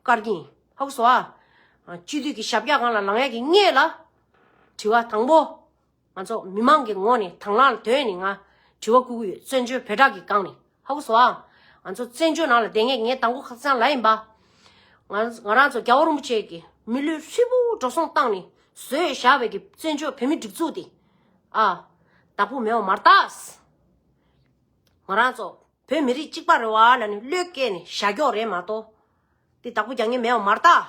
བཀར་གྱི་ཡིན། ཧ་གོ་སོང་ཨ། སྤྱི་འཐུས་ཀྱི་ཞབས་བཀྱག་སྒང་ལ་ལངས་ཡས་ཀྱི་སྔོན་ལ། དྲི་བ་དང་པོ། ང་ཚོ་མི་མང་གི་ངོས་ནས་དང་བླངས་ལ་དོན་ནས་ང་དྲི་བ་བསྐུར་གྱི་ཡོད། བཙན་བྱོལ་བོད་ཕྲུག་གི་སྒང་ནས། ཧ་གོ་སོང་ཨ། ང་ཚོ་བཙན་བྱོལ་ནང་ལ་བསྡད་མཁན་ངས་དང་པོ་ཁ་སང་ལབ་ཡིན་པ། ང་ང་རང་ཚོ་རྒྱལ་བ་རིན་པོ་ཆེ་གིས་མི་ལུས་ཧྲིལ་པོ་འགྲོ་སོང་བཏང་ནས་བཟོས་བཞག་པའི་གི་བཙན་བྱོལ་བོད་མི་སྒྲིག་འཛུགས་དེ། ཨ། བདག་པོ་མེད་པ་མ་རེད་ད། ང་རང་ཚོ་བོད་མི་རིགས་གཅིག་པ་རེད་བ་ལབ་ནས་བློས་བཀལ་ནས་བཞག་རྒྱུ་རེད་མ་གཏོགས། དེ་བདག་པོ་རྒྱག་མཁན་མེད་པ་མ་རེད་ད།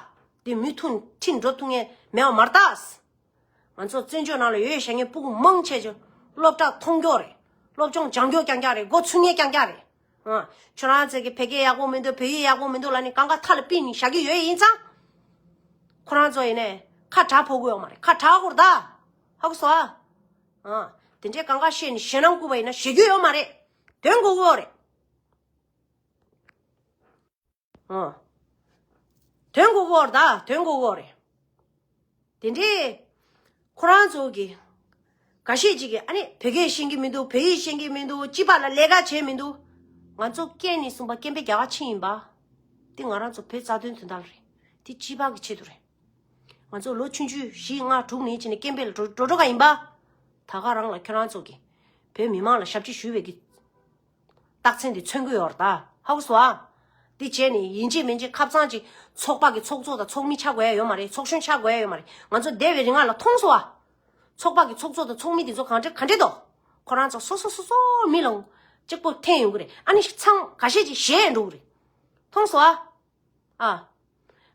དེ་མུ་མཐུད་ཁྲིད་འགྲོ་ཐུབ་མཁན་མེད་པ་མ་རེད་ད། ང་ཚོ་བཙན་བྱོལ་ནང་ལ་ཡོད་བཞག་མཁན་སྤུ་གུ་མང་ཆེ་ཆེ་སློབ་གྲྭ་མཐོང་རྒྱུ་རེད། སློབ་སྦྱོང་སྦྱང་རྒྱུ་རྐྱང་རྐྱང་རེད། འགོ་ཚུགས་མཁན་རྐྱང་རྐྱང་རེད། ཨ། ཁྱོད་རང་ཚོ་གི་བོད་སྐད་ཡག་པོ་མི་འདུག་བོད་ཡིག་ཡག་པོ་མི་འདུག་ལབ་ནས་སྒང་ག་མཐའ་ལ་ཕུད་ནས་བཞག་གི་ཡོད་ཡིན་ཙང་། ཁོ་རང་ཚོ་ཡིན་ནས་ཁ་གྲག་ཕོག་གི་ཡོད་མ་རེད། ཁ་གྲག་དགོས་རེད་ད། ཧ་གོ་སོང་ཨ། ཨ། དེ་འདྲའི་སྒང་ག་བཤད་ནས་ཞེད་སྣང་བསྐུར་བ་ཡིན་ན་ཞེད་རྒྱུ་ཡོད་མ་རེད། དོན་གོ་གོ་རེད། ཨ། དོན་གོ་གོ་རེད་ད། དོན་གོ་གོ་རེད། དེ་འདྲས་ཁོ་རང་ཚོ་གི་འགའ་ཤས་ཅིག་གིས་ཨ་ནི་བོད་སྐད་ཤེས་ཀྱི་མི་འདུག་བོད་ཡིག་ཤེས་ཀྱི་མི་འདུག་སྤྱི་པ་ལ་ལས་ཀ་བྱས་མི་འདུག་ང་ཚོ་སྐད་ནས་གསུངས་པ་སྐད་འབོད་རྒྱག་ག་ཕྱིན་ཡིན་པ། དེ་ང་རང་ཚོ་བོད་རྩ་དོན་དོན་དག་རེད། དེ་སྤྱི་པ་གི་ཆེད་དུ་རེད། ང་ཚོ་ལོ་ཆུང་ཆུང་བཞི་ལྔ་དྲུག་ནས་ཕྱིན་ནས་སྐད་འབོད་ལ་འགྲོ་འགྲོ་འགྲོ་ག་ཡིན་པ། ད་ག་རང་ལ་ཁྱོད་རང་ཚོ་གི་བོད་མི་མང་ལ་ཞབས་ཕྱི་ཞུ་བའི་གི་རྟགས་མཚན་དེ་མཚོན་གི་ཡོད་རེད་ད། ཧ་གོ་སོང་ཨ། དེ་བྱས་ནས་ཡིན་གཅིག་མིན་གཅིག་ཁབ་ཚང་གཅིག་ཚོགས་པ་གི་ཚོགས་གཙོ་དང་ཚོགས་མི་ཆགས་དགོས་ཡ་ཡོད་མ་རེད། ཚོགས་གཞོན་ཆགས་དགོས་ཡ་ཡོད་མ་རེད། ང་ཚོ་འདས་པའི་རིང་ལ་མཐོང་སོང་ཨ། ཚོགས་པ་གི་ཚོགས་གཙོ་དང་ཚོགས་མི་དེ་ཚོ་གང་འདྲ་ག་འདྲ་འདུག་ཁོ་རང་ཚོ་སོ་སོ་སོ་སོ་མི་ལ་གཅིག་པོ་འཐེན་ཡོང་གི་རེད། ཨ་ནི་ཚང་འགའ་ཤས་ཅིག་ཞེད་འགྲོ་གི་རེད། མཐོང་སོང་ཨ། ཨ།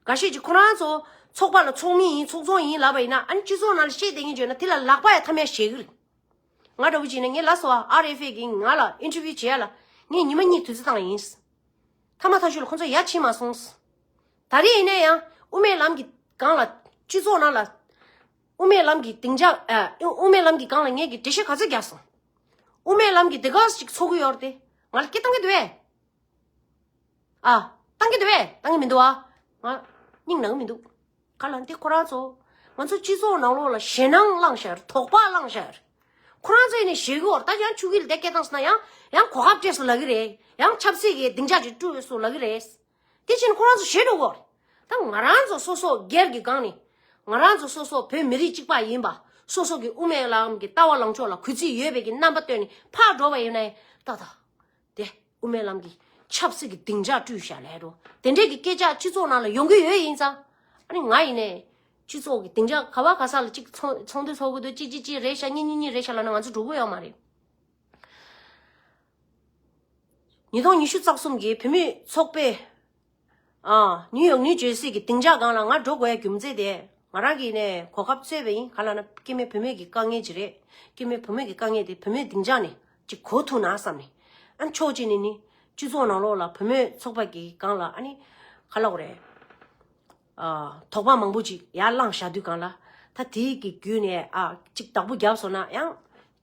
འགའ་ཤས་ཀྱིས་ཁོ་རང་ཚོ་ཚོགས་པ་ལ་ཚོགས་མི་ཡིན་ཚོགས་གཙོ་ཡིན་ལབ་པ་ཡིན་ན། ཨ་ནི་སྤྱི་ཚོགས་ནང་ལ་བཤད་བསྡད་མཁན་བྱས་ན་དེ་ལ་ལག་པ་ཡང་ཐ་མ་ཡང་བཞེས་གི་རེད། ང་འདྲ་བོ་ཅིག་ཡིན་ན་ངས་ལབ་སོང་ཨ། ཨར་ཨེཕ་ཨེ་གིས་ང་ལ་ཨིན་ཊར་བིའུ་བྱེད་ཡ་ལ་ངས་ཉི་མ་གཉིས་དུས་ཚོད་བཏང་ཡིན། མཐའ་མ་མཐའ་མཇུག་ལ་ཁོ་ཚོ་ཡ་ཕྱིན་མ་སོང་། ད་རེས་ཡིན་ན་ཡང་དབུ་མའི་ལམ་གྱི་སྒང་ལ་སྤྱི་ཚོགས་ནང་ལ་དབུ་མའི་ལམ་གྱི་སྡིངས་ཆ་ཨ་དབུ་མའི་ལམ་གྱི་སྒང་ལ་ངས་ཀྱི་འགྲེལ་བཤད་ག་ཚོད་རྒྱག་སོང་། དབུ་མའི་ལམ་གྱི་དེ་ག་ཅིག་ཚོགས་ཀྱི་ཡོད་རེད་དེ། ང་ལ་སྐད་བཏང་གི་འདུག་བས། ཨ། བཏང་གི་འདུག་བས། བཏང་གི་མི་འདུག་ཨ། ང་སྙིང་ནང་མི་འདུག་ག་ལ་འདི་ཁོ་རང་ཚོ། ང་ཚོ་སྤྱི་ཚོགས་ནང་ལོགས་ལ་ཞེད་སྣང་བསླངས་བཞག་རེད། དོགས་པ་བསླངས་བཞག་རེད། ཁོ་རང་ཚོ་ཡིན་ནས་ཞེད་གི་ཡོད་རེད། ད་ཡང་ཆུ་གིལ་དེ་སྐད་བཏང་སོང་ན་ཡང་ཡང་གོ་སྐབས་སྤྲད་སོང་ལབ་ཀྱི་རེད། ཡང་ཆབ་སྲིད་ཀྱི་སྡིངས་ཆ་ཅིག་བསྐྲུན་སོང་ལབ་ཀྱི་རེད། དེ་བཞིན་ཁོ་རང་ཚོ་ཞེད་འགྲོ་གི་ཡོད་རེད། ད་ང་རང་ཚོ་སོ་སོ་སྒེར་གྱི་སྒང་ནས་ང་རང་ཚོ་སོ་སོ་བོད་མི་རིགས་གཅིག་པ་ཡིན་པ། སོ་སོ་གི་དབུ་མའི་ལམ་གྱི་ལྟ་བ་ལངས་ཕྱོགས་ལ་གུས་བརྩི་ཡོད་པའི་གི་རྣམ་པ་སྟོན་ནས་ཕར་འགྲོ་བ་ཡིན་ན་ཡང་ཏག་ཏག་དེ་དབུ་མའི་ལམ་གྱི་ཆབ་སྲིད་ཀྱི་སྡིངས་ཆ་བསྐྲུན་བཞག་ལབ་འགྲོ། དེ་འདྲས་ཀྱི་སྐད་ཆ་སྤྱི་ཚོགས་ནང་ལ་ཡོང་གི་ཡོད་ཡིན་ཙང་། ཨ་ནི་ང་ཡིན་ནས་སྤྱི་ཚོགས་ཀྱི་སྡིངས་ཆ་ག་བ་ག་ས་ལ་གཅིག་ཚོགས་ཚོགས་འདུ་ཚོགས་གི་འདུག་གཅིག་གཅིག་གཅིག་རེད་ཤག་གཉིས་གཉིས་གཉིས་རེད་ཤག་ལབ་ན་ང་ཚོ་འགྲོ་གི་ཡོད་མ་རེད། ཉིས་སྟོང་ཉི་ཤུ་རྩ་གསུམ་གྱི་བུད་མེད་ཚོགས་པའི་ཨ། ནིའུ་ཡོག་ནིའུ་ཇར་སི་གི་སྡིངས་ཆ་སྒང་ལ་ང་འགྲོ་དགོས་ཡ་རྒྱུ་མཚན་དེ། ང་རང་གིས་ནས་གོ་སྐབས་བཙལ་བ་ཡིན། ག་ལབ་ན་སྐྱེ་དམན་བུད་མེད་ཀྱི་དཀའ་ངལ་ཅིག་རེད། སྐྱེ་དམན་བུད་མེད་ཀྱི་དཀའ་ངལ་དེ་བུད་མེད་སྡིངས་ཆ་ནས་ཅིག་གོ་ཐུབ་ན་བསམ་ནས། ཨ་ནི་ཕྱོགས་གཅིག་ནས་ནི་སྤྱི་ཚོགས་ནང་ལོགས་ལ་བུད་མེད་ཚོགས་པ་གི་སྒང་ལ་ཨ་ནི་ག་ལབ་དགོས་རེད། ཨ། དོགས་པ་མང་པོ་ཅིག་ཡར་བསླངས་བཞག་དུས་སྒང་ལ། ད་དེའི་གི་བརྒྱུད་ནས་ཨ་ཅིག་བདག་པོ་བརྒྱབ་སོང་ན་ཡང་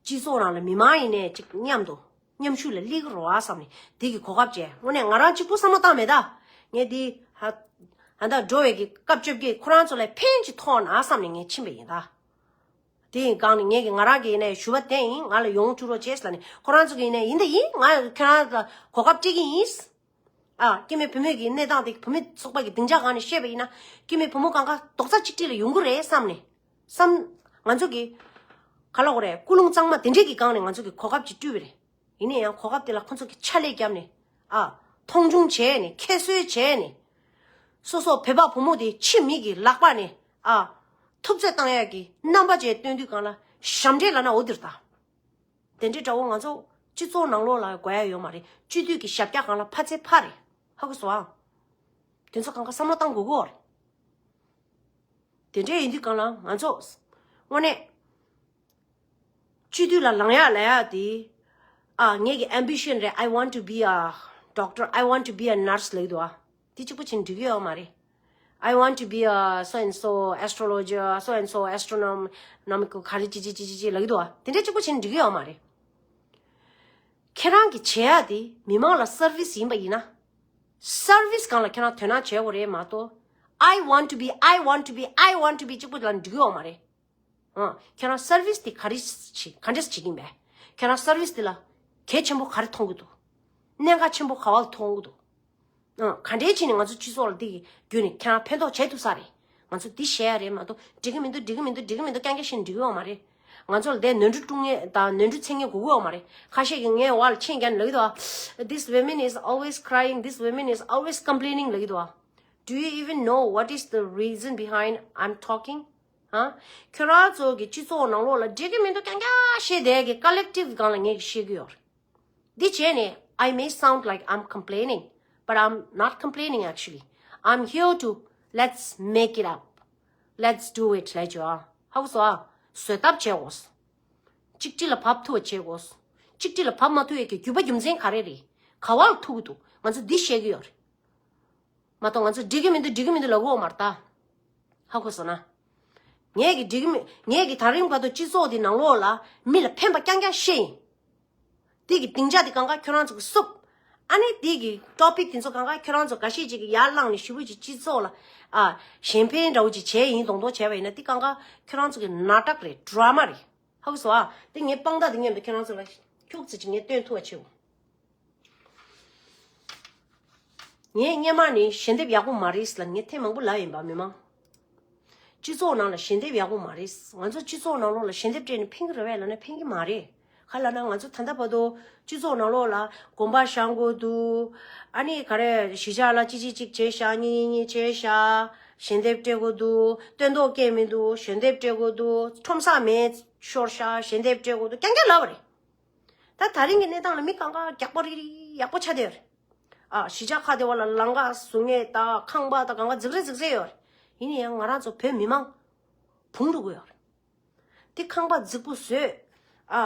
སྤྱི་ཚོགས་ནང་ལ་མི་མང་ཡིན་ནས་ཅིག་མཉམ་དུ། མཉམ་ཞུགས་ལ་སླེབས་ཀྱི་རེད་བ་བསམ་ནས་དེ་གི་གོ་སྐབས་བྱས། དངོས་གནས་ང་རང་གཅིག་པུ་བསམ་བློ་བཏང་མེད་ད། ངས་འདི་ཧ་ཧ་ད་འགྲོ་བའི་གི་སྐབས་བཅོ་བརྒྱད་ཁོ་རང་ཚོ་ལ་ཕན་ཅིག་ཐོགས་ན་བསམ་ནས་ངས་ཕྱིན་པ་ཡིན་ད། དེ་ཡི་སྒང་ནས་ངས་གི་ང་རང་གི་ཡིན་ནའི་ཞུ་བ་དེ་ཡིན། ང་ལ་ཡོང་བཅུག་རོགས་བྱས་ལབ་ནས། ཁོ་རང་ཚོ་གི་ཡིན་ནའི་ཡིན་ད་ཡིན། ང་ཁྱོད་རང་ལ་གོ་སྐབས་སྤྲད་ཀྱི་ཡིན། ཨ། སྐྱེ་དམན་བུད་མེད་ཀྱི་གནས་སྟངས་དེ་བུད་མེད་ཚོགས་པ་གི་སྡིངས་ཆ་སྒང་ནས་བཤད་པ་ཡིན་ན། སྐྱེ་དམན་བུ་མོ་གང་ག་རྡོག་རྩ་གཅིག་སྒྲིལ་ལ་ཡོང་གི་རེད་བསམ་ནས། བསམ། ང་ཚོ་གི་ག་ལབ་དགོས་རེད། ཀུན་སློང་གཙང་མ་དེ་འདྲས་ཀྱི་སྒང་ནས་ང་ཚོ་གི་གོ་སྐབས་ཅིག་སྤྲད་པ་རེད། ཡིན་ན་ཡང་གོ་སྐབས་དེ་ལ་ཁོ་ཚོ་གི་ཕྱག་ལས་བརྒྱབ་ནས། ཨ། མཐོང་ཆུང་བྱས་ནས། ཁྱད་གསོད་བྱས་ནས། སོ་སོ་བོད་པ་བུ་མོ་དེ་ཕྱི་མི་གི་ལག་པ་ནས། ཨ། ཐུབ་ཚོད་བཏང་ཡག་གི་རྣམ་པ་ཅིག་སྟོན་དུས་སྒང་ལ་ཞབས་འདྲེན་ལབ་ན་འོ་དེ་རེད་ད། དེ་འདྲའི་དགྲ་བོ་ང་ཚོ་སྤྱི་ཚོགས་ནང་ལོགས་ལ་དགོས་ཡ་ཡོད་མ་རེད། སྤྱི་འཐུས་ཀྱི་ཞབས་བཀྱག་སྒང་ལ་ཕར་ཚད་ཕར་རེད། ཧ་གོ་སོང་ཨ། དེ་ཚོ་གང་ག་བསམ་བློ་བཏང་དགོས་ཀྱི་ཡོད་རེད། དེ་འདྲ་ཡིན་དུས་སྒང་ལ་ང་ཚོ་དངོས་གནས་སྤྱི་འཐུས་ལ་ལངས་ཡག་ལབ་ཡག་དེ། ཨ། ངེད་ཀྱི་ཨེམ་བི་ཤན་རེད། I want to be a doctor, I want to be a nurse ལབ་ཀྱི་འདུག་ཨ། དེ་གཅིག་པུ་བྱས་ནས་འགྲིག་གི་ཡོད་མ་རེད། I want to be a so and so astrologer, so and so astronomical ག་རེ་ཅི་ཅི་ཅི་ཅི་ཅི་ལབ་ཀྱི་འདུག་ཨ། དེ་འདྲ་གཅིག་པུ་བྱས་ནས་འགྲིག་གི་ཡོད་མ་རེད། ཁྱེད་རང་གི་བྱེད་ཡག་དེ་མི་མང་ལ་སར་བིས་ཡིན་པ་ཡིན་ན། སར་བིས་སྒང་ལ་ཁྱེད་རང་དོ་སྣང་བྱེད་དགོས་རེད་མ་གཏོགས། I want to be, I want to be, I want to be གཅིག་པུ་ལ་འགྲིག་གི་ཡོད་མ་རེད། ཨ། ཁྱེད་རང་སར་བིས་དེ་ག་རེ་བྱེད་ག་འདྲས་བྱེད་ཀྱིན་པས། ཁྱེད་རང་སར་བིས་དེ་ལ་གལ་ཆེན་པོ་ག་རེ་མཐོང་གི་འདུག་གནད་འགག་ཆེན་པོ་ག་བ་ལ་མཐོང་གི་འདུག་ཨ། ག་འདྲས་བྱས་ནས་ང་ཚོ་སྤྱི་ཚོགས་ལ་འདི་གི་བརྒྱུད་ནས་ཁྱེད་རང་ཕན་ཐོགས་བྱེད་ཐུབ་ས་རེད། ང་ཚོ་འདི་བཤད་ཡ་རེད་མ་གཏོགས་འགྲིག་གི་མི་འདུག་འགྲིག་གི་མི་འདུག་འགྲིག་གི་མི་འདུག་རྐྱང་རྐྱང་བཤད་ནས་འགྲིག་གི་ཡོད་མ་རེད། ང་ཚོ་ལ་དེ་ནོར་འཁྲུལ་སྐྲུན་མཁན་དང་ནོར་འཁྲུལ་འཚོལ་མཁན་དགོས་ཀྱི་ཡོད་མ་རེད། ཁ་ཤས་ཀྱིས་ངའི་འོག་ལ་མཆན་རྒྱག་ནས་ལབ་ཀྱི་འདུག་ཨ། This woman is always crying, this woman is always complaining ལབ་ཀྱི་འདུག་ཨ། Do you even know what is the reason behind I'm talking? ཨ། ཁྱོད་རང་ཚོ་གི་སྤྱི་ཚོགས་ནང་ལོགས་ལ་འགྲིག་གི་མི་འདུག་རྐྱང་རྐྱང་བཤད་བསྡད་ཀྱི་ཀ་ལེག་ཊིབ་སྒང་ལ་ངས་བཤད་ཀྱི་ཡོད་རེད། འདི་བྱས་ནས། I may sound like I'm complaining, but I'm not complaining actually. I'm here to let's make it up. Let's do it ལབ་བྱས་ཨ། ཧ་གོ་སོང་ཨ། བཟོད་ཐབས་བྱེད་དགོས། གཅིག་སྒྲིལ་ལ་བབས་ཐུབ་པ་བྱེད་དགོས། གཅིག་སྒྲིལ་ལ་བབས་མ་ཐུབ་ཡས་ཀྱི་རྒྱུ་པ་རྒྱུ་མཚན་ག་རེ་རེད། ག་བ་ལ་ཐུག་གི་འདུག་ང་ཚོ་འདི་བཤད་ཀྱི་ཡོད་རེད། མ་གཏོགས་ང་ཚོ་འགྲིག་གི་མི་འདུག་འགྲིག་གི་མི་འདུག་ལབ་ཀྱི་ཡོད་མ་རེད་ད། ཧ་གོ་སོང་ན། ངས་ཀྱི་འགྲིག་གི་མི། ངས་ཀྱི་ད་རིང་བར་དུ་སྤྱི་ཚོགས་འདི་ནང་ལོགས་ལ་མི་ལ་ཕན་པ་རྐྱང་རྐྱང་བཤད་ཡིན། དེ་གི་སྡིངས་ཆ་དེ་གང་ག་ཁྱོད་རང་ཚོ་གི་བསུབ། ཨ་ནི་དེ་གི་ཊོ་པིག་དེ་ཚོ་གང་ག་ཁྱོད་རང་ཚོ་འགའ་ཤས་ཅིག་གི་ཡར་བླངས་ནས་ཞེ་པོ་ཅིག་སྤྱི་ཚོགས་ལ་ཨ་གཞན་ཕན་འདྲ་བོ་ཅིག་བྱས་ཡིན་མདོག་མདོག་བྱས་པ་ཡིན་ན། དེ་གང་ག་ཁྱོད་རང་ཚོ་གི་ནཱ་ཊག་རེད། ཌ་ར་མ་རེད། ཧ་གོ་སོང་ཨ། དེ་ངས་དཔང་རྟགས་དེ་མཉམ་དུ་ཁྱེད་རང་ཚོ་ལ་ཁྱུག་ཙམ་ཅིག་ངས་སྟོན་ཐུབ་པ་བྱེད་འོ། ངས་སྔོན་མ་ནས་ཞལ་འདེབས་ཡག་པོ་མ་རེད་ལབ། ངས་ཐེངས་མང་པོ་ལབ་ཡིན་པ། མི་མང་སྤྱི་ཚོགས་ནང་ལ་ཞལ་འདེབས་ཡག་པོ་མ་རེད། ང་ཚོ་སྤྱི་ཚོགས་ནང་ལོགས་ལ་ཞལ་འདེབས་སྤྲད་ནས་ཕན་གྱི་རེད་པས་ལབ་ན་ཕན་གྱི་མ་རེད། ག་ལབ་ན་ང་ཚོ་ད་ལྟ་བར་དུ་སྤྱི་ཚོགས་ནང་ལོགས་ལ་དགོན་པ་བཞེངས་དགོས་འདུག་ཨ་ནི་ག་རེ་གཞིས་ཆགས་ལ་གཅིག་གཅིག་གཅིག་བྱས་ཤག་གཉིས་གཉིས་གཉིས་བྱས་ཤག་ཞལ་འདེབས་སྤྲད་དགོས་འདུག་སྟོན་ཐོག་སྐྱེས་མི་འདུག་ཞལ་འདེབས་སྤྲད་དགོས་འདུག་ཁྲོམ་ས་མེ་ཤོར་ཤག་ཞལ་འདེབས་སྤྲད་དགོས་འདུག་རྐྱང་རྐྱང་ལབ་པ་རེད། ད་དེ་རིང་གི་གནས་སྟངས་ལ་མི་གང་ག་རྒྱགས་པ་རིག་རིག་ཡག་པོ་ཆགས་བསྡད་ཡོད་རེད། ཨ་གཞིས་ཆགས་ཁག་དེ་བ་ལ་ལམ་ཁ་བཟོ་མཁན་དང་ཁང་པ་དང་གང་ག་རྫིག་རེ་རྫིག་རེ་ཡོད་རེད། ཡིན་ན་ཡང་ང་རང་ཚོ་བོད་མི་མང་བུང་འགྲོ་གི་ཡོད་རེད། དེ་ཁང་པ་རྫིག་པོ་བཟོས། ཨ་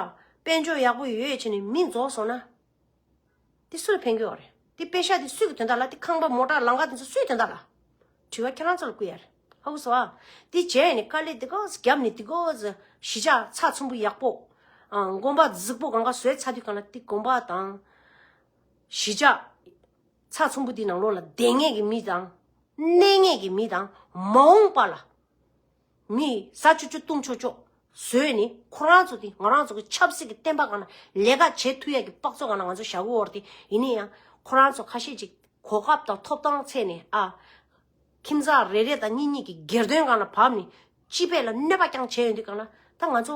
དཔལ་འབྱོར་ཡག་པོ་ཡོད་བྱས་ནས་མི་རྫོགས་སོང་ན། དེ་སུ་ལ་ཕན་གྱི་ཡོད་རེད། དེ་པེ་ཤ་དེ་སུས་ཀྱི་དོན་དག་ལ། དེ་ཁང་པ་མོ་ཊ་ལམ་ཁ་དེ་ཚོ་སུའི་དོན་དག་ལ། དྲི་བ་ཁྱེད་རང་ཚོ་ལ་བསྐུར་ཡ་རེད། ཧ་གོ་སོང་ཨ། དེ་བྱས་ནས་དཀའ་ལས་དེ་ག་བརྒྱབ་ནས་དེ་ག་གཞིས་ཆགས་ཚགས་ཚུད་པོ་ཡག་པོ། ཨ་དགོན་པ་རྫིག་པོ་གང་ག་བཟོས་ཚར་དུས་གང་ལ་དེ་དགོན་པ་དང་གཞིས་ཆགས་ཚགས་ཚུད་པོ་དེ་ནང་ལོགས་ལ་བསྡད་མཁན་གྱི་མི་དང་གནས་མཁན་གྱི་མི་དང་མ་འོངས་པ་ལ་མི་ཟ་ཆོག་ཆོག་བཏུང་ཆོག་ཆོག་བཟོས་ནས་ཁོ་རང་ཚོ་དེ་ང་རང་ཚོ་གི་ཆབ་སྲིད་ཀྱི་བསྟན་པ་སྒང་ལ་ལས་ཀ་བྱེད་ཐུབ་ཡ་གི་དཔག་ཚོད་སྒང་ལ་ང་ཚོ་བཞག་གི་ཡོད་རེད་དེ། ཡིན་ན་ཡང་ཁོ་རང་ཚོ་ཁ་ཤས་ཅིག་གོ་སྐབས་དང་ཐོབ་ཐང་བཙལ་ནས་ཨ། ཁྱིམ་ཚང་རེ་རེ་དང་གཉིས་གཉིས་ཀྱི་སྒེར་དོན་སྒང་ལ་བབས་ནས་སྤྱི་པའི་ལ་གནོད་པ་རྐྱང་བྱས་ཡོང་དུས་སྒང་ལ་ད་ང་ཚོ་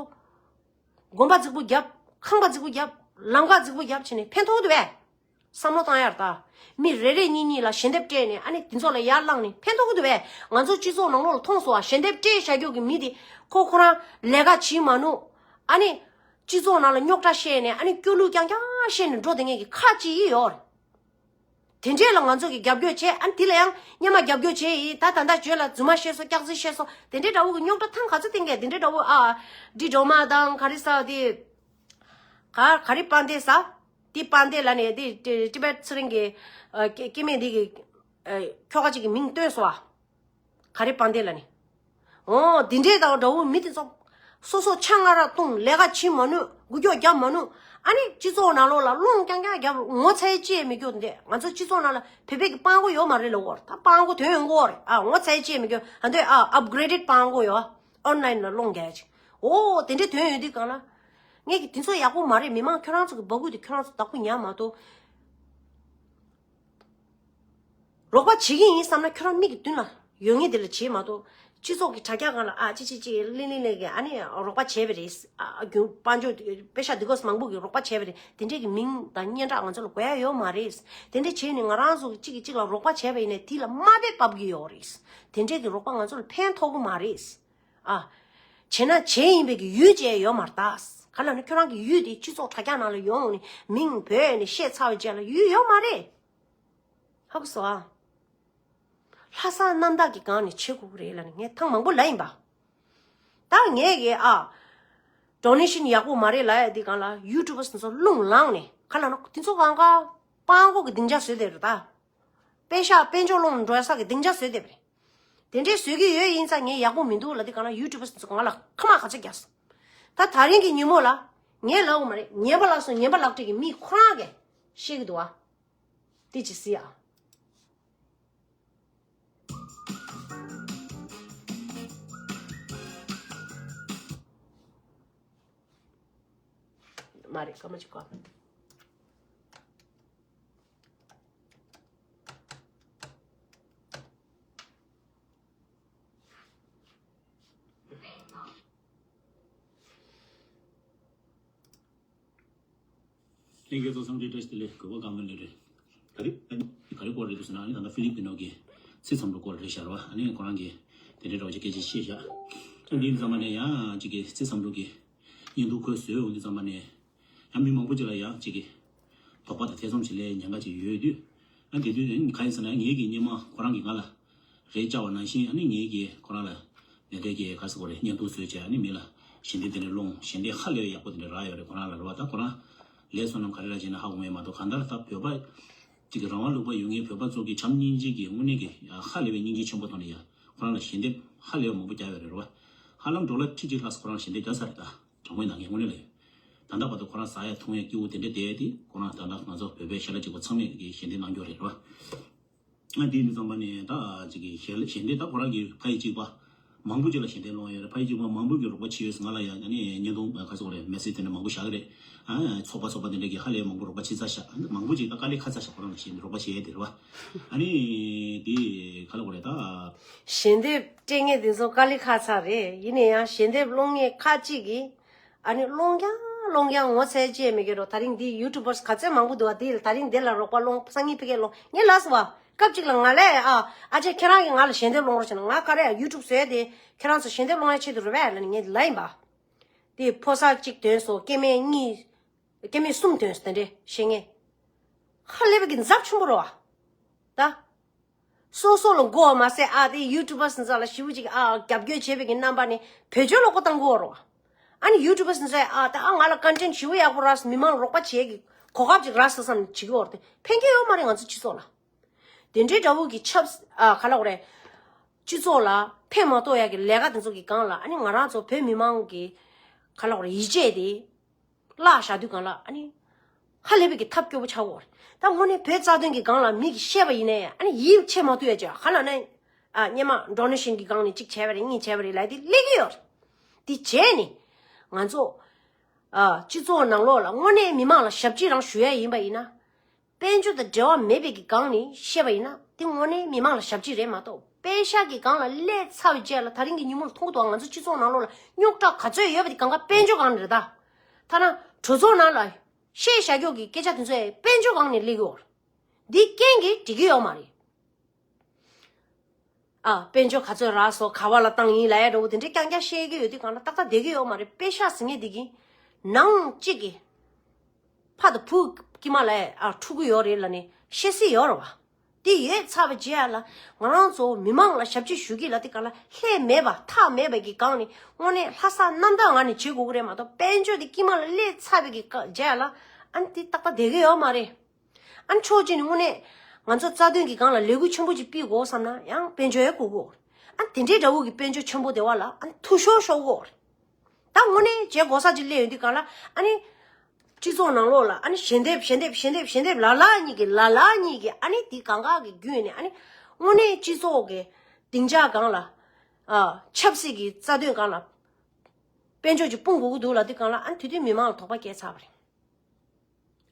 དགོན་པ་རྫིག་པོ་བརྒྱབ། ཁང་པ་རྫིག་པོ་བརྒྱབ། ལམ་ཁ་རྫིག་པོ་བརྒྱབ་བྱས་ནས་ཕན་ཐོགས་འདུག་པས། བསམ་བློ་བཏང་ཡར་ད། མི་རེ་རེ་གཉིས་གཉིས་ལ་ཞལ་འདེབས་སྤྲད་ནས་ཨ་ནི་དེ་ཚོ་ལ་ཡར་བླངས་ནས་ཕན་ཐོགས་ཀྱི་འདུག་པས། ང་ཚོ་སྤྱི་ཚོགས་ནང་ལོགས་ལ་མཐོང་སོང་ཨ། ཞལ་འདེབས་སྤྲད་བཞག་རྒྱུ་གི་མི་དེ་ཁོ་ཁོ་རང་ལས་ཀ་བྱེད་མ་ནུས། ཨ་ནི་སྤྱི་ཚོགས་ནང་ལ་རྙོག་དྲ་བཤད་ནས་ཨ་ནི་སྐྱོ་གླུ་རྐྱང་རྐྱང་བཤད་ནས་འགྲོ་བསྡད་མཁན་གྱི་ཁ་ཅིག་ཡོད་རེད། དེ་འདྲས་ལ་ང་ཚོ་གི་རྒྱབ་སྐྱོར་བྱས། ཨ་ནི་དེ་ལ་ཡང་སྔོན་མ་རྒྱབ་སྐྱོར་བྱས་ཡིན། ད་ད་ལྟ་བརྗོད་ལ་རྫུན་མ་བཤད་སོང་། སྐྱག་རྫུན་བཤད་སོང་། དེ་འདྲས་འདྲ་བོ་གི་རྙོག་དྲ་ཐང་ག་ཚོད་བསྟན་གས། དེ་འདྲས་འདྲ་བོ་ཨ་འདྲི་སྒྲོལ་མ་དང་ག་རེ་ཟ་དེ། ག་ག་རེ་དཔལ་ལྡན་ཟ། དེ་དཔལ་ལྡན་ལ་ནས་དེ་ཊི་ཊི་བེཊ་ཚེ་རིང་གི་ཨ་སྐྱེ་སྐྱེ་དམན་དེ་གི་ཨ་ཁྱོ་ག་ཅིག་གི་མིང་བཏོན་སོང་ཨ། ག་རེ་དཔལ་ལྡན་ལ་ནི། འོ་འདི་འདྲས་དང་འདྲ་བོ་མི་དེ་ཚོ་སོ་སོ་ཆང་ང་ར་བཏུང་། ལས་ཀ་བྱེད་མ་ནུས། འགུལ་སྐྱོད་རྒྱབ་མ་ནུས། ཨ་ནི་སྤྱི་ཚོགས་ནང་ལོགས་ལ་སློང་རྐྱང་རྐྱང་རྒྱབ། ངོ་ཚ་ཡི་ཅི་ཡང་མི་སྐྱོ་འདི། ང་ཚོ་སྤྱི་ཚོགས་ནང་ལ་བོད་པའི་གི་སྤྲང་པོ་ཡོད་མ་རེད་ལབ་དགོས་རེད། ད་སྤྲང་པོ་དོན་ཡོང་གི་ཡོད་རེད། ཨ་ངོ་ཚ་ཡི་ཅི་ཡང་མི་སྐྱོ། ཨ་འདི་ཨ་ཨབ་གྷི་རེ་ཌེཌ་སྤྲང་པོ་ཡོད། ཨོན་ལའིན་ལ་སློང་རྒྱག་ཅིག་འོ་དེ་འདྲས་དོན་ཡོད་དུས་གང་ལ། ངས་གི་དེ་ཚོ་ཡག་པོ་མ་རེད། མི་མང་ཁྱོད་རང་ཚོ་གི་འབོད་སྐུལ་དེ་ཁྱོད་རང་ཚོ་བདག་པོ་ཉར་མ་གཏོགས། རོགས་པ་བྱེད་ཀྱི་ཡིན་བསམ་ན་ཁྱོད་རང་མིག་གི་མདུན་ལ་ཡོད་ངེས་དེ་ལ་བྱེད་མ་གཏོགས། སྤྱི་ཚོགས་ཀྱི་དྲ་རྒྱ་སྒང་ལ་ཨ་ཅི་ཅི་ཅི་ལི་ལི་ལི་གི་ཨ་ནི་རོགས་པ་བྱས་པ་རེད། ཨ་རྒྱུན་དཔལ་འབྱོར་པེ་ཤ་འདི་གོས་མང་པོ་གི་རོགས་པ་བྱས་པ་རེད། དེ་འདྲས་ཀྱི་མིང་དང་སྙན་གྲགས་ང་ཚོ་ལ་དགོས་ཡ་ཡོད་མ་རེད། དེ་འདྲས་བྱས་ནས་ང་རང་ཚོ་གཅིག་གིས་གཅིག་ལ་རོགས་པ་བྱས་པ་ཡིན་ནའི་དེ་ལ་དམའ་འབེབས་འབབ་ཀྱི་ཡོད་རེད། དེ་འདྲས་ཀྱི་རོགས་པ་ང་ཚོ་ལ་ཕན་ཐོགས་ཀྱི་མ་རེད། ཨ། བྱས་ན་བྱས་ཡིན་པའི་གི་ཡུལ་བཅས་ཡོད་མ་རེད་ད། ག་ལ་ནི་ཁྱོད་རང་གི་ཡུལ་དེ་སྤྱི་ཚོགས་དྲ་རྒྱ་ནང་ལ་ཡོང་ནས་མིང་བོས་ནས་བཤད་ཚར་བའི་རྗེས་ལ་ཡུལ་ཡོད་མ་རེད། ཧ་གོ་སོང་ཨ། ལྷག་བསམ་རྣམ་དག་གི་སྒང་ནས་བྱེད་དགོས་ཀྱི་རེད་ལབ་ནས་ངས་ཐེངས་མང་པོ་ལབ་ཡིན་པ། ད་ངས་གི་ཨ། ཌོ་ནེ་ཤན་ཡག་པོ་མ་རེད་ལབ་ཡ་དེ་སྒང་ལ་ཡུ་ཊུབ་པར་ཚོ་རླུང་ལངས་ནས་ག་ལ་ནི་དེ་ཚོ་གང་ག་སྤྲང་པོ་གི་སྡིངས་ཆ་བཟོས་བསྡད་རེད་ད། པེ་ཤ་དཔལ་འབྱོར་སློང་འགྲོ་ས་གི་སྡིངས་ཆ་བཟོས་བསྡད་པ་རེད། དེ་འདྲའི་བཟོས་ཀྱི་ཡོད་ཡིན་ཙང་ངས་ཡག་པོ་མི་འདུག་ལབ་དུས་སྒང་ལ་ཡུ་ཊུབ་པར་ཚོ་ང་ལ་ཁ་མ་ཁ་ཚ་རྒྱག་སོང་། ད་དེ་རིང་གི་ཉིན་མོ་ལ་ངས་ལབ་དགོས་མ་རེད། ཉན་པ་ལགས་སོ། ཉན་པ་ལགས་བྲིས་ཀྱི་མི་ཁོ་རང་གིས་ཤེས་ཀྱི་འདུག་ཨ། དེ་ཅི་སྲིད་ཨ། མ་རེད། སྐར་མ་གཅིག་གོ། ལྷན་རྒྱས་ཚོ་འཚམས་འདྲི་བཀྲ་ཤིས་བདེ་ལེགས། གོ་བ་གང་མིན་ལེ་རེད། ག་རེ་ག་རེ་སྐོར་རེད་འདུག་ཟེར་ན། ཨ་ནི་ད་ལྟ་ཧྥི་ལི་པི་ནོ་གི་ཚེ་བསམ་གྲུབ་སྐོར་རེད་ཤག་རེད་བ། ཨ་ནི་ཁོ་རང་གིས་དེ་འདྲའི་འདྲ་བོ་ཅིག་སྐད་ཆ་བཤད་ཤག་ཨ་འདི་ཙམ་པ་ནས་ཡང་ཅིག་གི་ཚེ་བསམ་གྲུབ་ཀྱི་བརྙན་ཐུང་ཁོས་བཟོས་འོང་དུས་ཙམ་པ་ནས་ཡང་མི་མང་པོ་ཅིག་ལ་ཡང་ཅིག་གི་དོགས་པ་དང་ཐེ་ཚོམ་ཅིག་སླེབས་ཉེན་ཁ་ཅིག་ཡོད་དུས། ཨ་དེ་དུས་ནས་ག་ཡིན་ཟེར་ན། ངེད་ཀྱི་སྔོན་མ་ཁོ་རང་གིས་ང་ལ་རེ་བཅར་བ་ནང་བཞིན། ཨ་ནི་ངེད་ཀྱིས་ཁོ་རང་ལ་ནས་དེ་གའི་ག་ཟེར་དགོས་རེད། བརྙན་ཐུང་བཟོས་བྱས་ཨ་ནི་མི་ལ་ཞལ་འདེབས་དེ་འདྲ་སློང་། ཞལ་འདེབས་ཧ་ལས་པའི་ཡག་པོ་དེ་འདྲ་རག་ཡོད་རེད་ཁོ་རང་ལ་རེད་བ། ད་ཁོ་རང་ལས་བསོད་ནམས་ག་རེ་རག་ཅེ་ན་ཧ་གོ་མེད་མ་གཏོགས། གང་ལྟར་ད་བོད་པ་ཅིག་གི་རང་དབང་ལུང་པ་ཡོད་མཁན་བོད་པ་ཚོ་གི་བྱམས་སྙིང་རྗེ་གི་དངོས་གནས་ཀྱི་ཧ་ལས་པའི་སྙིང་རྗེ་ཆེན་པོ་ཐོག་ནས་ཡ་ཁོ་རང་ལ་ཞལ་འདེབས་ཧ་ལས་པ་མང་པོ་བརྒྱབ་ཡོད་རེད་བ། ཧ་ལམ་ཌོ་ལར་ཁྲི་གཅིག་ལྷག་ཙམ་ཁོ་རང་ལ་ཞལ་འདེབས་བརྒྱབ་ཚར་རེད། ད་དྲང་མོའི་ནང་ངས་དངོས་གནས་ལ་ཡོད། ད་ལྟ་བར་དུ་ཁོ་རང་ཟ་ཡ་འཐུང་ཡ་སྐྱིད་པོ་དེ་འདྲ་བསྡད་དེ། ཁོ་རང་ད་ལྟ་ང་ཚོ་བོད་པའི་ཤ་ལ་གཅིག་པ་ཚང་མས་ཀྱི་ཞལ་འདེབས་གནང་རྒྱུ་རེད་ར། ང་དེ་མི་ཚང་མ་ནས་ད་ཅིག་གི་ཞལ་ཞལ་འདེབས་ད་ཁོ་རང་གི་ཕ་ཡི་གཅིག་པ་མང་པོ་ཅིག་ལ་ཞལ་འདེབས་སློང་ཡོད་རེད། ཕ་ཡི་གཅིག་པ་མང་པོ་གི་རོགས་པ་བྱས་ཡོད། ང་ལ་ཡང་ཨ་ནི་བརྙན་ཐུང་ཁ་སོགས་རེད། མེ་སེ་ཇི་དེ་འདྲ་མང་པོ་བཞག་གི་རེད། ཨ་ཚོགས་པ་ཚོགས་པ་དེ་འདྲ་གི་ཧ་ལས་མང་པོ་རོགས་པ་བྱས་ཚར་ཤག་མང་པོ་ཅིག་ད་དཀའ་ལས་ཁག་ཚར་ཤག་ཁོ་རང་ལ་ཞལ་འདེབས་རོགས་པ་བྱས་ཡོད་དེ་རེད་བ། ཨ་ནི་དེ་ག་ལ་གོ་རེད་ད། ཞལ་འདེབས་སྤྲད་མཁན་དེ་ཚོ་དཀའ་ལས་ཁག་ཚར་རེད། ཡིན་ན་ཡང་ཞལ་འདེབས་སློང་མཁན་ཁག་ཅིག་གིས་ཨ་ནི་སློང་ཀྱང་སློང་ཀྱང་ངོ་ཚ་བྱེད་མི་དགོས་རོགས། ད་རིང་འདི་ཡུ་ཊུབ་པར་ག་ཚོད་མང་པོ་འདུག་བ། དེ་ད་རིང་འདི་ལ་རོགས་པ་སློང་སང་ཉིན་ཕ་གིར་སློང་། ངས་ལབ་སོང་བ། སྐབས་གཅིག་ལ་ང་ལས་ཨ་ཨ་ཅེ་ཁྱེད་རང་གིས་ང་ལ་ཞལ་འདེབས་སློང་རོགས་བྱས་ན། ང་ག་རེ་ཡུ་ཊུབ་བཟོས་ཏེ་ཁྱེད་རང་ཚོ་ཞལ་འདེབས་སློང་ཡ་ཆེད་དུ་རེད་པས་ལབ་ནས་ངས་ལབ་ཡིན་པ། དེ་ཕོ་གསར་གཅིག་ཐོན་སོང་། སྐྱེ་དམན་གཉིས། སྐྱེ་དམན་གསུམ་ཐོན་སོང་། དེ་འདྲས་བཤད་མཁན་ཧ་ལས་པའི་གི་ཚབས་ཆེན་པོ་རེད་བ། ད། སོ་སོ་ལ་མགོ་བ་མ་ཟད་ཨ་དེ་ཡུ་ཊུབ་པར་སི་ཚོ་ལ་ཞེ་པོ་ཅིག་ཨ་རྒྱབ་སྐྱོར་བྱེད་པའི་གི་རྣམ་པ་ནས་བེད་སྤྱོད་ལོག་པ་བཏང་གི་ཡོད་རེད་བ། ཨ་ནི་ཡུ་ཊུབ་པར་སི་ཚོས་ཨ་ད་ཨ་ང་ལ་ཀོན་ཊེན་ཊི་ཞེ་པོ་ཡག་པོ་རག་སོང་། མི་མང་ལ་རོགས་པ་བྱེད་ཀྱི་གོ་སྐབས་ཅིག་རག་སོང་བསམ་ནས་བྱེད་ཀྱི་ཡོད་རེད་དེ། ཕན་གྱི་ཡོད་མ་རེད་ང་ཚོ་སྤྱི་ཚོགས་ལ། དེ་འདྲའི་འདྲ་བོ་གི་ཆབ་ཨ་ག་ལབ་དགོས་རེད། སྤྱི་ཚོགས་ལ་ཕན་མ་ཐོགས་ཡག་གི་ལས་ཀ་དེ་ཚོ་གི་སྒང་ལ་ཨ་ནི་ང་རང་ཚོ་བོད་མི་མང་གི་ག་ལབ་དགོས་རེད། ཡིད་ཆེས་དེ་བརླག་བཞག་དུས་སྒང་ལ་ཨ་ནི་ཧ་ལས་པའི་གི་ཐབས་སྐྱོ་པོ་ཆགས་ཀྱི་ཡོད་རེད། ད་དངོས་གནས་བོད་རྩ་དོན་གྱི་སྒང་ལ་མི་གིས་བཤད་པ་ཡིན་ནའི་ཨ་ནི་ཡིད་ཆེས་མ་ཐུབ་ཡ་ཅིག་ག་ལབ་ན། ཨ་སྔོན་མ་ཌོ་ནེ་ཤན་གྱི་སྒང་ནས་གཅིག་བྱས་པ་རེད། གཉིས་བྱས་པ་རེད་ལབ་དེ་སླེབས་ཀྱི་ཡོད་རེད། དེ་བྱས་ནས་ང་ཚོ་ཨ་སྤྱི་ཚོགས་ནང་ལོགས་ལ་དངོས་གནས་མི་མང་ལ་ཞབས་ཕྱི་རང་ཞུ་ཡ་ཡིན་པ་ཡིན་ན། དཔལ་འབྱོར་དང་འབྲེལ་བ་མེད་པའི་གི་སྒང་ནས་བཤད་པ་ཡིན་ན་དེ་དངོས་གནས་མི་མང་ལ་ཞབས་ཕྱི་རེད་མ་གཏོགས། པེ་ཤག་གི་སྒང་ལ་སླེབས་ཚར་བའི་རྗེས་ལ་ད་རིང་གི་ཉིན་མོར་མཐོང་གི་འདུག་ང་ཚོ་སྤྱི་ཚོགས་ནང་ལོགས་ལ་རྙོག་དྲ་ག་ཚོད་ཡོད་པ་དེ་གང་ག་དཔལ་འབྱོར་སྒང་ནས་རེད་ད། ཐ་ན་གྲོས་ཚོགས་ནང་ལ་བཤད་བཞག་རྒྱུ་གི་སྐད་ཆ་དེ་ཚོ་ཡང་དཔལ་འབྱོར་སྒང་ནས་སླེབས་ཀྱི་ཡོད་རེད། འདི་རྐྱེན་གྱིས་འགྲིག་གི་ཡོད་མ་རེད། ཨ་དཔལ་འབྱོར་ག་ཚོད་རག་སོང་། ག་བ་ལ་བཏང་ཡིན་ལབ་ཡ་འདྲ་བོ་དེ་འདྲའི་རྐྱང་རྐྱང་བཤད་ཀྱི་ཡོད་དུས་སྒང་ལ་ཏག་ཏག་བསྡད་ཀྱི་ཡོད་མ་རེད། པེ་ཤག་ཟེར་མཁན་དེ་གི་ནང་གཅིག་གི་ཕ་དང་བུ་དཀྱིལ་མ་ལ་ཨ་འཁྲུག་གི་ཡོད་རེད་ལབ་ནས་བཤད་སྲིད་ཡོད་རེད་བ། དེ་ཡོད་ཚར་བའི་རྗེས་ལ་ང་རང་ཚོ་མི་མང་ལ་ཞབས་ཕྱི་ཞུ་གི་ལབ་དུས་སྒང་ལ་ལྷད་མེད་པ་ཐག་མེད་པ་གི་སྒང་ནས་དངོས་གནས་ལྷག་བསམ་རྣམ་དག་ངང་ནས་བྱེད་དགོས་ཀྱི་རེད་མ་གཏོགས། དཔལ་འབྱོར་དེ་དཀྱིལ་མ་ལ་སླེབས་ཚར་བའི་གི་སྐབས་རྗེས་ལ་ཨ་ནི་དེ་ཏག་ཏག་བསྡད་ཀྱི་ཡོད་མ་རེད། ཨ་ནི་ཕྱོགས་གཅིག་ནས་དངོས་གནས་ང་ཚོ་རྩ་དོན་གྱི་སྒང་ལ་ལས་འགུལ་ཆེན་པོ་ཅིག་སྤེལ་དགོས་བསམ་ན་ཡང་དཔལ་འབྱོར་ཡང་དགོས་ཀྱི་ཡོད་རེད། ཨ་ནི་དེ་འདྲའི་འདྲ་བོ་གི་དཔལ་འབྱོར་ཆེན་པོ་དེ་བ་ལ་ཨ་ནི་འཐུས་ཤོར་ཤོར་གྱི་ཡོད་རེད། ད་དངོས་གནས་བྱེད་དགོས་ས་ཅིག་སླེབས་ཡོང་དུས་སྒང་ལ་ཨ་ནི་སྤྱི་ཚོགས་ནང་ལོགས་ལ་ཨ་ནི་ཞལ་འདེབས་ཞལ་འདེབས་ཞལ་འདེབས་ཞལ་འདེབས་ལ་ལ་གཉིས་ཀྱིས་ལ་ལ་གཉིས་ཀྱིས་ཨ་ནི་དེ་གང་ག་གི་བརྒྱུད་ནས་ཨ་ནི་དངོས་གནས་སྤྱི་ཚོགས་ཀྱི་སྡིངས་ཆ་སྒང་ལ་ཨ་ཆབ་སྲིད་ཀྱི་རྩ་དོན་སྒང་ལ་དཔལ་འབྱོར་ཅིག་སྤུངས་དགོས་ཀྱི་འདུག་ལབ་དུས་སྒང་ལ་ཨ་ནི་དེ་དུས་མི་མང་ལ་དོགས་པ་སྐྱེས་ཚར་བ་རེད།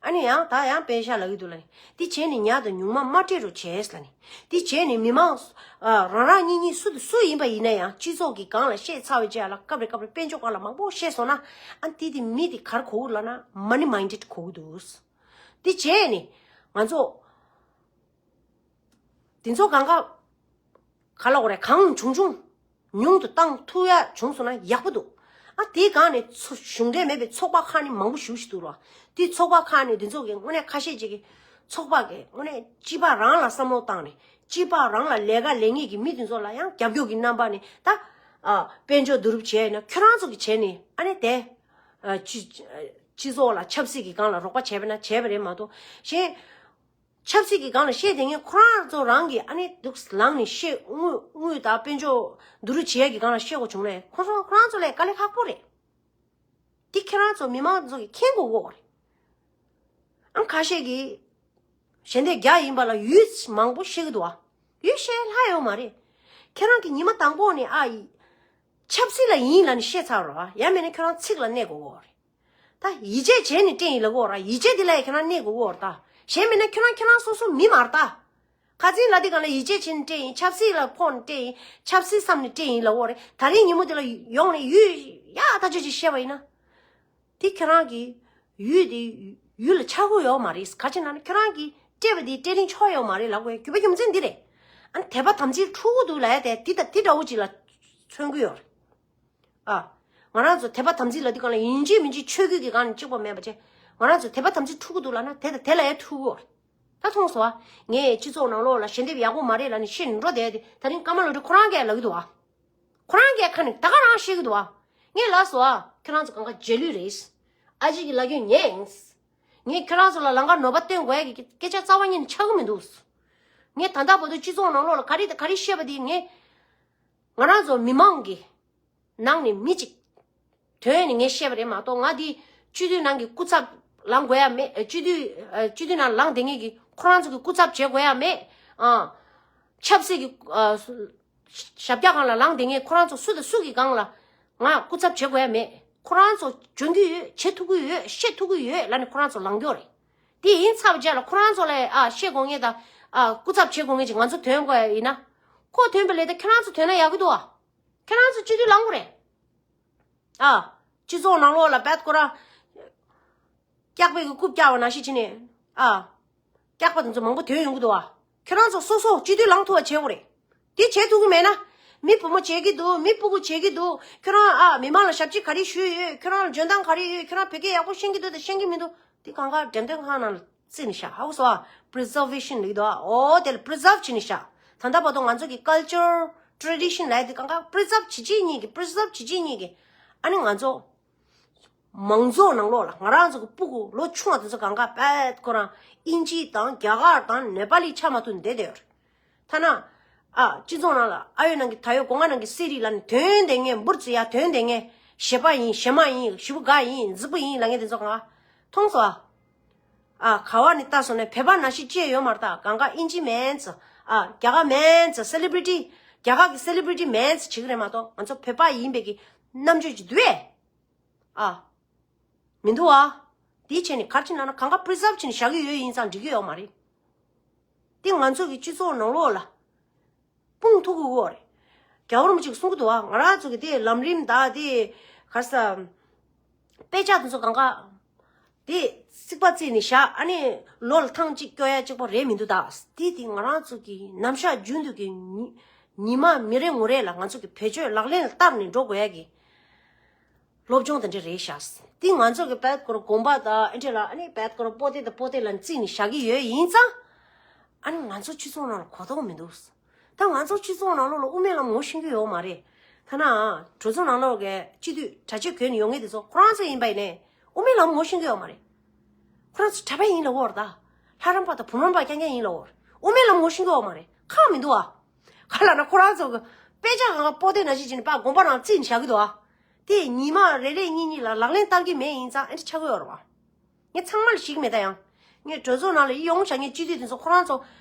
ཨ་ནི་ཡང་ད་ཡང་པེ་ཤག་ལབ་ཀྱི་འདུག་ལབ་ནས་དེ་བྱས་ནས་ཉག་དང་ཉུང་མ་མ་སྤྲད་རོགས་བྱས་ལབ་ནས། དེ་བྱས་ནས་མི་མང་ཨ་རང་རང་གཉིས་གཉིས་སུ་དང་སུ་ཡིན་པ་ཡིན་ན་ཡང་སྤྱི་ཚོགས་ཀྱི་སྒང་ལ་བཤད་ཚར་བའི་རྗེས་ལ་སྐབས་རེ་སྐབས་རེ་དཔལ་འབྱོར་སྒང་ལ་མང་པོ་བཤད་སོང་ན་ཨ་དེ་དེ་མི་དེ་ག་རེ་གོ་གི་ལབ་ན་མ་ནི་མའིན་ཌེཌ་གོ་གི་འདུག་དེ་བྱས་ནས་ང་ཚོ་དེ་ཚོ་གང་ག་ག་ལབ་དགོས་རེད། གང་བྱུང་བྱུང་ཉུང་དུ་བཏང་ཐུབ་ཡ་བྱུང་སོང་ན་ཡག་པོ་འདུག་ཨ་དེའི་སྒང་ནས་ཚོ་གཞུང་འབྲེལ་མེད་པའི་ཚོགས་པ་ཁག་ནི་མང་པོ་ཞེ་པོ་ཞིག་འདུག་ར། དེ་ཚོགས་པ་ཁག་ནི་དེ་ཚོ་གི་དངོས་གནས་ཁ་ཤས་ཅིག་གི་ཚོགས་པ་གི་དངོས་གནས་སྤྱི་པ་རང་ལ་བསམ་བློ་བཏང་ནས་སྤྱི་པ་རང་ལ་ལས་ཀ་ལས་ངེས་ཀྱི་མི་དེ་ཚོ་ལ་ཡང་རྒྱབ་སྐྱོར་གྱི་རྣམ་པ་ནས་ད་ཨ་དཔལ་འབྱོར་བསྡུ་རུབ་བྱས་ན་ཁྱོད་རང་ཚོ་གི་བྱས་ནས་ཨ་ནི་དེ་ཨ་སྤྱི་སྤྱི་ཚོགས་ལ་ཆབ་སྲིད་ཀྱི་སྒང་ལ་རོགས་པ་བྱས་པ་ན་བྱས་པ་རེད་མ་གཏོགས་གཞན། ཆབ་སྲིད་ཀྱི་སྒང་ལ་བཤད་བསྡད་མཁན་ཁོ་རང་ཚོ་རང་གིས་ཨ་ནི་འདུག་ལངས་ནས་བཤད་དངུལ་དངུལ་དང་དཔལ་འབྱོར་བསྡུ་རུབ་བྱེད་ཡས་ཀྱི་སྒང་ལ་བཤད་དགོས་བྱུང་ནས་ཁོ་ཚོ་ཁོ་རང་ཚོ་ལས་དཀའ་ལས་ཁག་པོ་རེད། འདི་ཁྱེད་རང་ཚོ་མི་མང་ཚོ་གིས་མཁྱེན་དགོས་ཀྱི་རེད། ཨང་ཁ་ཤས་ཀྱིས་ཞལ་འདེབས་རྒྱག་ཡིན་པ་ལ་ཡུལ་མང་པོ་བཤད་ཀྱི་འདུག་ཨ། ཡུལ་བཤད་སླ་ཡོད་མ་རེད། ཁྱེད་རང་གིས་ཉི་མ་དང་པོ་ནས་ཨ་ཡི་ཆབ་སྲིད་ལ་ཡིན་ལབ་ནས་བཤད་ཚར་རོགས་ཨ། ཡང་མིན་ན་ཁྱོད་རང་ཚིག་ལ་གནས་དགོས་ཀྱི་རེད། ད་ཡིད་ཆེས་བྱས་ནས་སྤྲད་ཡིན་ལབ་ཀྱི་ཡོད་རེད། ཡིད་ཆེས་དེ་ལ་ཡང་ཁྱེད་རང་གནས་དགོས་ཀྱི་ཡོད་རེད་ད། གཞན་མིན་ན་ཁྱོད་རང་ཁྱེད་རང་སོ་སོ་མི་མ་རེད་ད། ཁ་སང་ལབ་དུས་སྒང་ལ་ཡིད་ཆེས་བྱས་ནས་སྤྲད་ཡིན། ཆབ་སྲིད་ལ་ཕོག་ནས་སྤྲད་ཡིན། ཆབ་སྲིད་བསམ་ནས་སྤྲད་ཡིན་ལབ་ཀྱི་ཡོད་རེད། ད་རིང་ཉིན་མོ་དེ་ལ་ཡོང་ནས་ཡུལ་ཡག་ཐག་ཆོད་ཅིག་བཤད་པ་ཡིན་ན། དེ་ཁྱེད་རང་གི་ཡུལ་དེ་ཡུལ་ལ་ཆགས་ཀྱི་ཡོད་མ་རེད། ག་ཅི་ན་ནི་ཁྱེད་རང་གིས་སྤྲད་པ་དེ་སྤྲད་རིན་ཆོག་ཡོད་མ་རེད་ལབ་དགོས་རྒྱུ་བ་རྒྱུ་མཚན་འདི་རེད། ཨ་ནི་དད་པ་དམ་ཚིག་འཁྲུག་གི་འདུག་ལབ་ཡ་དེ་དེ་ད་དེ་འདྲ་བོ་ཅིག་ལ་མཚོན་གྱི་ཡོད་རེད། ཨ། ང་རང་ཚོ་དད་པ་དམ་ཚིག་ལབ་དུས་སྒང་ལ་ཡིན་གཅིག་མིན་གཅིག་ཆོས་བརྒྱུད་ཀྱི་སྒང་ནས་གཅིག་པ་མེད་པ་བྱས། ང་རང་ཚོ་དད་པ་དམ་ཚིག་འཁྲུག་གི་འདུག་ལབ་ན་དེ་དང་དེ་ལ་ཡང་འཁྲུག་གི་ཡོད་རེད། ད་མཐོང་སོང་ཨ། ངས་སྤྱི་ཚོགས་ནང་ལོགས་ལ་ཞལ་འདེབས་ཡག་པོ་མ་རེད་ལབ་ནས་བཤད་ནས་འགྲོ་བསྡད་དེ་ད་རིང་ཀརྨ་ལོ་ཊི་ཁོ་རང་གིས་ལབ་ཀྱི་འདུག་ཨ། ཁོ་རང་གིས་ཁ་ནས་ད་ག་རང་བཤད་ཀྱི་འདུག་ཨ། ངས་ལབ་སོང་ཨ། ཁྱེད་རང་ཚོ་གང་ག་རྗེས་ལུས་རེད། ཨ་ཅེ་གིས་ལབ་རྒྱུ་ཉན། ངས་ཁྱེད་རང་ཚོ་ལ་ལམ་ཁ་ནོར་བ་སྟོན་དགོས་ཡ་གི་སྐད་ཆ་རྩ་བ་ཉིད་ནས་ཆགས་ཀྱི་མི་འདུག་ངས་ད་ལྟ་བར་དུ་སྤྱི་ཚོགས་ནང་ལོགས་ལ་ག་རེ་དང་ག་རེ་བཤད་པ་དེ་ངས་ང་རང་ཚོ་མི་མང་གི་ནང་ནས་མི་གཅིག་ཐོན་ནས་ངས་བཤད་པ་རེད་མ་གཏོགས། ང་འདི་ སྤྱི་འཐུས་ནང་གི་སྐུ་ཚབ་ལངས་དགོས་ཡ་མེད། སྤྱི་འཐུས་ཨ་སྤྱི་འཐུས་ནང་ལངས་བསྡད་མཁན་གྱི་ཁོ་རང་ཚོ་གི་སྐུ་ཚབ་བྱེད་དགོས་ཡ་མེད། ཨ། ཆབ་སྲིད་ཀྱི་ཨ་ཞབས་བཀྱག་སྒང་ལ་ལངས་བསྡད་མཁན་ཁོ་རང་ཚོ་སུ་དང་སུ་གི་སྒང་ལ་ང་སྐུ་ཚབ་བྱེད་དགོས་ཡ་མེད། ཁོ་རང་ཚོ་འཇོན་གྱི་ཡོད། བྱེད་ཐུབ་ཀྱི་ཡོད། བཤད་ཐུབ་ཀྱི་ཡོད་ལབ་ནས་ཁོ་རང་ཚོ་ལངས་རྒྱུ་རེད། དེ་ཡིན་ཚར་བའི་རྗེས་ལ་ཁོ་རང་ཚོ་ལ་ཨ་བཤད་དགོས་མཁན་དང་ཨ་སྐུ་ཚབ་བྱེད་དགོས་མཁན་ཅིག་ང་ཚོ་ཐོན་དགོས་ཡ་ཡིན་ན། ཁོ་ཐོན་པ་ལས་ད་ཁྱེད་རང་ཚོ་ཐོན་ན་ཡག་གི་འདུག་ཨ། ཁྱེད་རང་ཚོ་སྤྱི་འཐུས་ལངས་དགོས་རེད། ཨ། སྤྱི་ཚོགས་ནང་ལོགས་ལ་བད་ཁོ་རང་སྐྱག་པའི་གི་རྐུབ་བཀྱག་པ་ནང་བཞིན་བྱས་ནས། ཨ། སྐྱག་པ་དེ་ཚོ་མང་པོ་ཐོན་ཡོང་གི་འདུག་ཨ། ཁྱེད་རང་ཚོ་སོ་སོ་སྤྱི་འཐུས་ལངས་ཐུབ་པ་བྱེད་དགོས་རེད། དེ་བྱེད་ཐུབ་ཀྱི་མེད་ན། མི་བུ་མོ་བྱེད་ཀྱི་འདུག་མི་སྤུ་གུ་བྱེད་ཀྱི་འདུག་ཁྱེད་རང་ཨ་མི་མང་ལ་ཞབས་ཕྱི་ག་རེ་ཞུས་ཡོད། ཁྱེད་རང་ལ་འཇོན་ཐང་ག་རེ་ཡོད། ཁྱེད་རང་བོད་སྐད་ཡག་པོ་ཤེས་ཀྱི་འདུག་དང་ཤེས་ཀྱི་མི་འདུག་དེ་གང་ག་འགྲེམས་སྟོན་ཁང་ནང་ལ་བརྩིས་ནས་བཞག་ཧ་གོ་སོང་ཨ། པི་རི་ཛར་ཝེ་ཤན་ལབ་ཀྱི་འདུག་ཨ། འོ་དེ་ལ་པི་རི་ཛརབ་བྱས་ནས་བཞག་ད་ལྟ་བར་དུ་ང་ཚོ་གི་ཀལ་ཅར་ཊེ་རེ་ཌི་ཤན་ལབ་ཡ་དེ་གང་ག་པི་རི་ཛརབ་བྱེད་ཀྱི་ཡིན་གྱི། པི་རི་ཛརབ་བྱེད་ཀྱི་ཡིན་གྱི། ཨ་ནི་ང་ཚོ་མང་ཚོགས་ནང་ལོགས་ལ་ང་རང་ཚོ་གི་སྤུ་གུ་ལོ་ཆུང་བ་དེ་ཚོ་གང་ག་བད་ཁོ་རང་དབྱིན་ཇི་དང་རྒྱ་གར་དང་ནེ་པ་ལི་ཆ་མ་ཐུབ་བསྡད་བསྡད་ཡོད་རེད། ཐ་ན། ཨ། སྤྱི་ཚོགས་ནང་ལ་ཨ་ཡོད་ནང་གི་ད་ཡོད་སྒོ་ང་ནང་གི་གསེར་རིགས་ལ་ནི་ཐོན་བསྡད་མཁན། འབུར་རྩི་ཡ་ཐོན་བསྡད་མཁན། གཞས་པ་ཡིན། གཞས་མ་ཡིན། ཞེ་པོ་དགའ་ཡིན། རྫིག་པོ་ཡིན་ལབ་མཁན་དེ་ཚོ་གང་ག་མཐོང་སོང་ཨ། ཨ། ག་བ་ནས་བལྟས་སོང་ནས་བོད་པ་ནང་བཞིན་ཅི་ཡོད་མ་རེད་ད། གང་ག་དབྱིན་ཇི་མེན་ཙི། ཨ། རྒྱ་གར་མེན་ཙི། སེ་ལི་བྷི་རི་ཊི། རྒྱ་གར་གི་སེ་ལི་བྷི་རི་ཊི་མེན་ཙི་བྱེད་ཀྱི་རེད་མ་གཏོགས་ང་ཚོ་བོད་པ་ཡིན་པའི་གི་རྣམ་དཔྱོད་ཅིག་འདུག་གས། ཨ། མི་འདུག་ཨ། དེ་བྱས་ནས་ག་རེ་བྱས་ན་ན་གང་ག་པི་རི་ཛརབ་བྱས་ནས་བཞག་གི་ཡོད་ཡིན་ཙང་འགྲིག་གི་ཡོད་མ་རེད། དེ་ང་ཚོ་གི་སྤྱི་ཚོགས་ནང་ལོགས་ལ་སྤུངས་ཐུབ་ཀྱི་ཡོད་རེད། རྒྱལ་བ་རིན་པོ་ཆེས་གསུང་གི་འདུག་ཨ། ང་རང་ཚོ་གི་དེ་ལམ་རིམ་དང་དེ་ག་རེ་ཟ། དཔེ་ཆ་དེ་ཚོ་གང་ག་དེ་རྩིག་པ་བརྩིགས་ནས་བཞག་ཨ་ནི་ལོ་ལ་ཐེངས་གཅིག་སྐྱོར་ཡ་གཅིག་པོ་རེད་མི་འདུག་ད། དེ་དེ་ང་རང་ཚོ་གི་ནམ་ཞག་རྒྱུན་དུ་གི་ཉི་ཉི་མ་མི་རེ་ངོ་རེ་ལ་ང་ཚོ་གི་བེད་སྤྱོད་ལག་ལེན་ལ་བསྟར་ནས་འགྲོ་དགོས་ཡ་གི་སློབ་སྦྱོང་དེ་འདྲ་རེད་ཤག་དེ་ང་ཚོ་གི་བད་ཀོར་དགོན་པ་དང་ཨེ་འདྲ་ལ་ཨ་ནི་བད་ཀོར་པོ་ཏི་དང་པོ་ཏི་ལ་བརྩིས་ནས་བཞག་གི་ཡོད་ཡིན་ཙང་། ཨ་ནི་ང་ཚོ་སྤྱི་ཚོགས་ནང་ལ་གོ་རྟོགས་མི་འདུག་ད་ང་ཚོ་སྤྱི་ཚོགས་ནང་ལོགས་ལ་དབུ་མའི་ལམ་ངོ་ཤེས་ཀྱི་ཡོད་མ་རེད། ཐ་ན་གྲོས་ཚོགས་ནང་ལོགས་ཀྱི་སྤྱི་འཐུས་གྲྭ་ཆས་གྱོན་ནས་ཡོང་མཁན་དེ་ཚོ་ཁོ་རང་ཚོ་ཡིན་པ་ཡིན་ནའི་དབུ་མའི་ལམ་ངོ་ཤེས་ཀྱི་ཡོད་མ་རེད། ཁོ་རང་ཚོ་གྲྭ་པ་ཡིན་ལབ་ཀྱི་ཡོད་རེད་ད། ལྷ་རམས་པ་དང་བུ་རམས་པ་རྐྱང་རྐྱང་ཡིན་ལབ་ཀྱི་ཡོད་རེད། དབུ་མའི་ལམ་ངོ་ཤེས་ཀྱི་ཡོད་མ་རེད། ཁག་མི་འདུག་ཨ། ག་ལ་ན་ཁོ་རང་ཚོ་གི་དཔེ་ཆ་གང་ག་པོ་ཏི་ནང་བཞིན་བྱས་ནས་ཕར་དགོན་པ་ནང་བརྩིས་ནས་བཞག་གི་འདུག་ཨ། དེ་ཉི་མ་རེ་རེ་གཉིས་གཉིས་ལ་ལག་ལེན་བསྟར་གྱི་མེད་ཡིན་ཙང་ཨེ་འདྲ་ཆགས་ཀྱི་ཡོད་རེད་བ། ངས་ཚང་མ་ལ་ཞིག་མེད་ད་ཡང་། ངས་གྲོས་ཚོགས་ནང་ལ་ཡིད་ཡོང་བྱ་ངའི་སྤྱི་འཐུས་དེ་ཚོ་ཁོ་རང་ཚོ་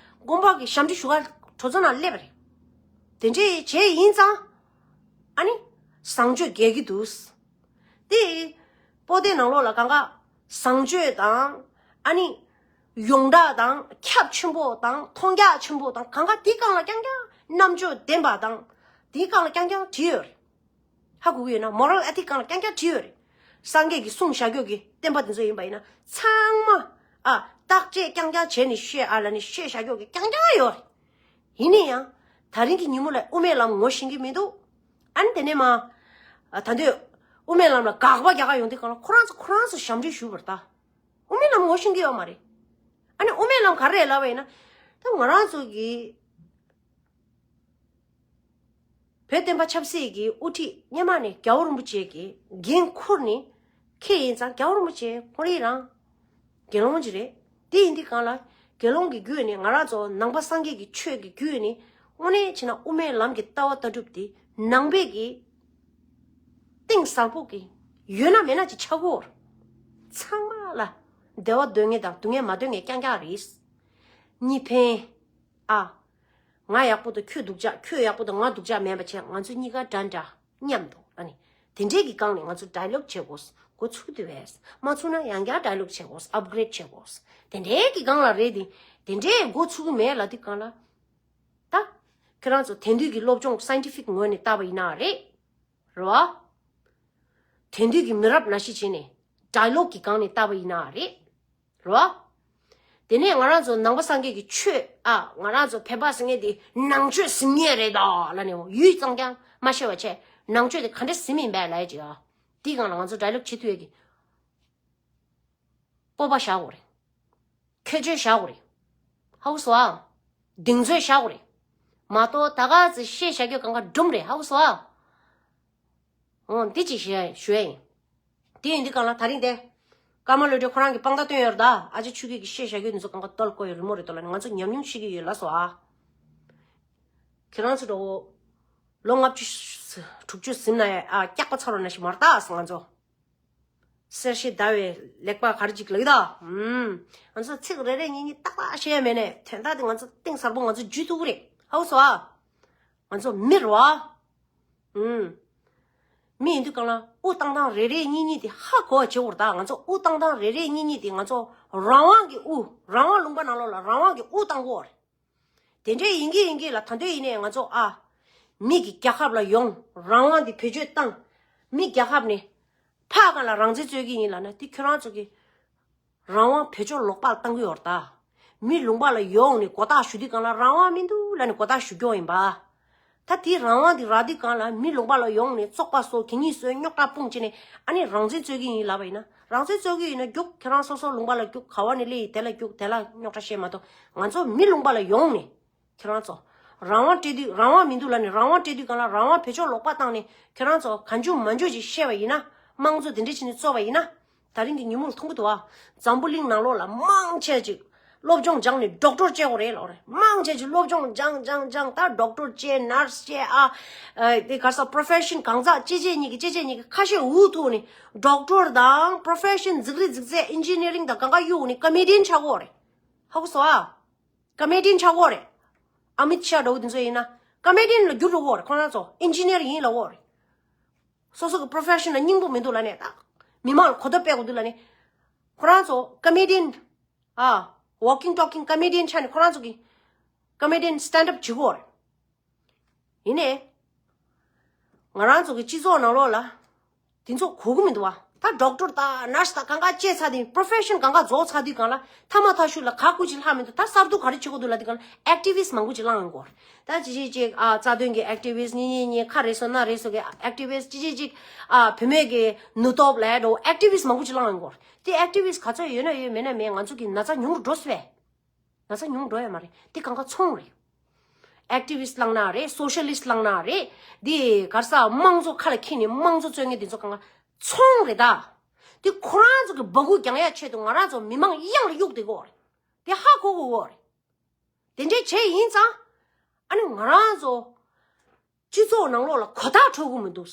དགོན་པ་གི་ཞབས་འདྲེན་ཞུ་ག་གྲོས་ཚོགས་ནང་སླེབས་པ་རེད། དེ་འདྲའི་བྱས་ཡིན་ཙང་། ཨ་ནི། བཟང་སྤྱོད་རྒྱས་ཀྱི་འདུག་དེ། པོ་ཏི་ནང་ལོགས་ལ་གང་ག་བཟང་སྤྱོད་དང་། ཨ་ནི། ཡོངས་གྲགས་དང་ཁྱབ་ཆེན་པོ་དང་མཐོང་རྒྱ་ཆེན་པོ་དང་གང་ག་དེའི་སྒང་ལ་རྐྱང་རྐྱང་རྣམ་དཔྱོད་ལྡན་པ་དང་། དེའི་སྒང་ལ་རྐྱང་རྐྱང་བྲིས་ཡོད་རེད། ཧ་གོ་གི་ཡོད་ན་མོ་རལ་ཨེ་ཐིག་སྒང་ལ་རྐྱང་རྐྱང་བྲིས་ཡོད་རེད། སངས་རྒྱས་ཀྱིས་གསུངས་བཞག་རྒྱུ་གི་བསྟན་པ་དེ་ཚོ་ཡིན་པ་ཡིན་ན་ཚང་མ། ཨ། བརྟག་དཔྱད་རྐྱང་རྐྱང་བྱས་ནས་བཤད་ཨ་ལ་ནི་བཤད་བཞག་རྒྱུ་གི་རྐྱང་རྐྱང་ཡོད་རེད། ཡིན་ན་ཡང་། ད་རིང་གི་ཉིན་མོ་ལ་དབུ་མའི་ལམ་ངོ་ཤེས་ཀྱི་མི་འདུག་ཨ་ནི་དེ་ནས་མ། ཨ། ད་འདོད། དབུ་མའི་ལམ་ལ་དགག་པ་རྒྱག་ག་ཡོང་དུས་གང་ལ་ཁོ་རང་ཚོ་ཁོ་རང་ཚོ་ཞབས་འདྲེན་ཞུས་པ་རེད་ད། དབུ་མའི་ལམ་ངོ་ཤེས་ཀྱི་ཡོད་མ་རེད། ཨ་ནི་དབུ་མའི་ལམ་ག་རེ་རེད་ལབ་པ་ཡིན་ན། ད་ང་རང་ཚོ་གི་བོད་བསྟན་པ་ཆབ་སྲིད་ཀྱི་དབུ་ཁྲིད་སྔོན་མ་ནས་རྒྱལ་བ་རིན་པོ་ཆེ་གི་འགན་འཁུར་ནས་འཁྱེར་ཡིན་ཙང་རྒྱལ་བ་རིན་པོ་ཆེ་ཁོ་རང་རང་དགེ་སློང་ཅིག་རེད། དེ་ཡིན་དུས་གང་ལ་དགེ་སློང་གི་བརྒྱུད་ནས་ང་རང་ཚོ་ནང་པ་སངས་རྒྱས་ཀྱི་ཆོས་ཀྱི་བརྒྱུད་ནས་དངོས་གནས་བྱས་ན་དབུ་མའི་ལམ་གྱི་ལྟ་བ་ལྟ་གྲུབ་དེ་ནང་པའི་གི་གཏིང་ཟབ་པོ་གི་ཡོད་ན་མེད་ན་ཅིག་ཆགས་ཀྱི་ཡོད་རེད། ཚང་མ་ལ་བདེ་བ་འདོད་མཁན་དང་སྡུག་བསྔལ་མ་འདོད་མཁན་རྐྱང་རྐྱང་རེད། གཉིས་ཕན། ཨ། ང་ཡག་པོ་དང་ཁྱོད་སྡུག་ཅག་ཁྱོད་ཡག་པོ་དང་ང་སྡུག་ཅག་མེད་པ་བྱས་ང་ཚོ་གཉིས་ཀ་འདྲ་འདྲ་མཉམ་དུ་ཨ་ནི། དེ་འདྲས་ཀྱི་སྒང་ནས་ང་ཚོ་ཌའི་ལོག་བྱེད་དགོས། འགོ་ཚུགས་དུས་བས་མ་ཚུགས་ན་ཡང་བསྐྱར་ཌའི་ལོག་བྱེད་དགོས། ཨབ་གྷི་རེད་བྱེད་དགོས། དེ་འདྲས་ཀྱི་སྒང་ལ་རེད་དེ། དེ་འདྲས་འགོ་ཚུགས་ཀྱི་མེད་ལབ་དུས་སྒང་ལ། ད། ཁྱེད་རང་ཚོ་དེང་དུས་ཀྱི་སློབ་སྦྱོང་སའིན་ཊི་ཕིག་ངོས་ནས་བལྟས་པ་ཡིན་ན་རེད། རེད་བ། དེང་དུས་ཀྱི་མི་རབས་ནང་བཞིན་བྱས་ནས་ཌའི་ལོག་གི་སྒང་ནས་བལྟས་པ་ཡིན་ན་རེད། རེད་བ། དེ་ནས་ང་རང་ཚོ་ནང་པ་སངས་རྒྱས་ཀྱི་ཆོས་ཨ། ང་རང་ཚོ་བོད་པ་ཟེར་མཁན་དེ་ནང་ཆོས་ཟིན་མཁན་རེད་ད་ལབ་ནས་ཡུལ་ཙམ་ཀྱང་མ་ཤེས་པ་བྱས་ནང་ཆོས་དེ་ག་འདྲ་ཟིན་མིན་པས་ལབ་ཡ་ཅིག་ཨ། དེའི་སྒང་ལ་ང་ཚོ་ཌའི་ལོག་བྱེད་ཐུབ་ཡ་གི་སྤོབས་པ་བཞག་དགོས་རེད། ཁྱད་ཆོས་བཞག་དགོས་རེད། ཧ་གོ་སོང་ཨ། གདེང་ཚོད་བཞག་དགོས་རེད། མ་གཏོགས་ད་ག་ཚོད་བཤད་བཞག་རྒྱུ་གང་ག་སྒྲུང་རེད། ཧ་གོ་སོང་ཨ། འོ་འདི་ཅིག་ཞུ་ཡ་ཞུ་ཡ་ཡིན། དེ་ཡིན་དུས་གང་ལ་ད་རིང་དེ། ཀརྨ་བློ་གྲོས་ཁོ་རང་གིས་དཔང་རྟགས་བཏོན་ཡོད་རེད་ད། ཨ་ཅེ་ཆོས་སྐྱིད་ཀྱིས་བཤད་བཞག་རྒྱུ་འདི་ཚོ་གང་ག་ལྟོ་ལ་བསྐོར་ཡོད་རི་མོ་རེད་དོ་ལབ་ནས་ང་ཚོ་ཉམས་མྱོང་ཤེས་ཀྱི་ཡོད་ལ་སོ་ཨ། ཁྱེད་རང་ཚོ་འདྲ་བོ། ལོ་ལྔ་བཅུ་དྲུག་ཅུ་ཟིན་ན་ཡ་ཨ་སྐྱག་པ་ཚར་བ་ནང་བཞིན་མ་རེད་ད་ང་ཚོ། གསལ་བཤད་ཟླ་བའི་ལེགས་པ་ག་རེ་ཅིག་ལགས་ད། ཨུམ། ང་ཚོ་ཚིག་རེ་རེ་གཉིས་གཉིས་ཏག་ཏག་བཤད་ཡ་མེད་ནས་དོན་དག་དེ་ང་ཚོ་གཏིང་ཟབ་པོ་ང་ཚོ་འཇུས་ཐུབ་ཀྱི་རེད། ཧ་གོ་སོང་ཨ། ང་ཚོ་མི་རེད་བ། ཨུམ། མི་ཡིན་དུས་གང་ལ་དབུ་བཏང་སྟངས་རེ་རེ་གཉིས་གཉིས་དེ་ཧ་གོ་བ་བྱེད་དགོས་རེད་ད། ང་ཚོ་དབུ་བཏང་སྟངས་རེ་རེ་གཉིས་གཉིས་དེ་ང་ཚོ་རང་དབང་གི་དབུ། རང་དབང་ལུང་པ་ནང་ལོགས་ལ་རང་དབང་གི་དབུ་བཏང་དགོས་རེད། དེ་འདྲའི་ཡིན་གྱི་ཡིན་གྱི་ལ་ད་འདོད་ཡིན་ནས་ང་ཚོ་ཨ། མི་གི་རྒྱལ་ཁབ་ལ་ཡོང་རང་དབང་དེ་བེད་སྤྱོད་བཏང་། མི་རྒྱལ་ཁབ་ནས་ཕ་གང་ལ་རང་བཙན་རྩོད་ཀྱི་ཡིན་ལབ་ན་དེ་ཁྱོད་རང་ཚོ་གི་རང་དབང་བེད་སྤྱོད་ལོག་པར་བཏང་གི་ཡོད་རེད་ད། མི་ལུང་པ་ལ་ཡོང་ནས་མགོ་བཏགས་ཞུ་དུས་གང་ལ་རང་དབང་མི་འདུག་ལབ་ནས་མགོ་བཏགས་ཞུ་རྒྱུ་ཡིན་པ། ད་དེའི་རང་དབང་དེ་རག་དུས་གང་ལ་མི་ལུང་པ་ལ་ཡོང་ནས་བཙོག་པ་བཟོ་གད་སྙིགས་བཟོས་རྙོག་དྲ་སྤུངས་བྱས་ནས་ཨ་ནི་རང་བཙན་རྩོད་ཀྱི་ཡིན་ལབ་པ་ཡིན་ན་རང་བཙན་རྩོད་ཀྱི་ཡིན་ན་རྒྱུགས། ཁྱེད་རང་སོ་སོ་ལུང་པ་ལ་རྒྱུགས། ག་བ་ནས་སླེབས་ཡིན་དེ་ལ་རྒྱུགས། དེ་ལ་རྙོག་དྲ་བཤད་མ་གཏོགས་ང་ཚོ་མི་ལུང་པ་ལ་ཡོང་ནས་ཁྱེད་རང་ཚོ་རང་དབང་སྤྲད་དུས་རང་དབང་མི་འདུག་ལབ་ནས་རང་དབང་སྤྲད་དུས་གང་ལ་རང་དབང་བེད་སྤྱོད་ལོག་པ་བཏང་ནས་ཁྱེད་རང་ཚོ་གང་བྱུང་མང་བྱུང་ཅིག་བཤད་པ་ཡིན་ན་དམངས་གཙོ་དེ་འདྲ་བྱས་ནས་རྩོད་པ་ཡིན་ན། ད་རིང་གི་ཉིན་མོར་མཐོང་གི་འདུག་ཨ། འཛམ་བུ་གླིང་ནང་ལོགས་ལ་མང་ཆེ་ཅིག་སློབ་སྦྱོང་སྦྱངས་ནས་ཌོག་ཊར་བྱེད་དགོས་རེད་ལབ་རེད། མང་ཆེ་ཅིག་སློབ་སྦྱོང་སྦྱངས་སྦྱངས་སྦྱངས་ད་ཌོག་ཊར་བྱེད་ནར་སི་བྱེད་ཨ། ཨ་དེ་ག་ས་པྲོ་ཕེ་ཤན་གང་ཟག་གཅེས་གཅེས་གཉིས་ཀྱི་གཅེས་གཅེས་གཉིས་ཀྱི་ཁ་ཤས་འུ་ཐུག་ནས་ཌོག་ཊར་དང་པྲོ་ཕེ་ཤན་འཛིག་རིས་འཛིག་རྫས་ཨིན་ཇི་ནི་རིང་དང་གང་ག་གཡུག་ནས་ཀོ་མེ་ཌི་ཡན་ཆགས་དགོས་རེད། ཧ་གོ་སོང་ཨ། ཀོ་མེ་ཌི་ཡན་ཆགས་དགོས་རེད། ཨ་མིད་ཤཱ་འདྲ་བོ་དེ་ཚོ་ཡིན་ན་ཀོ་མེ་ཌི་ཡན་ལ་འགྱུར་འགྲོ་དགོས་རེད། ཁོ་རང་ཚོ་ཨིན་ཇི་ནི་ཡར་ཡིན་ལབ་དགོས་རེད། སོ་སོ་གི་པྲོ་ཕེ་ཤན་ལ་སྙིང་པོ་མི་འདུག་ལབ་ནས་ད་མི་མང་ལ་གོ་བརྡ་སྤེལ་དགོས་འདུག་ལབ་ནས་ཁོ་རང་ཚོ་ཀོ་མེ་ཌི་ཡན་ཨ་ཝོ་ཀིང་ཊོག་ཀིང་ཀོ་མེ་ཌི་ཡན་ཆགས་ནས་ཁོ་རང་ཚོ་གི་ཀོ་མེ་ཌི་ཡན་སི་ཊེན་ཌི་ཨབ་བྱེད་དགོས་རེད། ཡིན་ནའི། ང་རང་ཚོ་གི་སྤྱི་ཚོགས་ནང་ལོགས་ལ། དེ་ཚོ་གོ་གི་མི་འདུག་བ། ད་ཌོག་ཊར་དང་ནར་སི་དང་གང་ག་བྱས་ཚར་དེ་པྲོ་ཕེ་ཤན་གང་ག་རྫོགས་ཚར་དུས་གང་ལ་ཐ་མ་ཐག་ཤུ་ལ་ག་ཀུ་ཅི་ལྷག་མི་འདུག་ད་གསར་དུ་ག་རེ་བྱེད་དགོས་འདུག་ལབ་དུས་གང་ལ་ཨེག་ཊི་བི་སི་མང་པོ་ཅིག་ལངས་ཡོང་གོ། ད་ཅི་ཅི་ཅིག་ཨ་རྩ་དོན་གྱི་ཨེག་ཊི་བི་སི་གཉིས་གཉིས་གཉིས་ཁ་རེ་སོ་སྣ་རེ་སོ་གི་ཨེག་ཊི་བི་སི་ཅི་ཅི་ཅིག་ཨ་བུད་མེད་ཀྱི་ནུས་སྟོབས་ལ་འགྲོ་ཨེག་ཊི་བི་སི་མང་པོ་ཅིག་ལངས་ཡོང་གོ། དེ་ཨེག་ཊི་བི་སི་ག་ཚོད་ཡོད་ན་ཡོད་མེད་ན་མེད་ང་ཚོ་གི་ན་ཚ་ཉུང་རུ་འགྲོ་སྲིད་པས། ན་ཚ་ཉུང་འགྲོ་ཡ་མ་རེད། དེ་གང་ག་ཚོང་རེད། ཨེག་ཊི་བི་སི་ལངས་ན་རེད། སོ་ཤ་ལི་སི་ལངས་ན་རེད། དེ་གར་ས་དམངས་གཙོ་ཁ་ལ་འཁྱེར་ནས་དམངས་གཙོ་རྩོད་མཁན་དེ་ཚོ་གང་ག་ཚོང་རེད་ད། དེ་ཁོ་རང་ཚོ་གི་སྦ་ཁུག་རྒྱང་ཡ་ཆེད་དུ་ང་རང་ཚོ་མི་མང་གཡང་ལ་གཡུག་བསྡད་གོ་རེད། དེ་ཧ་གོ་གོ་གོ་རེད། དེ་འདྲའི་བྱས་ཡིན་ཙང་། ཨ་ནི་ང་རང་ཚོ་སྤྱི་ཚོགས་ནང་ལོགས་ལ་གོ་བརྡ་འཕྲོད་གི་མི་འདུག་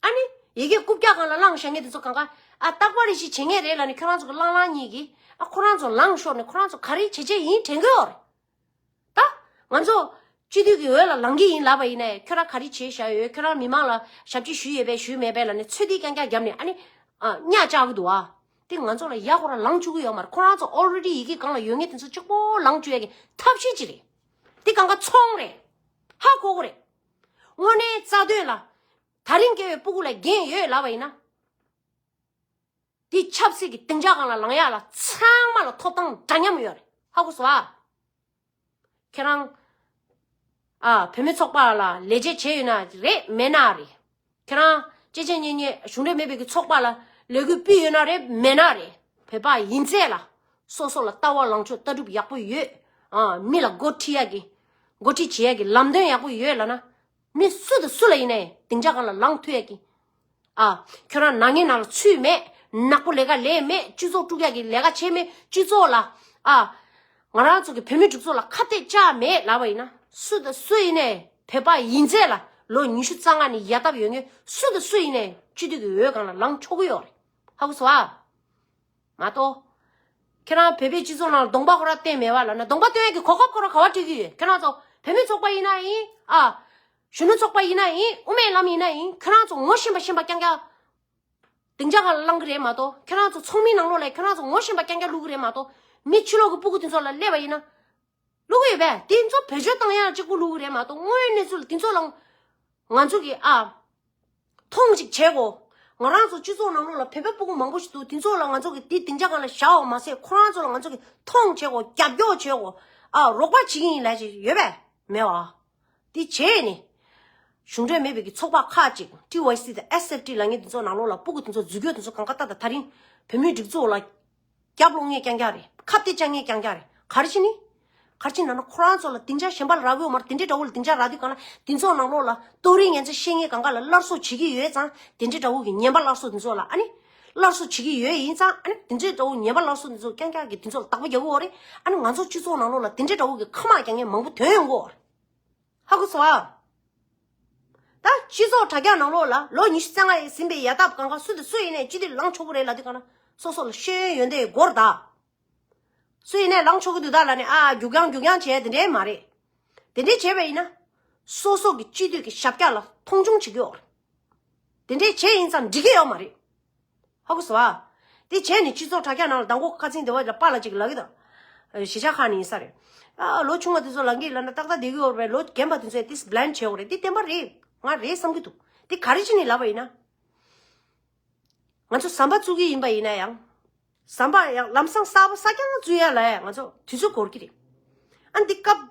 ཨ་ནི་ཡི་གེ་རྐུབ་བཀྱག་སྒང་ལ་བླངས་བཞག་མཁན་དེ་ཚོ་གང་ག་ཨ་རྟག་པར་རེ་ཞིག་བྱེད་མཁན་རེད་ལབ་ནས་ཁྱོད་རང་ཚོ་གི་བླངས་བླངས་གཉིས་ཀྱིས་ཨ་ཁོ་རང་ཚོ་ལངས་ཤོར་ནས་ཁོ་རང་ཚོ་ག་རེ་བྱེད་བྱེད་ཡིན་དྲན་གི་ཡོད་རེད། ད་ང་ཚོ་སྤྱི་འཐུས་ཀྱི་འོས་ལ་ལངས་ཀྱི་ཡིན་ལབ་པ་ཡིན་ནའི་ཁྱོད་རང་ག་རེ་བྱས་བཞག་ཡོད། ཁྱོད་རང་མི་མང་ལ་ཞབས་ཕྱི་ཞུས་ཡོད་པས་ཞུས་མེད་པས་ལབ་ནས་ཚོད་ལྟ་རྐྱང་རྐྱང་བརྒྱབ་ནས་ཨ་ནི་ཨ་གཉའ་བཅག་གི་འདུག་ཨ། དེ་ང་ཚོ་ལ་ཡག་པོ་ར་ལངས་བཅུག་གི་ཡོད་མ་རེད། ཁོ་རང་ཚོ་ཨོ་རེ་ཌི་ཡི་གེ་སྒང་ལ་ཡོད་མཁན་དེ་ཚོ་གཅིག་པོ་ལངས་བཅུག་ཡ་གི་ཐབས་ཤེས་ཅིག་རེད། དེ་གང་ག་ཚོང་རེད། ཧ་གོ་གི་རེད། དངོས་གནས་རྩ་དོན་ལ་ད་རིང་སྐྱེ་བའི་སྤུ་གུ་ལ་འགན་ཡོད་ལབ་པ་ཡིན་ན། དེ་ཆབ་སྲིད་ཀྱི་སྡིངས་ཆ་སྒང་ལ་ལངས་ཡག་ལ་ཚང་མ་ལ་ཐོབ་ཐང་འདྲ་མཉམ་ཡོད་རེད། ཧ་གོ་སོང་ཨ། ཁྱེད་རང་ཨ་བུད་མེད་ཚོགས་པ་ལ་ལས་བྱེད་བྱས་ཡོད་ན་རེད་མེད་ན་རེད། ཁྱེད་རང་གཅེས་གཅེས་གཉེན་གཉེན་གཞུང་འབྲེལ་མེད་པའི་གི་ཚོགས་པ་ལ་ལས་འགུལ་སྤེལ་ཡོད་ན་རེད་མེད་ན་རེད། བོད་པ་ཡིན་ཚད་ལ་སོ་སོ་ལ་ལྟ་བ་ལངས་ཕྱོགས་ལྟ་གྲུབ་ཡག་པོ་ཡོད། ཨ་མི་ལ་འགོ་ཁྲིད་ཡག་གི་འགོ་ཁྲིད་བྱེད་ཡག་གི་ལམ་སྟོན་ཡག་པོ་ཡོད་ལབ་ན། མི་སུ་དང་སུ་ལ་ཡིན་ནའི་སྡིངས་ཆ་སྒང་ལ་ལངས་ཐུབ་ཡག་གི་ཨ། ཁྱོད་རང་ནག་ཉེས་ནང་ལ་ཚུད་མེད། ནག་པོ་ལས་ཀ་ལས་མེད། སྤྱི་ཚོགས་དཀྲུག་ཡག་གི་ལས་ཀ་བྱས་མེད། སྤྱི་ཚོགས་ལ་ཨ། ང་རང་ཚོ་གི་བོད་མི་སྒྲིག་འཛུགས་ལ་ཁ་གཏད་བཅག་མེད་ལབ་པ་ཡིན་ན། སུ་དང་སུ་ཡིན་ནའི་བོད་པ་ཡིན་ཚད་ལ་ལོ་ཉི་ཤུ་རྩ་ལྔ་ནས་ཡར་བཏབ་ཡོད་མཁན་སུ་དང་སུ་ཡིན་ནའི་སྤྱི་འཐུས་ཀྱི་འོས་སྒང་ལ་ལངས་ཆོག་གི་ཡོད་རེད། ཧ་གོ་སོང་ཨ། མ་གཏོགས། ཁྱེད་རང་བོད་པའི་སྤྱི་ཚོགས་ནང་ལ་གདོང་པ་ཁོ་རང་བསྟན་མེད་པ་ལབ་ན་གདོང་པ་སྟོན་ཡག་གི་གོ་སྐབས་ཁོ་རང་ག་པར་སྤྲད་ཀྱི་ཡོད། ཁྱེད་རང་ཚོ་བོད་མི་ཚོགས་པ་ཡིན་ན་ཡིན་ཨ། གཞོན་ནུ་ཚོགས་པ་ཡིན་ན་ཡིན། དབུ་མའི་ལམ་ཡིན་ན་ཡིན། ཁྱེད་རང་ཚོ་ངོ་ཤེས་པ་ཤེས་པ་རྐྱང་རྐྱང་སྡིངས་ཆ་སྒང་ལ་ལངས་ཀྱི་རེད་མ་གཏོགས། ཁྱེད་རང་ཚོ་ཚོགས་མི་ནང་ལོགས་ལ་ཁྱེད་རང་ཚོ་ངོ་ཤེས་པ་རྐྱང་རྐྱང་བླུག་གི་རེད་མ་གཏོགས། མི་ཕྱི་ལོགས་ཀྱི་སྤུ་གུ་དེ་ཚོ་ལ་སླེབས་པ་ཡིན་ན། བླུག་གི་ཡོད་པས། དེ་ཚོ་བེད་སྤྱོད་བཏང་ཡག་གཅིག་པུ་བླུག་གི་རེད་མ་གཏོགས། དངོས་ཡོད་གནས་ཚུལ་ལ་དེ་ཚོ་ལ་ང་ཚོ་གི་ཨ། མཐོང་ཅིག་བྱེད་དགོས། ང་རང་ཚོ་སྤྱི་ཚོགས་ནང་ལོགས་ལ་བོད་པའི་སྤུ་གུ་མང་པོ་ཞིག་འདུག་དེ་ཚོ་ལ་ང་ཚོ་གི་དེ་སྡིངས་ཆ་སྒང་ལ་བཞག་པ་མ་ཟད་ཁོ་རང་ཚོ་ལ་ང་ཚོ་གི་མཐོང་བྱེད་དགོས། རྒྱབ་སྐྱོར་བྱེད་དགོས། ཨ་རོགས་པ་བྱེད་ཀྱི་ཡིན་ལབ་ཅིག་ཡོད་པས། མེད་པ། དེ་བྱས་ནས། གཞུང་འབྲེལ་མེད་པའི་གི་ཚོགས་པ་ཁག་ཅིག་ཊི་ཝའི་སི་དང་ཨེས་ཨེཕ་ཊི་ལབ་མཁན་དེ་ཚོ་ནང་ལོགས་ལ་སྤུ་གུ་དེ་ཚོ་འཛུལ་སྐྱོད་དེ་ཚོ་གང་ག་ལྟ་དང་ད་རིང་བོད་མིའི་སྒྲིག་འཛུགས་ལ་རྒྱབ་ལོག་མཁན་རྐྱང་རྐྱང་རེད། ཁ་གཏད་བཅག་མཁན་རྐྱང་རྐྱང་རེད། ག་རེ་བྱས་ནི། ག་རེ་བྱས་ན་ན་ཁོ་རང་ཚོ་ལ་སྡིངས་ཆ་གཞན་པ་ལ་རག་གི་ཡོད་མ་རེད། དེ་འདྲའི་འདྲ་བོ་ལ་སྡིངས་ཆ་རག་དུས་གང་ལ་དེ་ཚོ་ནང་ལོགས་ལ་རྟོགས་རིགས་ངན་ཚ་བཤད་མཁན་གང་ག་ལ་སླར་གསོ་བྱེད་ཀྱི་ཡོད་ཙང་། དེ་འདྲའི་འདྲ་བོ་གི་ངན་པ་སླར་གསོ་དེ་ཚོ་ལ་ཨ་ནི། སླར་གསོ་བྱེད་ཀྱི་ཡོད་ཡིན་ཙང་ཨ་ནི་དེ་འདྲའི་འདྲ་བོ་ངན་པ་སླར་གསོ་དེ་ཚོ་རྐྱང་རྐྱང་གི་དེ་ཚོ་ལ་བདག་པོ་རྒྱག་གི་ཡོད་རེད། ཨ་ནི་ང་ཚོ་སྤྱི་ཚོགས་ནང་ལོགས་ལ་དེ་འདྲའི་འདྲ་བོ་གི་ཁ་དམག་རྒྱག་མཁན་མང་པོ་ཐོན་ཡོང་གི་ཡོད་རེད། ཧ་གོ་སོང་ཨ། ད་ སྤྱི་ཚོགས་དྲ་རྒྱ་ནང་ལོགས་ལ་ལོ་ཉི་ཤུ་རྩ་ལྔ་ཡས་ཟིན་པའི་ཡ་ཐབས་གང་ག་སུ་དང་སུ་ཡིན་ནའི་སྤྱི་འཐུས་ལངས་ཆོག་གི་རེད་ལབ་དུས་གང་ན་སོ་སོ་ལ་ཤེས་ཡོན་ཡོན་ཏན་སྒོར་ད། སུ་ཡིན་ནའི་ལངས་ཆོག་གི་འདུག་ད་ལབ་ནས་ཨ་རྒྱུག་རྐྱང་རྒྱུག་རྐྱང་བྱས་དེ་འདྲའི་མ་རེད། དེ་འདྲའི་བྱས་པ་ཡིན་ན། སོ་སོ་གི་སྤྱི་འཐུས་ཀྱི་ཞབས་བཀྱག་ལ་མཐོང་ཆུང་བྱེད་ཀྱི་ཡོད་རེད། དེ་འདྲའི་བྱས་ཡིན་ཙང་འགྲིག་གི་ཡོད་མ་རེད། ཧ་གོ་སོང་ཨ། དེ་བྱས་ནས་སྤྱི་ཚོགས་དྲ་རྒྱ་ནང་ལ་མདང་དགོང་ཁ་ཚིག་འདི་བ་ལ་པཱ་ལགས་ཅིག་ལབ་ཀྱི་འདུག་གཞིས་ཆགས་ཁག་ནས་ཡིན་ས་རེད། ཨ་ལོ་ཆུང་བ་དེ་ཚོ་ལངས་ཀྱི་ལབ་ན་ཏག་ཏག་བསྡད་ཀྱི་ཡོད་རེད། ལོ་རྒན་པ་དེ་ཚོས་ཏིས་བླན་བྱེད་དགོས་རེད། འདི་བདེན་པ་རེད། ང་རེད་བསམ་གྱི་འདུག་དེ་ག་རེ་བྱས་ནས་ལབ་པ་ཡིན་ན། ང་ཚོ་ཟམ་པ་བཙུགས་ཀྱི་ཡིན་པ་ཡིན་ན་ཡང་། ཟམ་པ་ཡང་ལམ་སང་གསར་པ་གསར་རྐྱང་བཙུགས་ཡ་ལ་ཡང་ང་ཚོ་དུས་ཚོད་འགོར་གྱི་རེད། ཨ་འདི་སྐབས་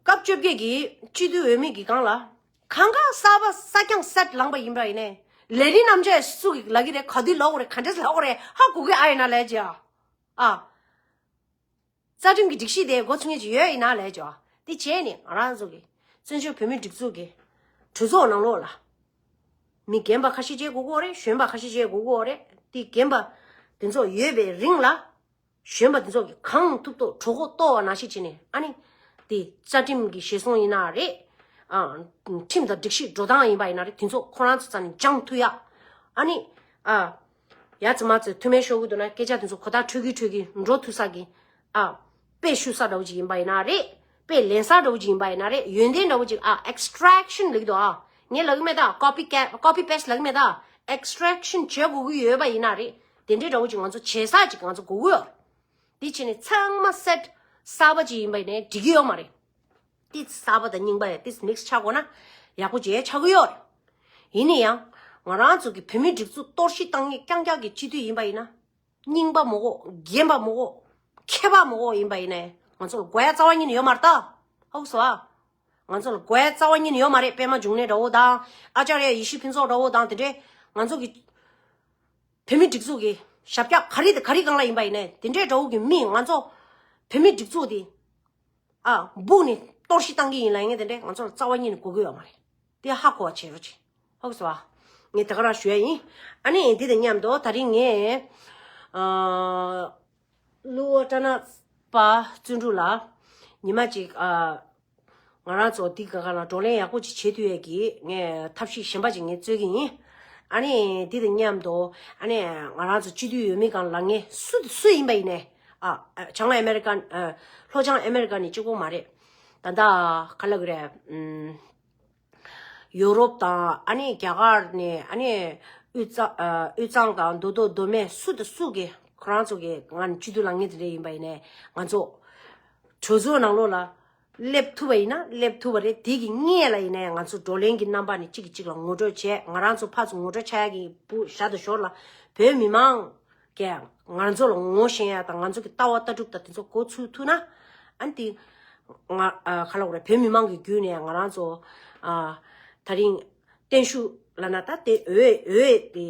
སྐབས་བཅོ་བརྒྱད་ཀྱི་སྤྱི་འཐུས་འོས་མི་གི་སྒང་ལ་གང་ག་གསར་པ་གསར་རྐྱང་སེཊ་ལངས་པ་ཡིན་པ་ཡིན་ནའི་ལས་རིགས་རྣམ་གཞག་སུ་གི་ལབ་ཀྱི་རེད། ག་དུས་ལབ་དགོས་རེད། ག་འདྲས་ལབ་དགོས་རེད། ཧ་གོ་གི་ཨ་ཡིན་ན་ལས་ཀྱི་ཨ། རྩ་ཁྲིམས་ཀྱི་སྒྲིག་གཞི་དེ་འགོ་ཚུགས་མཁན་ཅིག་ཡོད་ཡིན་ན་ལས་ཀྱི་ཨ། དེ་བྱས་ནས་ང་རང་ཚོ་གི་བཙན་བྱོལ་བོད་མིའི་སྒྲིག་འཛུགས་ཀྱི་གྲོས་ཚོགས་ནང་ལོགས་ལ་མི་རྒན་པ་ཁ་ཤས་བྱེད་དགོས་ཀྱི་ཡོད་རེད། གཞོན་པ་ཁ་ཤས་བྱེད་དགོས་ཀྱི་ཡོད་རེད། དེ་རྒན་པ་དེ་ཚོ་ཡོད་པའི་རིང་ལ། གཞོན་པ་འདི་ཚོ་གིས་གང་ཐུབ་ཐུབ་གྲོད་ཁོག་ལྟོགས་པ་ནང་བཞིན་བྱས་ནས་ཨ་ནི། དེ་རྩ་ཁྲིམས་ཀྱི་ཞལ་གསུང་ཡིན་ན་རེད། ཨ། ཁྲིམས་དང་སྒྲིག་གཞི་འགྲོ་སྟངས་ཡིན་པ་ཡིན་ན་རེད། དེ་ཚོ་ཁོ་རང་ཚོ་རྩ་ནས་སྦྱང་ཐུབ་ཡ། ཨ་ནི། ཨ། ཡ་ཙི་མ་ཙི་ཐུ་མེད་ཤོར་གི་འདུག་ན་སྐད་ཆ་དེ་ཚོ་གོ་ཐག་འཕྲོད་ཀྱི་འཕྲོད་ཀྱི་འགྲོ་ཐུབ་ས་གི། ཨ། དཔེ་ཞུ་ས་འདྲ་བོ་ཅིག་ཡིན་པ་ཡིན་ན་རེད། དཔེ་ལེན་ས་འདྲ་བོ་ཅིག་ཡིན་པ་ཡིན་ན་རེད། ཡོན་ཏན་འདྲ་བོ་ཅིག་ཨ། ཨེགས་ཊེག་ཤན་ལབ་ཀྱི་འདུག་ཨ། ངས་ལབ་ཀྱི་མེད་ད། ཀོ་པི་ཀེ་ཀོ་པི་པེ་སི་ཊི་ལབ་ཀྱི་མེད་ད། ཨེགས་ཊེག་ཤན་བྱེད་དགོས་ཀྱི་ཡོད་པ་ཡིན་ན་རེད། དེ་འདྲའི་འདྲ་བོ་ཅིག་ང་ཚོ་བྱེད་ས་ཅིག་ང་ཚོ་དགོས་ཀྱི་ཡོད་རེད། དེ་བྱས་ནས་ཚང་མ་སེཊ་གསར་པ་ཅིག་ཡིན་པ་ཡིན་ནའི་འགྲིག་གི་ཡོད་མ་རེད། ཏིས་གསར་པ་དང་རྙིང་པ་ཡ་ཏིས་མིག་སི་ཆགས་དགོས་ན་ཡག་པོ་ཅིག་ཆགས་ཀྱི་ཡོད་རེད། ཡིན་ན་ཡང་ང་རང་ཚོ་གི་བོད་མིའི་སྒྲིག་འཛུགས་གཏོར་བཤིག་བཏང་མཁན་རྐྱང་རྐྱང་གི་སྤྱི་འཐུས་ཡིན་པ་ཡིན་ན། རྙིང་པ་མོ་གོ། རྒན་པ་མོ་གོ། མཁས་པ་མོ་གོ་ཡིན་པ་ཡིན་ནའི་ང་ཚོ་ལ་དགོས་ཡ་རྩ་བ་ཉིད་ནས་ཡོད་མ་རེད་ད། ཧ་གོ་སོང་ཨ། ང་ཚོ་ལ་དགོས་ཡ་རྩ་བ་ཉིད་ནས་ཡོད་མ་རེད། པད་མ་འབྱུང་གནས་འདྲ་བོ་དང་། ཨ་ཅར་ཡ་ཡེ་ཤེས་ཕུན་ཚོགས་འདྲ་བོ་དང་། དེ་འདྲའི་ང་ཚོ་གི་བོད་མི་སྒྲིག་འཛུགས་ཀྱི་ཞབས་བཀྱག་ག་རེ་དང་ག་རེ་སྒང་ལ་ཡིན་པ་ཡིན་ནའི་དེ་འདྲའི་འདྲ་བོ་གི་མི་ང་ཚོ་བོད་མི་སྒྲིག་འཛུགས་དེ། ཨ། སྦུག་ནས་གཏོར་བཤིག་བཏང་གི་ཡིན་ལབ་མཁན་དེ་འདྲས་ང་ཚོ་ལ་རྩ་བ་ཉིད་ནས་དགོས་ཀྱི་ཡོད་མ་རེད། དེ་ཧ་གོ་བ་བྱེད་རོགས་བྱེད། ཧ་གོ་སོང་ཨ། ངས་དེ་ག་རང་ཞུ་ཡ་ཡིན། ཨ་ནི་འདི་དང་མཉམ་དུ་ད་རིང་ངས། ཨ། གླུ་བ་ཊ་ན་པ་བརྩོན་འགྲུས་ལགས་ཉི་མ་གཅིག་ཨ། ང་རང་ཚོ་འདི་ག་ག་ལ་བགྲོ་གླེང་ཡག་པོ་ཅིག་བྱེད་ཐུབ་ཡས་ཀྱི་ངས་ཐབས་ཤེས་གཞན་པ་ཅིག་ངས་རྩོད་ཀྱི་ཡིན། ཨ་ནི་འདི་དང་མཉམ་དུ་ཨ་ནི་ང་རང་ཚོ་སྤྱི་འཐུས་འོས་མི་སྒང་ལ་ངས་སུ་སུ་ཡིན་པ་ཡིན་ནའི། ཨ། བྱང་ཨ་མེ་རི་ཀ། ཨ། ལྷོ་བྱང་ཨ་མེ་རི་ཀ་ནས་གཅིག་པོ་མ་རེད། ད་ལྟ་ག་ལབ་དགོས་རེད། ཨུམ། ཡོ་རོབ་དང་ཨ་ནི་རྒྱ་གར་ནས་ཨ་ནི་དབུས་གཙང་། ཨ། དབུས་གཙང་དང་མདོ་སྟོད་མདོ་སྨད་སུ་དང་སུ་གིས་ཁོ་རང་ཚོ་གི་ང་ནི་སྤྱི་འཐུས་ལངས་མཁན་དེ་འདྲ་ཡིན་པ་ཡིན་ནའི་ང་ཚོ་གྲོས་ཚོགས་ནང་ལོགས་ལ་སླེབས་ཐུབ་པ་ཡིན་ན་སླེབས་ཐུབ་པ་རེད། དེ་གི་སྔོན་ལ་ཡིན་ནའི་ང་ཚོ་བགྲོ་གླེང་གི་རྣམ་པ་ནས་གཅིག་གིས་གཅིག་ལ་ངོ་སྤྲོད་བྱས། ང་རང་ཚོ་ཕར་ཚུར་ངོ་སྤྲོད་བྱ་ཡག་གི་བུ་བཞག་དང་ཞོར་ལ་བོད་མི་མང་གིས་ང་ཚོ་ལ་ངོ་ཤེས་ཡ་དང་ང་ཚོ་གི་ལྟ་བ་ལྟ་གྲུབ་དང་དེ་ཚོ་གོ་ཚུགས་ཐུབ་ན། ཨ་ནི་དེ་ང་ཨ་ག་ལབ་དགོས་རེད། བོད་མི་མང་གི་བརྒྱུད་ནས་ང་རང་ཚོ་ཨ་ད་རིང་བརྟན་བཞུགས་ལབ་ན་ད་དེ་འོས་འོས་དེ་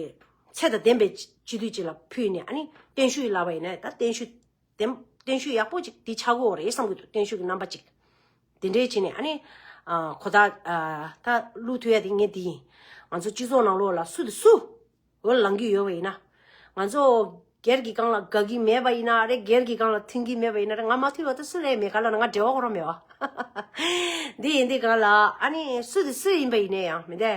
ཚད་དང་ལྡན་པའི་སྤྱི་འཐུས་ཅིག་ལ་ཕུལ་ནས་ཨ་ནི་བརྟན་བཞུགས་ལབ་པ་ཡིན་ན་ད་བརྟན་བཞུགས་བརྟན་བརྟན་བཞུགས་ཡག་པོ་ཅིག་དེ་ཆགས་ཀྱི་ཡོད་རེད་བསམ་གྱི་འདུག་བརྟན་བཞུགས་ཀྱི་རྣམ་པ་ཅིག་དེ་འདྲའི་བྱས་ནས་ཨ་ནི་ཨ་གོ་ཐག་ཨ་ད་བླུག་ཐུབ་ཡ་དེ་ངས་དེ་ཡིན། ང་ཚོ་སྤྱི་ཚོགས་ནང་ལོགས་ལ་སུ་དང་སུ། འོ་ལངས་ཀྱི་ཡོད་པ་ཡིན་ན། ང་ཚོ་སྒེར་གྱི་སྒང་ལ་དགའ་གི་མེད་པ་ཡིན་ན་རེད། སྒེར་གྱི་སྒང་ལ་མཐུན་གྱི་མེད་པ་ཡིན་ན་རེད། ང་མ་མཐུན་པ་དེ་སུ་ལ་ཡང་མེད། ག་ལབ་ན་ང་འབྲེལ་བ་ཁོ་རང་མེད་པ། འདི་ཡིན་དུས་སྒང་ལ་ཨ་ནི་སུ་དེ་སུ་ཡིན་པ་ཡིན་ན་ཡང་མི་འདའི་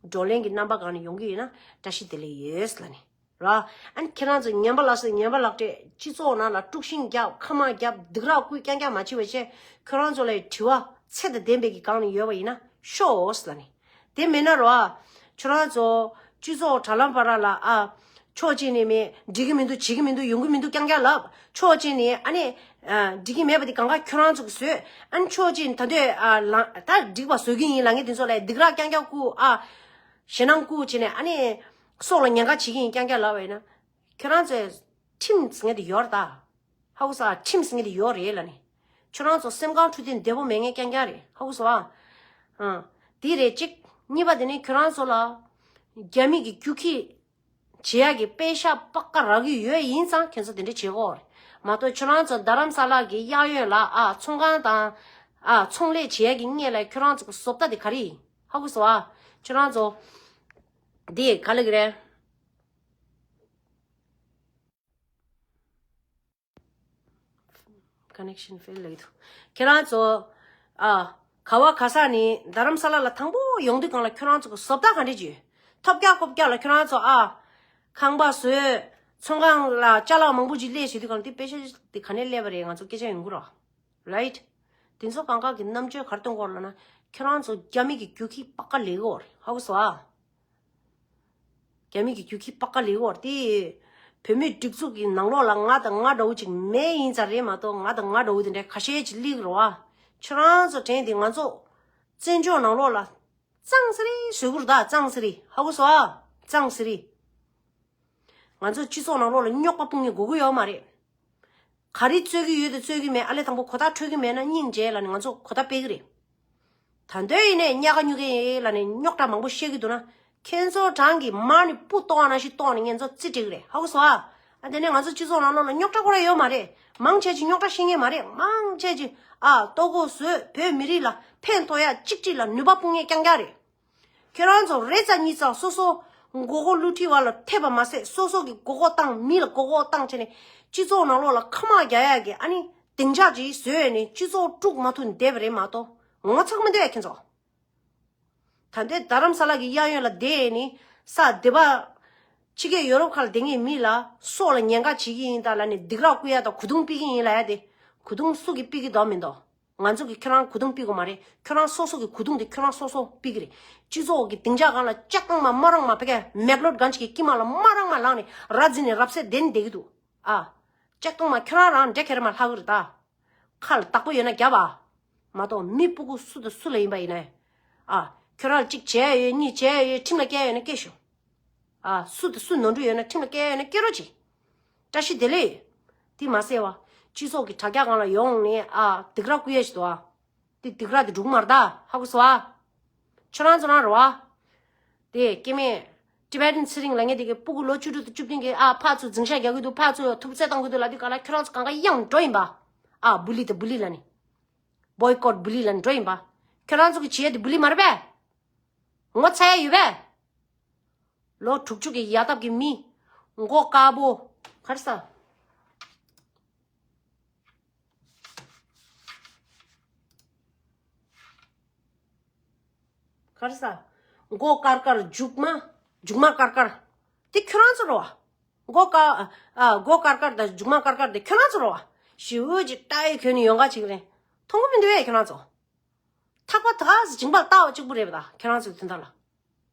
བགྲོ་གླེང་གི་རྣམ་པ་སྒང་ནས་ཡོང་གི་ཡོད་ན་བཀྲ་ཤིས་བདེ་ལེགས་ཡོད་ལབ་ནི་ར། ཨ་ནི་ཁྱེད་རང་ཚོ་ངན་པ་ལ་སོགས་ངན་པ་ལག་སྤྲད་སྤྱི་ཚོགས་ནང་ལ་དཀྲུག་ཤིང་རྒྱབ་ཁ་དམག་རྒྱབ་སྡིགས་ར་བསྐུལ་རྐྱང་རྐྱང་མ་བྱེད་པ་བྱས། ཁྱེད་རང་ཚོ་ལ་དྲི་བ་ཚད་དང་ལྡན་པའི་གི་སྒང་ནས་ཡོད་པ་ཡིན་ན་ཤོག་ལབ་ནི། དེ་མེད་ན་རོ་ཨ། ཁྱོད་རང་ཚོ་སྤྱི་ཚོགས་དྲ་ལམ་བར་ལ་ཨ། ཕྱོགས་གཅིག་ནས་མེད་འགྲིག་གི་མི་འདུག་བྱེད་ཀྱི་མི་འདུག་ཡོང་གི་མི་འདུག་རྐྱང་རྐྱང་ལབ། ཕྱོགས་གཅིག་ནས་ཨ་ནི་ཨ། འགྲིག་གི་མེད་པ་དེ་གང་ག་ཁྱོད་རང་ཚོ་གིས་བཟོས། ཨ་ནི་ཕྱོགས་གཅིག་ནས་ད་འདོད་ཨ། ལང་ད་འགྲིག་པ་བཟོ་གི་ཡིན་ལབ་མཁན་དེ་ཚོ་ལ་སྡིགས་ར་རྐྱང་རྐྱང་བསྐུལ་ཨ། ཞེད་སྣང་བསྐུལ་བྱས་ནས་ཨ་ནི་སྲོག་ལ་ཉེན་ཁ་བྱེད་ཀྱི་ཡིན་རྐྱང་རྐྱང་ལབ་པ་ཡིན་ན། ཁྱོད་རང་ཚོས་ཁྲིམས་ཟེར་མཁན་དེ་ཡོད་རེད་ད། ཧ་གོ་སོང་ཨ། ཁྲིམས་ཟེར་མཁན་དེ་ཡོད་རེད་ལབ་ནི། ཁྱོད་རང་ཚོ་སེམས་ཁམས་འཕྲོད་བསྟེན་བདེ་པོ་མེད་མཁན་རྐྱང་རྐྱང་རེད། ཧ་གོ་སོང་ཨ། ཨ། དེ་རེད་གཅིག་གཉིས་པ་དེ་ནི་ཁྱོད་རང་ཚོ་ལ་རྒྱ་མི་གི་རྒྱུག་ཁྱི་བྱེད་ཡག་གི་པེ་ཤག་པ་ཀ་རག་གི་ཡོད་ཡིན་ཙང་ཁྱོད་ཚོ་དེ་འདྲ་བྱེད་དགོས་རེད་མ་གཏོགས། ཁྱོད་རང་ཚོ་རྡ་རམ་ས་ལ་གི་གཡག་གཡོན་ལ་ཨ་ཚོང་ཁང་དང་ཨ་ཚོང་ལས་བྱེད་ཡག་གི་སྔོན་ལ་ཁྱོད་རང་ཚོ་གི་བཟོ་ལྟ་དེ་ག་རེ་ཡིན། ཧ་གོ་སོང་ཨ། ཁྱོད་རང་ཚོ་དེ་ག་ལབ་ཀྱི་རེད། Connection fail ལབ་ཀྱི་འདུག་ཁྱེད་རང་ཚོ་ཨ། ག་བ་ག་ས་ནས་རྡ་རམ་ས་ལ་ལ་དང་པོ་ཡོང་དུས་སྒང་ལ་ཁྱོད་རང་ཚོ་གི་བཟོ་ལྟ་ག་འདྲས་ཅིག་ཐོབ་རྒྱག་ཁོབ་རྒྱག་ལ་ཁྱོད་རང་ཚོ་ཨ། ཁང་པ་བཟོས། ཚོང་ཁང་ལ་ཅ་ལག་མང་པོ་ཅིག་སླེབས་བྱེད་དུས་སྒང་ལ་དེ་པེ་ཤ་དེ་ག་ནས་སླེབས་པ་རེད། ང་ཚོ་སྐད་ཆ་ཡོང་གི་རོགས། རའིཊ། དེ་ཚོ་གང་ག་གི་རྣམ་དཔྱོད་ག་རེ་སྟོན་གི་ཡོད་རེད་ལབ་ན། ཁྱོད་རང་ཚོ་རྒྱ་མི་གི་རྒྱུག་ཁྱི་པགས་ཀ་ལེན་གི་ཡོད་རེད། ཧ་གོ་སོང་ཨ། རྒྱ་མི་གི་རྒྱུག་ཁྱི་པགས་ཀ་ལེན་གི་ཡོད་རེད་དེ། བོད་མིའི་སྒྲིག་འཛུགས་ཀྱི་ནང་ལོགས་ལ་ང་དང་ང་འདྲ་བོ་ཅིག་མེད་ཡིན་ཙང་རེད་མ་གཏོགས། ང་དང་ང་འདྲ་བོ་དེ་འདྲའི་ཁ་ཤས་ཅིག་སླེབས་ཀྱི་རེད་བ། ཁྱོད་རང་ཚོ་དྲན་དེ་ང་ཚོ་བཙན་བྱོལ་ནང་ལོགས་ལ་གཙང་སེ་རེད་བཟོ་གི་རེད་ད། གཙང་སེ་རེད། ཧ་གོ་སོང་ཨ། གཙང་སེ་རེད། ང་ཚོ་སྤྱི་ཚོགས་ནང་ལོགས་ལ་རྙོག་པ་སྤུངས་ནས་དགོས་ཀྱི་ཡོད་མ་རེད། ག་རེ་རྩོད་ཀྱི་ཡོད་དེ་རྩོད་ཀྱི་མེད། ཨ་ལས་དང་པོ་གོ་བརྡ་འཕྲོད་ཀྱི་མེད་ན་སྙིང་རྗེ་ལབ་ནས་ང་ཚོ་གོ་བརྡ་སྤེལ་གྱི་རེད། ད་འདོད་ཡིན་ནས་ཉག་ག་ཉུག་གི་ལབ་ནས་རྙོག་དྲ་མང་པོ་བཤད་ཀྱི་འདུག་ན། ཁྱེད་ཚོ་གྲང་གི་མར་ནས་སྤུ་གཏོང་བ་ནང་བཞིན་གཏོང་ནས་ངེད་ཚོ་རྩིས་སྤྲད་ཀྱི་རེད། ཧ་གོ་སོང་ཨ། ཨ་དེ་ནས་ང་ཚོ་སྤྱི་ཚོགས་ནང་ལོགས་ལ་རྙོག་དྲ་ཁོ་ར་ཡོད་མ་རེད། མང་ཆེ་ཅིག་རྙོག་དྲ་ཤེས་མཁན་མ་རེད། མང་ཆེ་ཅིག་ཨ་ལྟོ་གོས་བཟོས་བོད་མི་རིགས་ལ་ཕན་ཐོགས་ཡ་གཅིག་གཅིག་ལ་ནུས་པ་སྤུངས་མཁན་རྐྱང་རྐྱང་རེད། ཁྱེད་རང་ཚོ་རེ་ཙམ་གཉིས་ཙམ་སོ་སོ་མགོ་སྐོར་བསླུ་བྲིད་བ་ལ་ཐེབས་པ་མ་ཟད། སོ་སོ་གི་མགོ་སྐོར་བཏང་། མི་ལ་མགོ་སྐོར་བཏང་བྱས་ནས་སྤྱི་ཚོགས་ནང་ལོགས་ལ་ཁ་དམག་རྒྱག་ཡག་གི་ཨ་ནི་སྡིངས་ཆ་ཅིག་བཟོས་ནས་སྤྱི་ཚོགས་དཀྲུག་མ་ཐུབ་བསྡད་པ་རེད་མ་གཏོགས། ངོ་ཚ་གི་མི་འདུག་ཡ་ཁྱེད་ཚོ། ད་ལྟའི་རྡ་རམ་ས་ལ་གི་གཡས་གཡོན་ལ་བསྡད་ནས་ས་སྡེ་པ་ཕྱི་རྒྱལ་ཡོ་རོབ་ཁག་ལ་བསྡད་མཁན་མི་ལ་སྲོག་ལ་ཉེན་ཁ་བྱེད་ཀྱི་ཡིན་ད་ལབ་ནས་སྡིགས་ར་བསྐུལ་ཡ་དང་གོས་ཐུང་ཕུད་ཀྱི་ཡིན་ལབ་ཡ་དེ། གོས་ཐུང་སུ་གིས་ཕུད་ཀྱི་འདུག་མི་འདུག་ང་ཚོ་གིས་ཁྱོད་རང་གོས་ཐུང་ཕུད་དགོས་མ་རེད། ཁྱོད་རང་སོ་སོ་གི་གོས་ཐུང་དེ་ཁྱོད་རང་སོ་སོ་ཕུད་ཀྱི་རེད། སྤྱི་ཚོགས་ཀྱི་སྡིངས་ཆ་སྒང་ལ་ལྕགས་ཐང་མ་མ་རང་མ་ཕ་གི་མེག་ལོད་གང་ཅིག་གི་དཀྱིལ་མ་ལ་མ་རང་མ་ལངས་ནས་ར་འཛིན་ནས་རབ་གསལ་བསྡད་ནས་བསྡད་ཀྱི་འདུག་ཨ། ལྕགས་ཐང་མ་ཁྱོད་རང་རང་འདྲེ་ཁྱེར་མ་ལྷག་གི་རེད་ད། ཁ་ལ་བདག་པོ་ཡོད་ན་རྒྱབ་ཨ། མ་གཏོགས་མི་སྤུ་གུ་སུ་དང་སུ་ལ་ཡིན་པ་ཡིན་ན། ཨ། ཁྱོད་རང་ལ་གཅིག་བྱས་ཡོད་གཉིས་བྱས་ཡོད་ཁྲིམས་ལ་བཀལ་ཡོད་ན་བཀལ་ཤོག་ཨ། སུ་དང་སུ་ནོར་འཁྲུལ་ཡོད་ན་ཁྲིམས་ལ་བཀལ་ཡོད་ན་བཀལ་རོགས་གྱིས། བཀྲ་ཤིས་བདེ་ལེགས། དེ་མ་ཟད་བ། སྤྱི་ཚོགས་ཀྱི་དྲ་རྒྱ་སྒང་ལ་ཡོང་ནས་ཨ་སྡིགས་ར་བསྐུལ་ཡས་ཞིག་འདུག་ཨ། དེ་སྡིགས་ར་དེ་འགྲུག་མ་རེད་ད། ཧ་གོ་སོང་ཨ། ཁྱོད་རང་ཚོ་རང་རེད་བ། དེ་སྐྱེ་དམན། ཊི་བེ་ཊན་ཚེ་རིང་ལབ་མཁན་དེ་གི་སྤུ་གུ་ལོ་བཅུ་དྲུག་དང་བཅུ་བདུན་གི་ཨ་ཕར་ཚུར་འཛིང་ཤག་རྒྱག་གི་འདུག་ཕར་ཚུར་ཐུབ་ཚད་གཏོང་གི་འདུག་ལབ་དུས་ག་ལ་ཁྱོད་རང་ཚོ་གང་ག་གཡང་འགྲོ་ཡིན་པ། ཨ་བུ་ལི་དང་བུ་ལི་ལབ་ནི། བོའི་ཀོཊ་བུ་ལི་ལབ་ནི་འགྲོ་ཡིན་པ། ཁྱོད་རང་ཚོ་གི་བྱེད་ཡ་དེ་བུ་ལི་མ་རེད་པས། ངོ་ཚ་ཡ་ཡོད་པས། ལོ་དྲུག་ཅུ་གི་ཡ་སྟབས་ཀྱི་མི། མགོ་དཀར་པོ། ག་རེ་ཟ། ག་རེ་ཟ། མགོ་དཀར་དཀར་མཇུག་མ། མཇུག་མ་དཀར་དཀར། དེ་ཁྱོད་རང་ཚོ་རེད་བ། མགོ་དཀར། ཨ། མགོ་དཀར་དཀར་དང་མཇུག་མ་དཀར་དཀར་དེ་ཁྱོད་རང་ཚོ་རེད་བ། ཞེ་པོ་ཅིག་སྐྲ་ཡི་གོན་ནས་ཡོང་ག་ཅིག་རེད། མཐོང་གི་མི་འདུག་བས་ཁྱོད་རང་ཚོ། ཐག་པ་ད་ག་ཟེ་མཇིང་པ་ལ་བཏགས་པ་གཅིག་པུ་རེད་པ་ད་ཁྱོད་རང་ཚོའི་དོན་དག་ལ།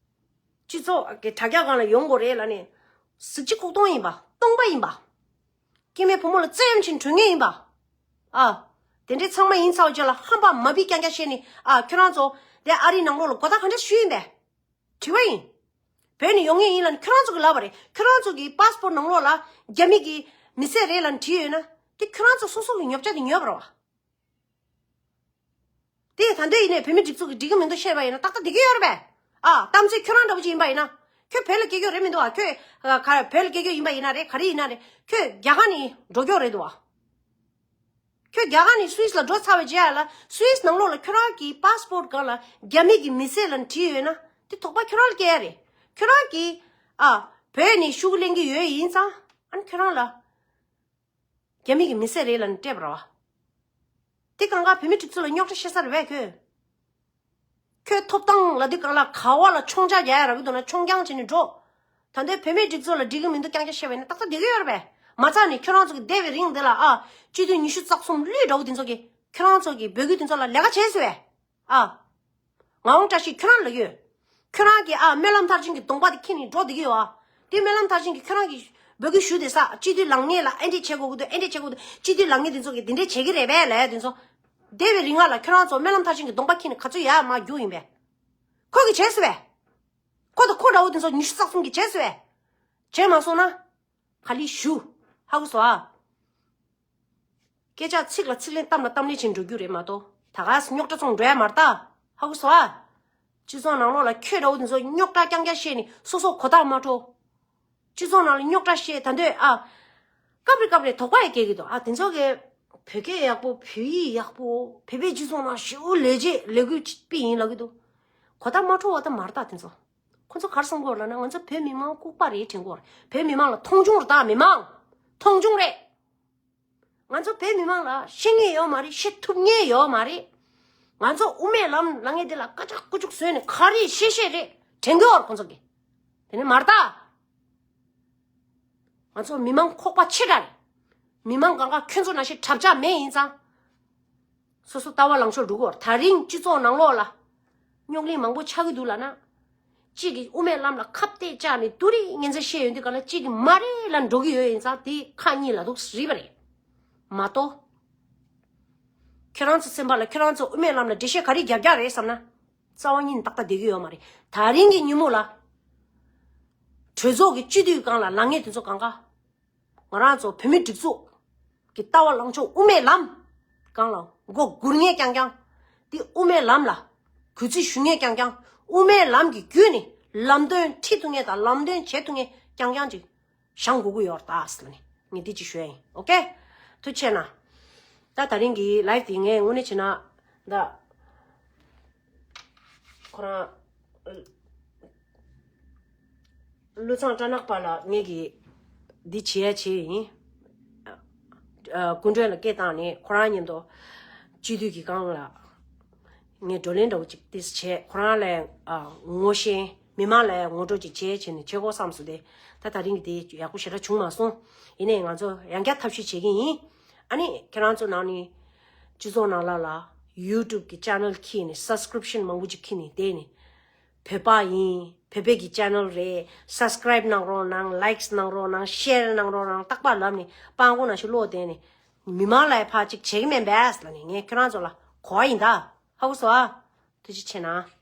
སྤྱི་ཚོགས་ཀྱི་དྲ་རྒྱ་སྒང་ལ་ཡོང་དགོས་རེད་ལབ་ནས། གཟི་བརྗིད་ལྐོག་གཏོང་ཡིན་པ། སྟོང་པ་ཡིན་པ། སྐྱེ་དམན་བུ་མོ་ལ་བཙན་གཡེམ་བྱེད་གྲོས་ངན་ཡིན་པ། ཨ། དེ་འདྲའི་ཚང་མ་ཡིན་ཚར་བ་རྗེས་ལ་ཧམ་པ་མ་བི་རྐྱང་རྐྱང་བཤད་ནས། ཨ། ཁྱོད་རང་ཚོ་དེ་ཨ་རིའི་ནང་ལོགས་ལ་གོ་བརྡ་ག་འདྲ་ཞུས་ཡིན་པས། དྲི་བ་ཡིན། བོད་ནས་ཡོང་མཁན་ཡིན་ལབ་ནས་ཁྱོད་རང་ཚོ་གིས་ལབ་པ་རེད། ཁྱོད་རང་ཚོ་གི་པ་སི་པོར་ནང་ལོགས་ལ་རྒྱ་མི་གི་མི་སེར་རེད་ལབ་ནས་བྲིས་ཡོད་ན། དེ་ཁྱོད་རང་ཚོ་སོ་སོ་གི་ཉོབ་ཆ་དེ་ཉོས་པ་རེད་བ། དེ་ད་འདོད་ཡིན་ནས་བོད་མི་སྒྲིག་འཛུགས་ཀྱིས་འགྲིག་གི་མི་འདུག་བཤད་པ་ཡིན་ན་ཏག་ཏག་འགྲིག་གི་ཡོད་རེད་པས། ཨ། གཏམ་ཚོད་ཁྱོད་རང་འདྲ་པོ་ཅིག་ཡིན་པ་ཡིན་ན། ཁྱོད་བོད་ལ་སྐྱེས་རྒྱུ་རེད་མི་འདུག་ཨ། ཁྱོད་ག་བོད་ལ་སྐྱེས་རྒྱུ་ཡིན་པ་ཡིན་ན་རེད། ག་རེ་ཡིན་ན་རེད། ཁྱོད་རྒྱ་གར་ནས་འགྲོ་རྒྱུ་རེད་འདུག་ཨ། ཁྱོད་རྒྱ་གར་ནས་སུད་སི་ལ་འགྲོ་ཚར་བའི་རྗེས་ལ་སུད་སི་ནང་ལོགས་ལ་ཁྱོད་རང་གི་པ་སི་པོར་སྒང་ལ་རྒྱ་མི་གི་མི་སེར་ལབ་བྲིས་ཡོད་ན། དེ་དོགས་པ་ཁྱོད་རང་ལ་སྐྱེ་ཡ་རེད། ཁྱོད་རང་གིས། ཨ། བོད་ནས་ཤོག་གུ་ལེན་གྱི་ཡོད་ཡིན་ཙང་། ཨ་ནི་ཁྱོད་རང་ལ། རྒྱ་མི་གི་མི་སེར་རེད་ལབ་ནས་སྤྲད་པ་རེད་བ། དེ་གང་ག་བོད་མི་སྒྲིག་འཛུགས་ལ་རྙོག་དྲ་བཤད་ས་རེད་པས་ཁྱོད། ཁྱོད་ཐོབ་ཐང་ལབ་དུས་གང་ལ་ག་བ་ལ་མཆོང་རྒྱག་རྒྱག་ཡ་རག་གི་འདུག་ན་མཆོང་རྒྱག་བྱས་ནས་འགྲོ། ད་ལྟའི་བོད་མི་སྒྲིག་འཛུགས་ལ་འགྲིག་གི་མི་འདུག་རྐྱང་རྐྱང་བཤད་པ་ཡིན་ན་ཏག་ཏག་འགྲིག་གི་ཡོད་རེད་པས། མ་རྩ་ནས་ཁྱོད་རང་ཚོ་གི་འདས་པའི་རིང་འདི་ལ། ཨ། སྤྱི་འཐུས་ཉི་ཤུ་རྩ་གསུམ་བློས་འདྲ་བོ་དེ་ཚོ་གིས་ཁྱོད་རང་ཚོ་གི་བོད་བརྒྱུད་དེ་ཚོ་ལ་ལས་ཀ་བྱས་སོང་བས། ཨ། ངག་དབང་བཀྲ་ཤིས་ཁྱོད་རང་ལ་ཡོད། ཁྱོད་རང་གིས། ཨ། སྨོན་ལམ་མཐར་ཕྱིན་གྱི་གདོང་པ་དེ་འཁྱེར་ནས་འགྲོ་བསྡད་ཀྱི་ཡོད་ཨ། དེ་སྨོན་ལམ་མཐར་ཕྱིན་གྱི་ཁྱོད་རང་གིས་འབོད་སྐུལ་ཞུས་བསྡད་ས། སྤྱི་འཐུས་ལངས་མཁན་ལ་ཨེ་འདྲས་བྱེད་དགོས་ཀྱི་འདུག་ཨེ་འདྲས་བྱེད་དགོས་འདུག་སྤྱི་འཐུས་ལངས་མཁན་དེ་ཚོ་གིས་འདི་འདྲས་བྱེད་ཀྱི་རེད་པས་ལབ་ཡ་དེ་ཚོ། འདས་པའི་རིང་ལ་ཁྱོད་རང་ཚོ་སྨོན་ལམ་མཐར་ཕྱིན་གྱི་གདོང་པ་འཁྱེར་ནས་ག་ཚོད་ཡར་མར་རྒྱུགས་ཡིན་པས། ཁོ་གིས་བྱས་སོང་བས། ཁོ་དང་ཁོ་འདྲ་བོ་དེ་ཚོ་ཉི་ཤུ་རྩ་གསུམ་གྱིས་བྱས་སོང་བས། བྱས་མ་སོང་ན། ག་ལེར་ཞུ། ཧ་གོ་སོང་ཨ། སྐད་ཆ་ཚིག་ལ་ཚིག་ལན་གཏམ་ལ་གཏམ་ལན་བྱས་འགྲོ་རྒྱུ་རེད་མ་གཏོགས། ད་ག་སེ་རྙོག་དྲ་བཙོང་འགྲོ་ཡ་མ་རེད་ད། ཧ་གོ་སོང་ཨ། སྤྱི་ཚོགས་ནང་ལོགས་ལ་ཁྱོད་འདྲ་བོ་དེ་ཚོ་རྙོག་དྲ་རྐྱང་རྐྱང་བཤད་ནས་སོ་སོ་གོ་བརྡ་མ་འཕྲོད། སྤྱི་ཚོགས་ནང་ལ་རྙོག་དྲ་བཤད་ད་འདོད་ཨ། སྐབས་རེ་སྐབས་རེ་དོགས་པ་ཡང་སྐྱེ་གི་འདུག་ཨ། དེ་ཚོ་གིས་བོད་སྐད་ཡག་པོ། བོད་ཡིག་ཡག་པོ། བོད་པའི་སྤྱི་ཚོགས་ནང་ཞེ་པོ་ལས་བྱེད་ལས་འགུལ་སྤེལ་ཡིན་ལབ་ཀྱི་འདུག་གོ་བརྡ་མ་འཕྲོད་པ་ད་མ་རེད་ད་དེ་ཚོ། ཁོ་ཚོ་ག་རེ་བསམ་གྱི་ཡོད་ལབ་ན། ང་ཚོ་བོད་མི་མང་ལྐུགས་པ་རེད་དྲན་གྱི་ཡོད་རེད། བོད་མི་མང་ལ་མཐོང་ཆུང་རེད་ད། མི་མང་མཐོང་ཆུང་རེད། ང་ཚོ་བོད་མི་མང་ལ་ཤེས་མཁན་ཡོད་མ་རེད། བཤད་ཐུབ་མཁན་ཡོད་མ་རེད། ང་ཚོ་དབུ་མའི་ལམ་ལ་ངས་འདི་ལ་སྐད་ཆ་ཀུ་ཅུག་བཟོས་ནས་ག་རེ་བཤད་བཤད་རེད་དྲན་གི་ཡོད་རེད་ཁོང་ཚོ་གི། དེ་ནས་མ་རེད་ད། ང་ཚོ་མི་མང་ཁོག་པ་ཆེ་དྲགས་རེད། མི་མང་གང་ག་ཁྱོད་ཚོ་ནང་བཞིན་གྲབས་ཆག་མེད་ཡིན་ཙང་། སོ་སོ་ལྟ་བ་ལངས་ཕྱོགས་འགྲོ་གི་ཡོད་རེད། ད་རིང་སྤྱི་ཚོགས་ནང་ལོགས་ལ་རྙོག་གླེང་མང་པོ་ཆགས་ཀྱི་འདུག་ལབ་ན། གཅིག་གིས་དབུ་མའི་ལམ་ལ་ཁ་གཏད་བཅག་ནས་དུ་རིག་ངན་ཚ་བཤད་ཡོང་དུས་ག་ལ་གཅིག་གིས་མ་རེད་ལབ་འགྲོ་གི་ཡོད་ཡིན་ཙང་དེ་ཁག་གཉིས་ལ་འདུག་རེད་པ་རེད། མ་གཏོགས། ཁྱེད་རང་ཚོ་སེམས་པ་ལ་ཁྱེད་རང་ཚོ་དབུ་མའི་ལམ་ལ་འགྲེལ་བཤད་ག་རེ་རྒྱག་རྒྱག་རེད་བསམ་ན། རྩ་བ་ཉིད་ནས་ཏག་ཏག་བསྡད་ཀྱི་ཡོད་མ་རེད། ད་རིང་གི་ཉིན་མོ་ལ། གྲོས་ཚོགས་ཀྱི་སྤྱི་འཐུས་སྒང་ལ་ལངས་མཁན་དེ་ཚོ་གང་ག་ང་རང་ཚོ་བོད་མི་སྒྲིག་འཛུགས་ཀྱི་ལྟ་བ་ལངས་ཕྱོགས་དབུ་མའི་ལམ་སྒང་ལ་མགོ་སྒུར་མཁན་རྐྱང་རྐྱང་། དེ་དབུ་མའི་ལམ་ལ་གུས་བརྩི་ཞུ་མཁན་རྐྱང་རྐྱང་། དབུ་མའི་ལམ་གྱི་བརྒྱུད་ནས་ལམ་སྟོན་ཁྲིད་ཐུབ་མཁན་དང་ལམ་སྟོན་བྱེད་ཐུབ་མཁན་རྐྱང་རྐྱང་ཅིག་བཞེངས་དགོས་ཀྱི་ཡོད་རེད་ད་ཟེར་ནས་ངས་འདི་ཅིག་ཞུ་ཡ་ཡིན། ཨོ་ཀེ། ཐུགས་རྗེ་ཆེ་གནང་། ད་ད་རིང་གི་ལའིབ་དེ་ངས་དངོས་གནས་བྱས་ན་ད་ཁོ་རང་། ཀླུ་ཚང་སྦྲ་ནག་པ་ལ་ངེད་ཀྱིས་འདི་བྱེད་ཡ་བྱེད་ཡིན། ཨ། སྐུ་མགྲོན་ལ་སྐད་བཏང་ནས་ཁོ་རང་མཉམ་དུ་སྤྱི་འཐུས་ཀྱི་སྒང་ལ་ངས་བགྲོ་གླེང་འདྲ་བོ་ཅིག་ཏིས་བྱས། ཁོ་རང་ལ་ཨ་ངོ་ཤེས་མི་མང་ལ་ངོ་སྤྲོད་ཅིག་བྱས་བྱས་ནས་བྱེད་དགོས་བསམ་སོང་སྟེ། ད་ད་རིང་གི་དེ་ཡག་པོ་ཞེ་དྲག་བྱུང་མ་སོང་། ཡིན་ནའི་ང་ཚོ་ཡང་བསྐྱར་ཐབས་ཤེས་བྱེད་ཀྱི་ཡིན། ཨ་ནི་ཁྱེད་རང་ཚོ་ནང་ནས་སྤྱི་ཚོགས་ནང་ལ་ལ་YouTube་གི་channel་ཁྱེར་ནས་subscription་མང་པོ་ཅིག་ཁྱེར་ནས་བསྡད་ནས། བོད་པ་ཡིན། བོད་པའི་གི་channel་རེད། subscribe་གནང་རོགས་གནང་། likes་གནང་རོགས་གནང་། share་གནང་རོགས་གནང་། རྟག་པར་ལབ་ནས་སྤྲང་པོ་ནང་བཞིན་ལོག་བསྡད་ནས་མི་མང་ལ་ཕར་ཅིག་བྱེད་ཀྱི་མེད་པས་ལབ་ནས་ངས་ཁྱེད་རང་ཚོ་ལ་གོ་བ་ཡིན་ད། ཧ་གོ་སོང་ཨ། ཐུགས་རྗེ་ཆེ་གནང་།